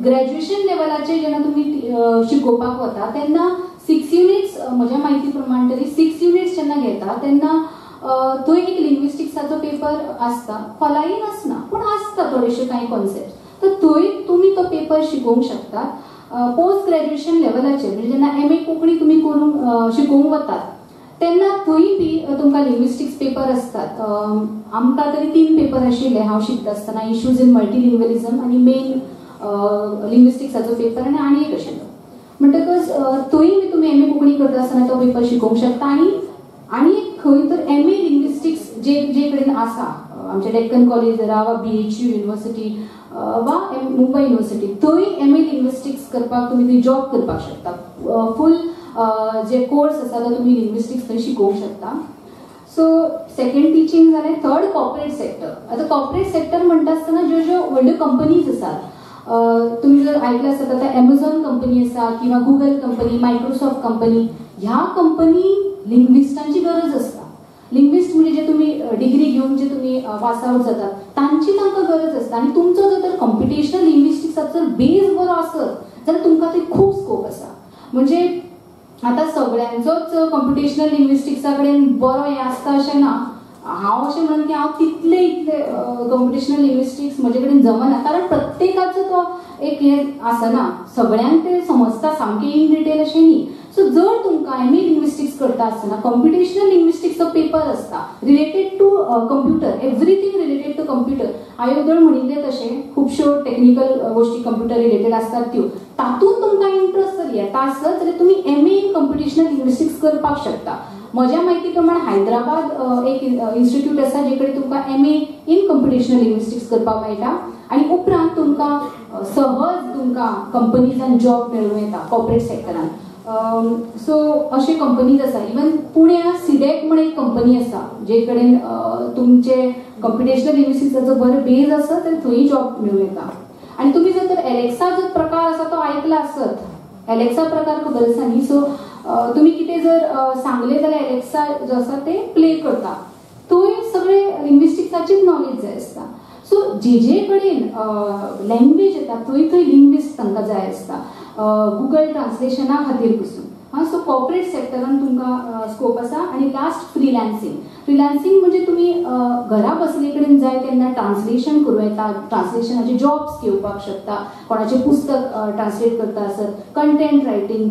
S3: ग्रॅज्युएशन लेवलाचेर जेन्ना तुमी शिकोवपाक वता तेन्ना 6 युनिट्स म्हज्या म्हायती प्रमाण तरी 6 युनिट्स जेन्ना घेता तेन्ना थंय एक लिंग्विस्टिक्साचो पेपर आसता. खोलायेन आसना पूण आसता थोडेशे कांय कॉन्सेप्ट, तर थंय तुमी तो पेपर शिकोवंक शकता. पोस्ट ग्रॅज्युएशन लेवलाचेर म्हणजे जेन्ना एम ए कोंकणी तुमी करूंक शिकोवंक वतात तेन्ना थंय बी तुमकां लिंग्विस्टिक्स पेपर आसतात. आमकां तरी 3 पेपर आशिल्ले हांव शिकता आसतना, इश्यूज इन मल्टीलिंग्वलिझम आनी मेन लिंग्विस्टिक्साचो पेपर आनी आनी एक आशिल्लो. म्हणटकच थंय बी तुमी एम ए कोंकणी करता आसतना तो पेपर शिकोवंक शकता. आनी आनी खंय तर एम ए लिंग्विस्टिक्स जे जे कडेन आसा आमच्या डेक्कन कॉलेज जरा वा बीएचयू युनिवर्सिटी वा मुंबय युनिवर्सिटी थंय एम ए लिंग्विस्टिक्स करपाक तुमी थंय जॉब करपाक शकता. फूल जे कोर्स आसा तो तुमी लिंग्विस्टिक्स थंय शिकोवंक शकता. सो सेकंड टिचींग जालें. Third corporate sector. आतां कॉर्पोरेट सेक्टर म्हणटा आसतना ज्यो ज्यो व्हडल्यो कंपनीज आसात तुमी जर आयकलें आसत आतां एमेझॉन कंपनी आसा किंवा गुगल कंपनी, मायक्रोसॉफ्ट कंपनी, ह्या कंपनी लिंग्विस्टांची गरज आसता. लिंग्विस्ट म्हणजे जे तुमी डिग्री घेवन जे तुमी पास आवट जातात तांची तांकां गरज आसता. आनी तुमचो जर तर कॉम्पिटिशनल लिंग्विस्टिक्साचो जर बेज बरो आसत जाल्यार तुमकां थंय खूब स्कोप आसा. म्हणजे आतां सगळ्यांचोच कॉम्पिटिशनल लिंग्विस्टिक्सा कडेन बरो हें आसता अशें ना. हांव अशें म्हणून की हांव तितले इतले कॉम्पिटिशनल लिंग्विस्टिक्स म्हजे कडेन जमना, कारण प्रत्येकाचो तो एक हें आसना, सगळ्यांक ते समजता सामकें इन डिटेल अशें न्ही. सो जर तुमकां एम ए लिंग्विस्टिक्स करता आसतना कॉम्पिटिशनल लिंग्विस्टिक्सचो पेपर आसता related to computer, everything related to computer. हांवें उदळ म्हणिल्लें तशें खुबश्यो टॅक्निकल गोश्टी कंप्युटर रिलेटेड आसतात त्यो, तातूंत तुमकां इंट्रस्ट जर येता आसत जाल्यार तुमी M A in computational linguistics करपाक शकता. म्हज्या म्हायती प्रमाण हैदराबाद एक इन्स्टिट्यूट आसा जे कडेन तुमकां M A in computational linguistics करपाक मेळटा आनी उपरांत तुमकां सहज तुमकां कंपनीजान जॉब मेळूं येता कॉर्पोरेट सेक्टरान. सो अशे कंपनीज आसा. इवन पुण्या सिडेक म्हण एक कंपनी आसा जे कडेन तुमचे कॉम्पिटिशनल लिंग्विस्टिक्साचो बरो बेज आसा तर थंय जॉब मेळूं येता. आनी तुमी जर तर एलेक्सा जो प्रकार आसा तो आयकला आसत, एलेक्सा प्रकार खबर आसा न्ही. सो तुमी कितें जर सांगलें जाल्यार एलेक्सा जो आसा ते प्ले करता, थंय सगळे लिंग्विस्टिक्साचीच नॉलेज जाय आसता. सो जे जे कडेन लँग्वेज येता थंय थंय लिंग्विस्ट तांकां जाय आसता, गुगल ट्रान्सलेशना खातीर पसून. हां, सो कॉर्पोरेट सेक्टरान तुमकां स्कोप आसा. आनी लास्ट फ्रिलान्सींग. फ्रिलान्सींग म्हणजे तुमी घरा बसले कडेन जाय तेन्ना ट्रान्सलेशन करूं येता, ट्रान्सलेशनाचे जॉब्स घेवपाक शकता, कोणाचें पुस्तक ट्रान्सलेट करता आसत, कंटेंट रायटींग.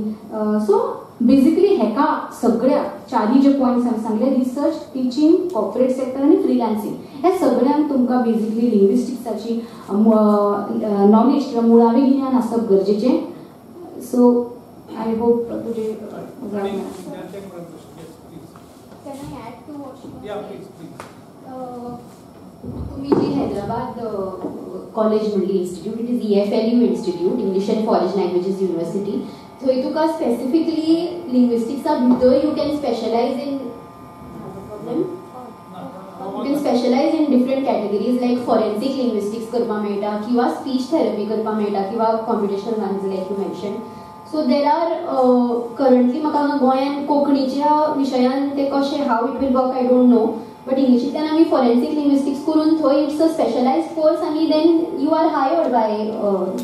S3: सो बेजिकली हेका सगळ्या चारी जे पॉयंट्स हांवें सांगले, रिसर्च, टिचींग, कॉर्पोरेट सेक्टर आनी फ्रिलान्सींग, ह्या सगळ्यांक तुमकां बेजिकली लिंग्विस्टिक्साची नॉलेज किंवा मुळावें गिन्यान आसप गरजेचें. सो I hope तुझे.
S10: तुम्ही जी हैदराबाद कॉलेज म्हणली institute, it is EFLU institute, English and foreign languages university. थंय तुका स्पेसिफिकली लिंग्विस्टिक्सा भितर you can specialise in you can specialise in different categories like forensic linguistics करपाक मेळटा किंवा स्पीच थेरपी करपाक मेळटा किंवा computational ones like you mention. So there are currently म्हाका हांगा गोंयान कोंकणीच्या विशयान ते कशें how it will work I don't know, but इंग्लिशींतल्यान आमी फॉरेन्सीक लिंग्विस्टिक्स करून थंय it's a specialised course आनी then you are hired by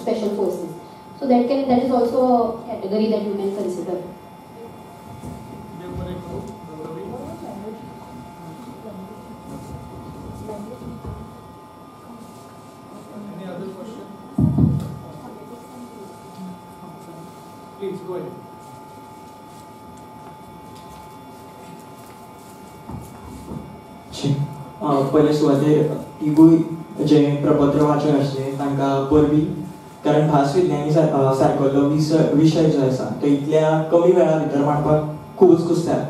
S10: special forces. So that is also a category that you can consider.
S2: Any other question? Please go ahead.
S7: पयले सुवातेर तिगूय जे प्रपत्र वाचक आशिल्ले तांकां परबी, कारण भास विज्ञानी सारकल्लो विशय जो आसा तो इतल्या कमी वेळा भितर मांडपाक खुबूच कुस्तार.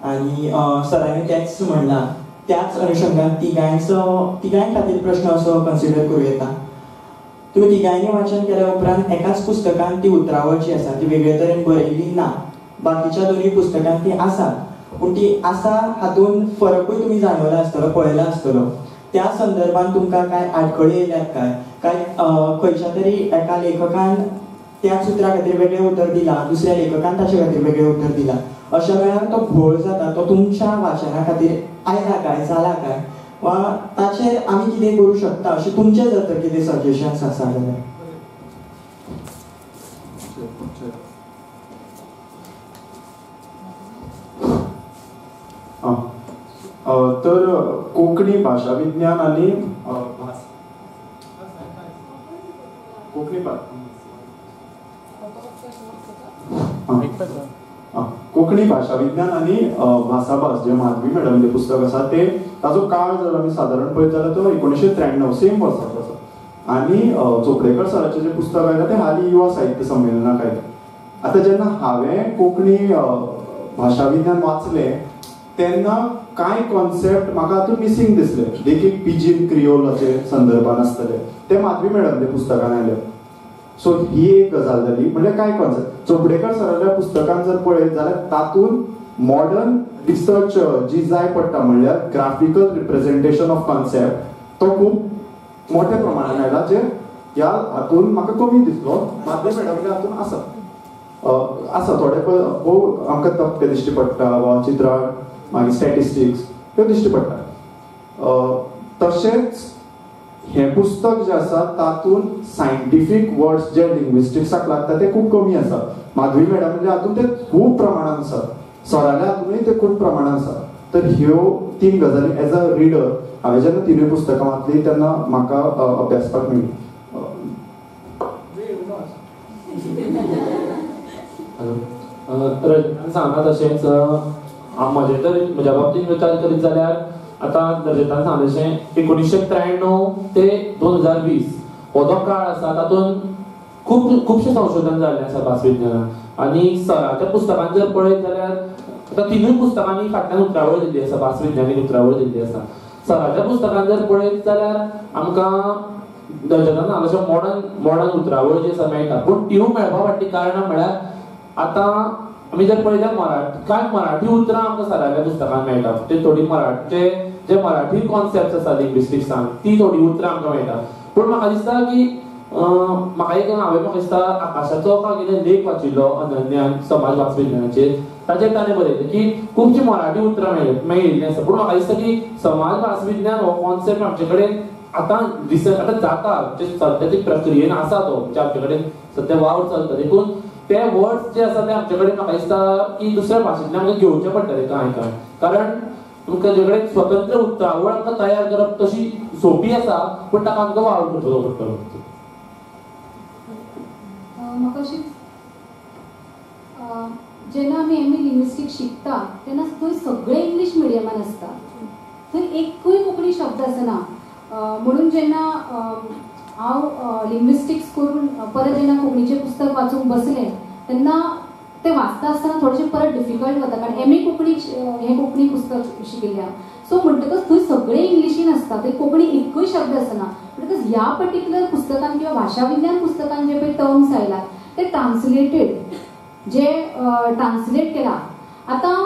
S7: आनी सरांनी तेंच म्हणलां, त्याच अनुशंगान तिगांय खातीर प्रश्न असो कन्सिडर करूं येता. तुमी तिगांयनी वाचन केल्या उपरांत एकाच पुस्तकान ती उतरावळ जी आसा ती वेगळे तरेन बरयल्ली ना, बाकीच्या दोनूय पुस्तकांत ती आसा, पूण ती आसा हातूंत फरकूय तुमी जाणवला आसतलो, पळयला आसतलो. त्या संदर्भात तुमकां कांय आडखळी येयल्यात काय, काय खंयच्या तरी एका लेखकान त्याच उतरा खातीर वेगळें उतर दिलां, दुसऱ्या लेखकान ताचे खातीर वेगळें उतर दिलां, अशा वेळार तो घोळ जाता तो तुमच्या वाचना खातीर आयला काय, जाला काय, वा ताचेर आमी कितें करूं शकता अशें तुमचें जर तर कितें सजेशन्स आसा जाल्यार.
S4: तर कोंकणी भाशा विज्ञान आनी कोंकणी भाशा विज्ञान आनी भासाभास जे माधवी मॅडमचें पुस्तक आसा ते ताजो काळ जर आमी सादारण पळयत जाल्यार तो 1993 सेम वर्साचो आसा. आनी चोपडेकर सराचें जें पुस्तक आयलां तें हालीं युवा साहित्य संमेलनाक आयलें. आतां जेन्ना हांवें कोंकणी भाशा विज्ञान वाचलें तेन्ना कांय कॉन्सेप्ट म्हाका हातूंत मिसींग दिसले, देखीक पिजीन क्रियोलाचे संदर्भान आसतले ते माधवी मॅडमच्या पुस्तकान आयले. सो ही एक गजाल जाली, म्हणजे कांय कॉन्सेप्ट चोपडेकर सराच्या पुस्तकान जर पळयत जाल्यार तातूंत मॉडर्न रिसर्च जी जाय पडटा म्हणल्यार ग्राफिकल रिप्रेझेंटेशन ऑफ कॉन्सेप्ट तो खूब मोठ्या प्रमाणान आयला, जे ह्या हातूंत म्हाका कमी दिसलो, माधवी मॅडमच्या हातूंत आसा. आसा थोडे भोव आमकां तपके दिश्टी पडटा वा चित्रां मागीर स्टॅटिस्टिक्स त्यो दिश्टी पडटा. तशेंच हें पुस्तक जें आसा तातूंत सायंटिफीक वर्ड्स जे लिंग्विस्टिक्साक लागता ते खूब कमी आसा. माधवी मॅडमाच्या हातूंत ते खूब प्रमाणान आसा, सराल्या हातूनय ते खूब प्रमाणान आसा. तर ह्यो तीन गजाली एज अ रिडर हांवें जेन्ना तिनूय पुस्तकां वाचली तेन्ना म्हाका अभ्यासपाक मेळ्ळी.
S5: रजतान सांगला तशेंच म्हजें तर म्हज्या बाबतींत विचार करीत जाल्यार आतां रजतान सांगलें तशें 1993 ते 2020 हो जो काळ आसा तातूंत खूब खुबशें संशोधन जाल्लें आसा भासविज्ञानान. आनी सराच्या पुस्तकान जर पळयत जाल्यार आतां तिनूय पुस्तकांनी फाटल्यान उतरावळ दिल्ली आसा, भासविज्ञानीक उतरावळ दिल्ली आसा. सराच्या पुस्तकान जर पळयत जाल्यार आमकां रजतान सांगलें तशें मॉडर्न उतरावळ जी आसा मेळटा, पूण त्यो मेळपा फाटलीं कारणां म्हळ्यार आतां आमी जर पळयल्यार कांय मराठी उतरां आमकां सराल्या पुस्तकान मेळटा, ते थोडी मराठीचे जे मराठी कॉन्सेप्ट आसा लिंग्विस्टिक्सान ती थोडी उतरां आमकां मेळटा. पूण म्हाका दिसता की म्हाका एक हांवें म्हाका दिसता आकाशाचो काय कितें लेख वाचिल्लो अनन्यान समाज भासविज्ञानाचेर, ताचेर ताणें बरयलें की खुबशीं मराठी उतरां मेळिल्लीं आसा. पूण म्हाका दिसता की समाज भासविज्ञान हो कॉन्सेप्ट आमचे कडेन आतां रिसर्च आतां जाता, सद्या ती प्रक्रियेन आसा तो, म्हणजे आमचे कडेन सद्या वावर चलता, देखून ते वर्ड्स जे आसा ते आमचे कडेन म्हाका दिसता की दुसऱ्या भाशेंतल्यान आमकां घेवचे पडटले कांय कांय, कारण तुमकां जे कडेन स्वतंत्र उतरावळ आमकां तयार करप तशी सोंपी आसा, पूण ताका आमकां वावर करचो पडटलो.
S3: म्हाका अशी जेन्ना आमी एम ए लिंग्विस्टीक शिकता तेन्ना थंय सगळे इंग्लीश मिडियमान आसता, थंय एकूय कोंकणी शब्द आसना. म्हणून जेन्ना हांव लिंग्विस्टिक्स करून परत जेन्ना कोंकणीचें पुस्तक वाचूंक बसलें तेन्ना तें वाचता आसतना थोडेशें परत डिफिकल्ट वता, कारण एम ए कोंकणी हें कोंकणी पुस्तक शिकिल्लें हांव. सो म्हणटकच थंय सगळें इंग्लिशीन आसता, थंय कोंकणी एकूय शब्द आसना. म्हणटकच ह्या पर्टिक्युलर पुस्तकान किंवा भाशा विज्ञान पुस्तकान जे पळय टर्म्स आयलात ते ट्रान्सलेटेड, जे ट्रान्सलेट केला. आतां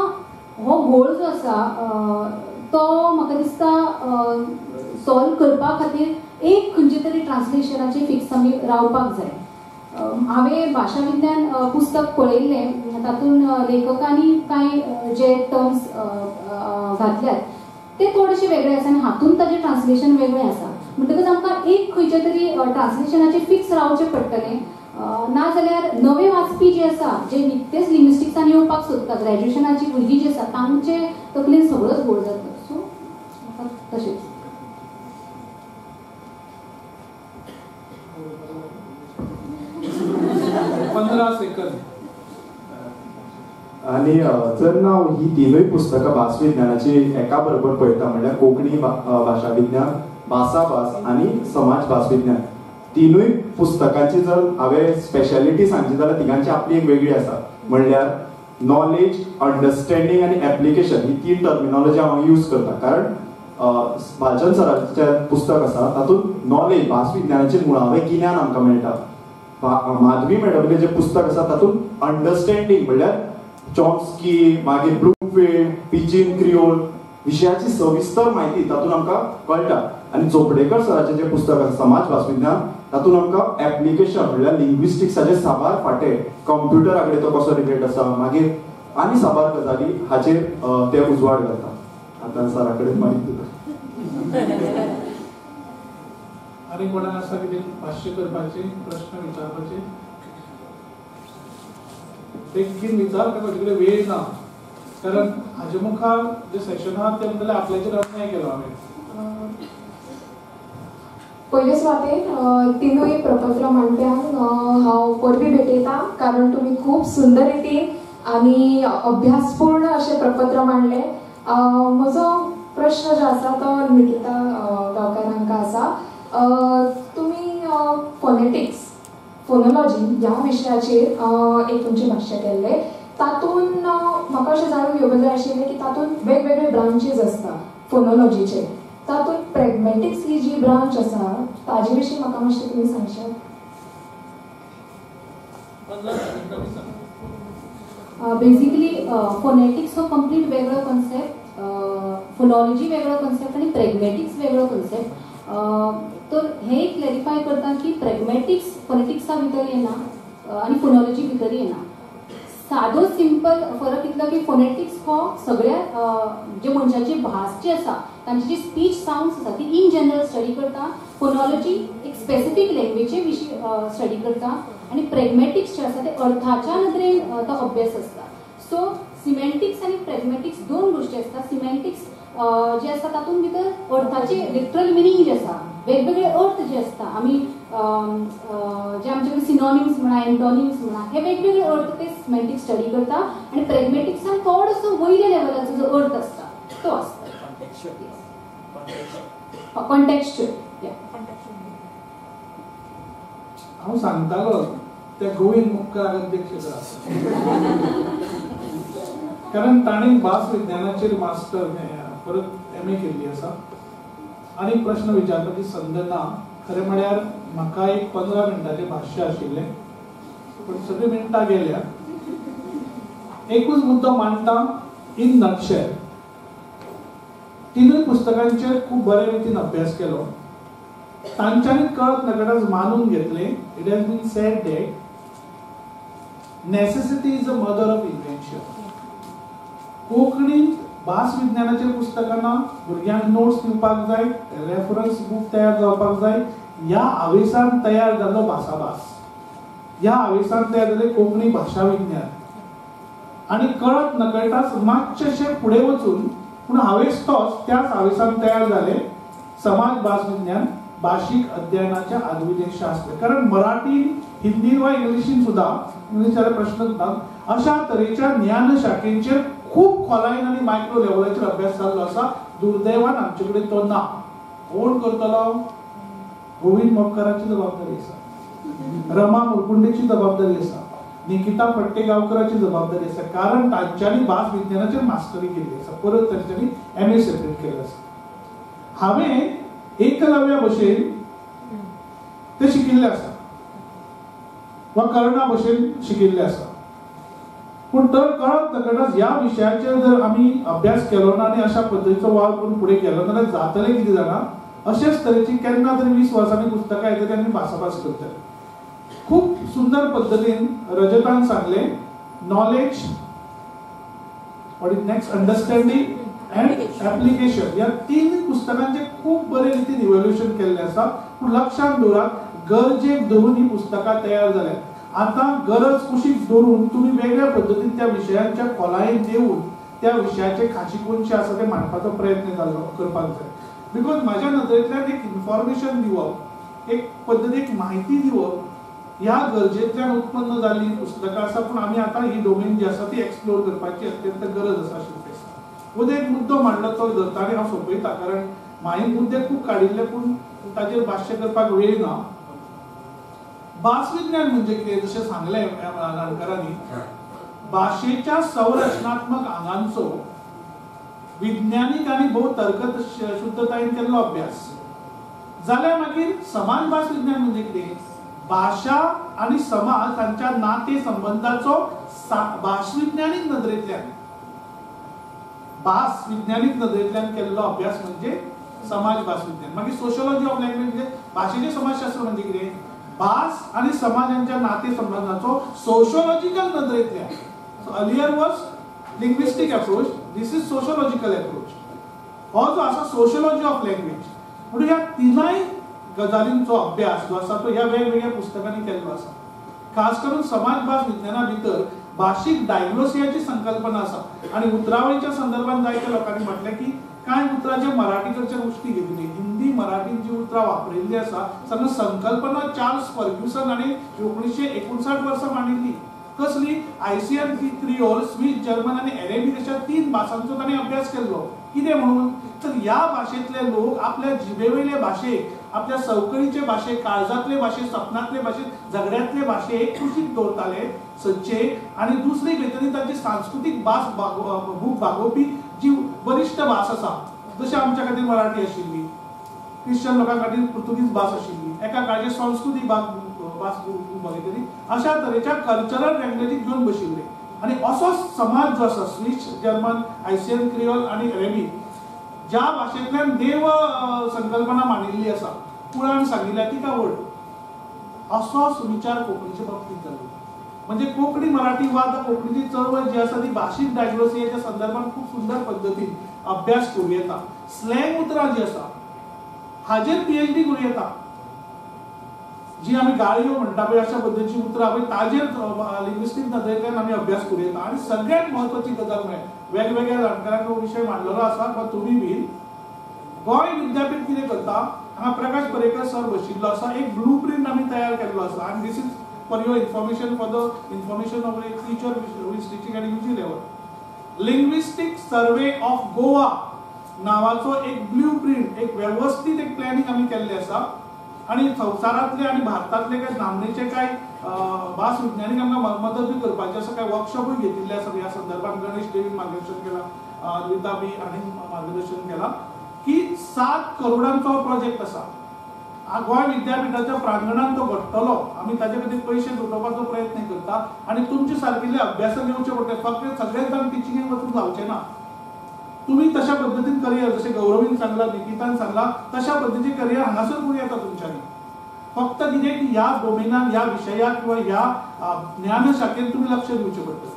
S3: हो गोळ जो आसा तो म्हाका दिसता सॉल्व करपा खातीर एक खंयचे तरी ट्रान्सलेशनाचे फिक्स आमी रावपाक जाय. हांवें भाशा विज्ञान पुस्तक पळयल्लें, तातूंत लेखकांनी कांय जे टर्म्स घातल्यात ते थोडेशे वेगळे आसा आनी हातूंत ताजें ट्रान्सलेशन वेगळें आसा. म्हणटकच आमकां एक खंयच्या तरी ट्रान्सलेशनाचें फिक्स रावचें पडटलें, नाजाल्यार नवे वाचपी जे आसा जे निकतेच लिंग्विस्टिक्सान येवपाक सोदता, ग्रॅज्युएशनाची भुरगीं जी आसा तांचे तकलेन सगळोच गोळ जाता. सो म्हाका तशेंच
S2: 15 सेकंद.
S4: आनी जर ना ही तिनूय पुस्तकां भासविज्ञानाची एका बरोबर पळयता म्हणल्यार कोंकणी भाशा विज्ञान, भासाभास आनी समाज भासविज्ञान, तिनूय पुस्तकांची जर हांवें स्पेशलिटी सांगची जाल्यार तिगांची आपली एक वेगळी आसा. म्हणल्यार नॉलेज, अंडरस्टँडींग आनी एप्लिकेशन ही तीन टर्मिनॉलॉजी हांव यूज करता, कारण भालचंद्र सराचें पुस्तक आसा तातूंत नॉलेज भासविज्ञानाचें मुळावें गिन्यान आमकां मेळटा. माधवी मॅडमीचें जें पुस्तक आसा तातूंत अंडरस्टँडींग म्हणल्यार चॉम्स्की, मागीर ब्लूमफिल्ड, पिजीन क्रियोल विशयाची सविस्तर म्हायती तातूंत आमकां कळटा. आनी चोपडेकर सराचें जें पुस्तक आसा समाज भासविज्ञान तातूंत आमकां एप्लिकेशन म्हणल्यार लिंग्विस्टिक्साचे साबार फांटे, कंप्युटरा कडेन तो कसो रिलेट आसा, मागीर आनी साबार गजाली हाचेर ते उजवाड घालता. आतां सरा कडेन म्हायती दिता.
S2: आनी कोणाक आसा कितें भाश्य करपाचें, प्रश्न विचारपाचे? बेगीन विचार, कारण म्हजे कडेन वेळ ना, कारण हाजे मुखार जे सेशन आहा ते म्हणटले आपल्याचेर अन्याय केलो हांवें.
S11: पयले सुवातेर तिनूय प्रपत्र मांडप्यांक हांव परबी भेटयता, कारण तुमी खूब सुंदर रितीन आनी अभ्यासपूर्ण अशें प्रपत्र मांडलें. म्हजो प्रश्न जो आसा तो निकिता गांवकार हांकां आसा. तुमी फोनेटिक्स, फोनोलॉजी ह्या विशयाचेर एक तुमचें भाश्य केल्लें, तातूंत म्हाका अशें जाणून घेवपाक जाय आशिल्लें की तातूंत वेगवेगळे ब्रांचीस आसता फोनोलॉजीचे, तातूंत प्रॅग्मॅटिक्स ही जी ब्रांच आसा ताजे विशीं म्हाका मातशें तुमी सांगशात?
S3: बेसिकली फोनेटिक्स हो कंप्लीट वेगळो कॉन्सेप्ट, फोनोलॉजी वेगळो कॉन्सेप्ट आनी प्रॅग्मॅटिक्स वेगळो कॉन्सेप्ट. तर हे क्लॅरिफाय करता की प्रॅग्मॅटिक्स फोनेटिक्सा भितर येना आनी फोनोलॉजी भितर येना. सादो सिंपल फरक इतलो की फोनेटिक्स हो सगळ्या जे मनशाची भास जी आसा तांची जी स्पीच सावंड्स आसा ती इन जनरल स्टडी करता. फोनॉलॉजी एक स्पेसिफीक लँग्वेजे विशीं स्टडी करता आनी प्रेगमॅटिक्स जे आसा ते अर्थाच्या नदरेन तो अभ्यास आसता. सो सिमेंटिक्स आनी प्रेगमॅटिक्स दोन गोश्टी आसता. सिमेंटिक्स जे आसा तातूंत भितर अर्थाचे लिटरल मिनींग जे आसा, वेगवेगळे अर्थ जे आसता, आमी जे आमचे कडेन सिनॉनिम्स म्हणा, एंटोनिम्स म्हणा, हे वेगवेगळे अर्थ ते सिमेंटिक्स स्टडी करता. आनी प्रेगमॅटिक्सान थोडोसो वयल्या लेवलाचो जो अर्थ आसता तो आसता कॉन्टेक्स्चुअल.
S2: हांव सांगतालो त्या गोविंद मुपकार अध्यक्ष कारण ताणें भास विज्ञानाचेर मास्टर परत एम ए केल्ली आसा आनी प्रश्न विचारपाची संद ना. खरें म्हळ्यार म्हाका एक 15 मिनटाचें भाश्य आशिल्लें पूण सगळीं मिनटां गेल्या. एकूच मुद्दो मांडटा इन नटशेल. तिनूय पुस्तकांचेर खूब बरे रितीन अभ्यास केलो. तांच्यांनी कळत नकळटाच मानून घेतलें it has been said that necessity is a mother of invention. कोंकणींत भास विज्ञानाचेर पुस्तकां ना, भुरग्यांक नोट्स दिवपाक जाय, रेफरन्स बूक तयार जावपाक जाय. ह्या आवेसान तयार जाल्लो भासाभास, ह्या आवेसान तयार जाल्लें कोंकणी भाशा विज्ञान. आनी कळत नकळटाच मातशें फुडें वचून पूण हावेस तोच, त्याच हावेसान तयार जालें समाज भास विज्ञान, भाशीक अध्ययनाचें आधुनीक शास्त्र. कारण मराठी, हिंदी वा इंग्लिशीन सुद्दां, इंग्लिश जाल्यार प्रश्नच ना, अशा तरेच्या ज्ञान शाखेंचेर खूब खोलायेन आनी मायक्रो लेवलाचेर अभ्यास जाल्लो आसा. दुर्दैवान आमचे कडेन तो ना. कोण करतलो? गोविंद मोपकाराची जबाबदारी आसा, रमा मुरकुंडेची जबाबदारी आसा, निकिता फट्टेगांवकराची जबाबदारी आसा. कारण तांच्यांनी भास विज्ञानाचेर मास्टरी केल्ली आसा, परत तांच्यांनी एम ए सेपरेट केल्लें आसा. हांवें एकलव्या भशेन ते शिकिल्ले आसा वा कर्णा भशेन शिकिल्ले आसा. पूण तर कळत नकळटाच ह्या विशयाचेर जर आमी अभ्यास केलो ना आनी अशा पद्दतीचो वावर करून फुडें गेलो जाल्यार जातलें कितें जाणा, अशेच तरेची केन्ना तरी 20 वर्सांनी पुस्तकां येतली आनी भासाभास करतले. खूब सुंदर पद्दतीन रजतान सांगलें, knowledge, what is next, understanding and application ह्या तीन पुस्तकांचे खूब बरे रितीन इव्हॉल्युशन केल्लें आसा. पूण लक्षांत दवरात, गरजेक धरून ही पुस्तकां तयार जाल्यात. आतां गरज कुशीक धरून तुमी वेगळ्या पद्दतीन त्या विशयांच्या खोलायेन देवून त्या विशयाचे खाची कोनशे आसा ते मांडपाचो प्रयत्न जाल्लो करपाक जाय. Because म्हाज्या नदरेंतल्यान एक इन्फॉर्मेशन दिवप, एक पद्दतीक म्हायती दिवप ह्या गरजेंतल्यान उत्पन्न जाल्ली पुस्तकां आसा. पूण आमी आतां ही डोमेन जी आसा ती एक्सप्लोर करपाची अत्यंत गरज आसा अशें दिसता. उद्या एक मुद्दो मांडलो तो धरता आनी हांव सोंपयता, कारण म्हायें मुद्दे खूब काडिल्ले पूण ताचेर भाश्य करपाक वेळ ना. भास विज्ञान म्हणजे कितें, जशें सांगलें नाडकरांनी, भाशेच्या संरचनात्मक आंगांचो विज्ञानीक आनी भोव तर्क शुद्धतायेन केल्लो अभ्यास. जाल्यार मागीर समाज भास विज्ञान म्हणजे कितें, भाशा आनी समाज हांच्या नाते संबंदाचो भासविज्ञानीक नदरेंतल्यान, भास विज्ञानीक नदरेंतल्यान केल्लो अभ्यास म्हणजे समाज भास विज्ञान. मागीर सोशोलॉजी ऑफ लँग्वेज म्हणजे भाशेचें समाजशास्त्र म्हणजे कितें, भास आनी समाज हांच्या नाते संबंदाचो सोशोलॉजिकल नदरेंतल्यान. So earlier was linguistic approach, this is sociological approach. हो जो आसा सोशोलॉजी ऑफ लँग्वेज, म्हणून ह्या तिनाय गजालींचो अभ्यास जो आसा तो ह्या वेगवेगळ्या पुस्तकांनी केल्लो आसा. खास करून समाज भास विज्ञाना भितर भाशीक डायग्नोसियाची संकल्पना आसा आनी उतरावळीच्या संदर्भात जायत्या लोकांनी म्हटलें की कांय उतरां जे मराठी कडच्यान उश्टी घेतली, हिंदी मराठीन जी उतरां वापरिल्ली आसा सगळी संकल्पना चार्ल्स फर्ग्युसन हाणें 1959 वर्सा मांडिल्ली. कसली? आयसीएन क्रियोल, स्विस जर्मन आनी अरेबीक अशा 3 भासांचो ताणें अभ्यास केल्लो. कितें म्हणून तर ह्या भाशेंतले लोक आपल्या जिबेवयले भाशेक, आपल्या संवकळीचे भाशेक, काळजांतले भाशेक, सपनांतले भाशेक, झगड्यांतले भाशेक कुशीक दवरताले सदचे आनी दुसरी भितर तांची सांस्कृतीक भास भूक भागोवपी जी वरिश्ठ भास आसा, जशें आमच्या खातीर मराठी आशिल्ली, क्रिश्चन लोकां खातीर पुर्तुगीज भास आशिल्ली, एका काळाचेर संस्कृती भास भागयतली, अशा तरेच्या कल्चरल लँग्वेजीक घेवन बशिल्ले. आनी असो समाज जो आसा स्विस जर्मन, आयसीएन क्रियोल आनी अरेबीक, ज्या भाशेंतल्यान देव संकल्पना मांडिल्ली आसा, कुराण सांगिल्लें तिका व्हड, असोच विचार कोंकणीच्या बाबतींत जालो. म्हणजे कोंकणी मराठी वाद, कोंकणीची चळवळ जी आसा ती भाशीक डायग्लोसियाच्या संदर्भात खूब सुंदर पद्दतीन अभ्यास करूं येता. स्लँग उतरां जी आसा हाजेर PhD करूं येता. जी आमी गाळयो म्हणटा पळय अशा पद्दतीची उतरां पळय ताजेर लिंग्विस्टीक नदरेंतल्यान आमी अभ्यास करूं येता. आनी सगळ्यात म्हत्वाची गजाल म्हळ्यार वेगवेगळ्या जाणकारांक हो विशय मांडलेलो आसा, पण तुमी बीन गोंय विद्यापीठ कितें करता, हांगा प्रकाश पर्येकर सर बशिल्लो आसा, एक ब्लू प्रिंट आमी तयार केल्लो आसा. आनी this is for your information, for the information of a teacher who is teaching at UG level. Linguistic survey of Goa नावाचो एक ब्लू प्रिंट, एक व्यवस्थित एक प्लॅनिंग आमी केल्लें आसा. आनी संवसारांतले आनी भारतांतले काय नामनेचे काय भास विज्ञानीक आमकां मदत बी करपाची आसा, काय वर्कशॉपूय घेतिल्ले आसा ह्या संदर्भात. गणेश देवीन मार्गदर्शन केलां, अद्विता बी हांणी मार्गदर्शन केलां की 7 करोडांचो प्रोजेक्ट आसा. गोंय विद्यापीठाच्या प्रांगणांत तो घडटलो. आमी ताजे खातीर पयशे जुटोवपाचो प्रयत्न करता आनी तुमचे सारकिल्ले अभ्यासक येवचे पडटले. फक्त सगळेच जाण टिचिंगेक वचून जावचे ना. तुमी तशा पद्दतीन करियर, जशें गौरवीन सांगला, निकितान सांगला, तशा पद्दतीचे करियर हांगासर करूं येता तुमच्यांनी. फक्त कितें की ह्या डोमेनान, ह्या विशयाक किंवा ह्या ज्ञानशाखेन तुमी लक्ष दिवचें पडटलें.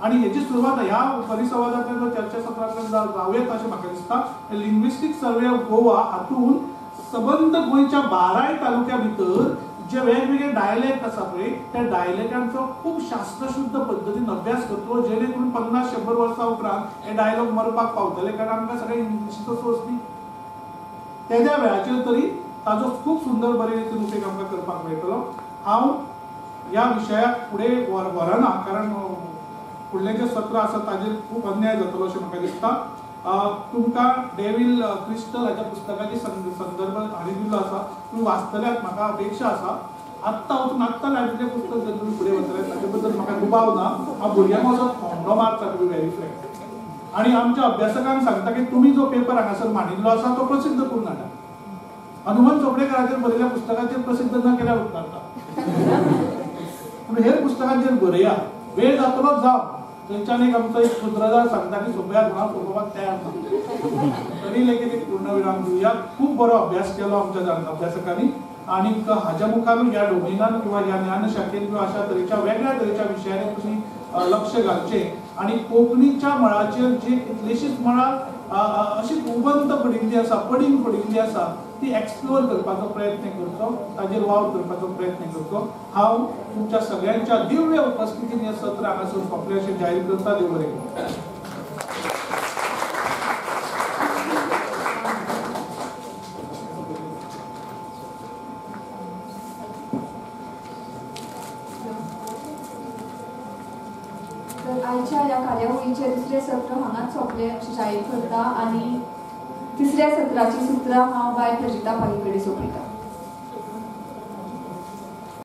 S2: आनी हेची सुरवात ह्या परिसंवादांतल्यान, चर्चासत्रांतल्यान जावं येता अशें म्हाका दिसता. लिंग्विस्टीक सर्वे ऑफ गोवा हातूंत सबंद गोंयच्या 12 तालुक्या भितर जे वेगवेगळे डायलेक्ट आसा पळय त्या डायलेक्टांचो खूब शास्त्रशुद्ध पद्दतीन अभ्यास करतलो, जेणे करून 50-100 वर्सां उपरांत हे डायलॉग मरपाक पावतले, कारण आमकां सगळे इंग्लिशीचो सोर्स न्ही. तेद्या वेळाचेर तरी ताजो खूब सुंदर बरे रितीन उपेग आमकां करपाक मेळटलो. हांव ह्या विशयाक फुडें व्हरना, कारण फुडलें जें सत्र आसा ताजेर खूब अन्याय जातलो अशें म्हाका दिसता. तुमकां डेविल क्रिस्टल हाच्या पुस्तकाचे संदर्भ हांणी दिल्लो आसा, तुमी वाचतल्यात म्हाका अपेक्षा आसा. आत्तां वचून आत्तां लायब्ररीचें पुस्तक जर तुमी फुडें वतले ताचे बद्दल म्हाका दुबाव ना. हांव भुरग्यांक वचोन थोमणो मारता, टू बी व्हेरी फ्रँक. आनी आमच्या अभ्यासकांक सांगता की तुमी जो पेपर हांगासर मांडिल्लो आसा तो प्रसिद्ध करून हाडा. हनुमान चोपडेकाराचेर बरयल्ल्या पुस्तकाचेर प्रसिद्ध न केल्यार उपकारता, पूण हेर पुस्तकांचेर बरया. वेळ जातलो जावं. थंयच्यान एक आमचो एक सुत्रधार सांगता की सोंपयात म्हणून सोंपोवपाक तयार ना, तरी लेगीत एक पूर्णविराम दिवया. खूब बरो अभ्यास केलो आमच्या अभ्यासकांनी आनी हाज्या मुखारूय ह्या डोमेनान किंवा ह्या ज्ञानशाखेन किंवा अशा तरेच्या वेगळ्या तरेच्या विशयांनी तुमी लक्ष घालचें आनी कोंकणीच्या मळाचेर जी कितलीशीच मळां अशीच उबंत पडिल्ली आसा, पडींग पडिल्ली आसा, ती एक्सप्लोर करपाचो प्रयत्न करचो, ताजेर वावर करपाचो प्रयत्न करचो. हांव तुमच्या सगळ्यांच्या दिव्य उपस्थितीन हें सत्र हांगासर सोंपलें अशें जाहीर करता. देव बरें करूं.
S1: तर आयच्या ह्या कार्यावळीचें दुसरें सत्र हांगाच सोंपलें अशें जाहीर करता आनी तिसऱ्या सत्राची सुत्रां हांव बाय प्रजिता पागी कडेन सोंपयता.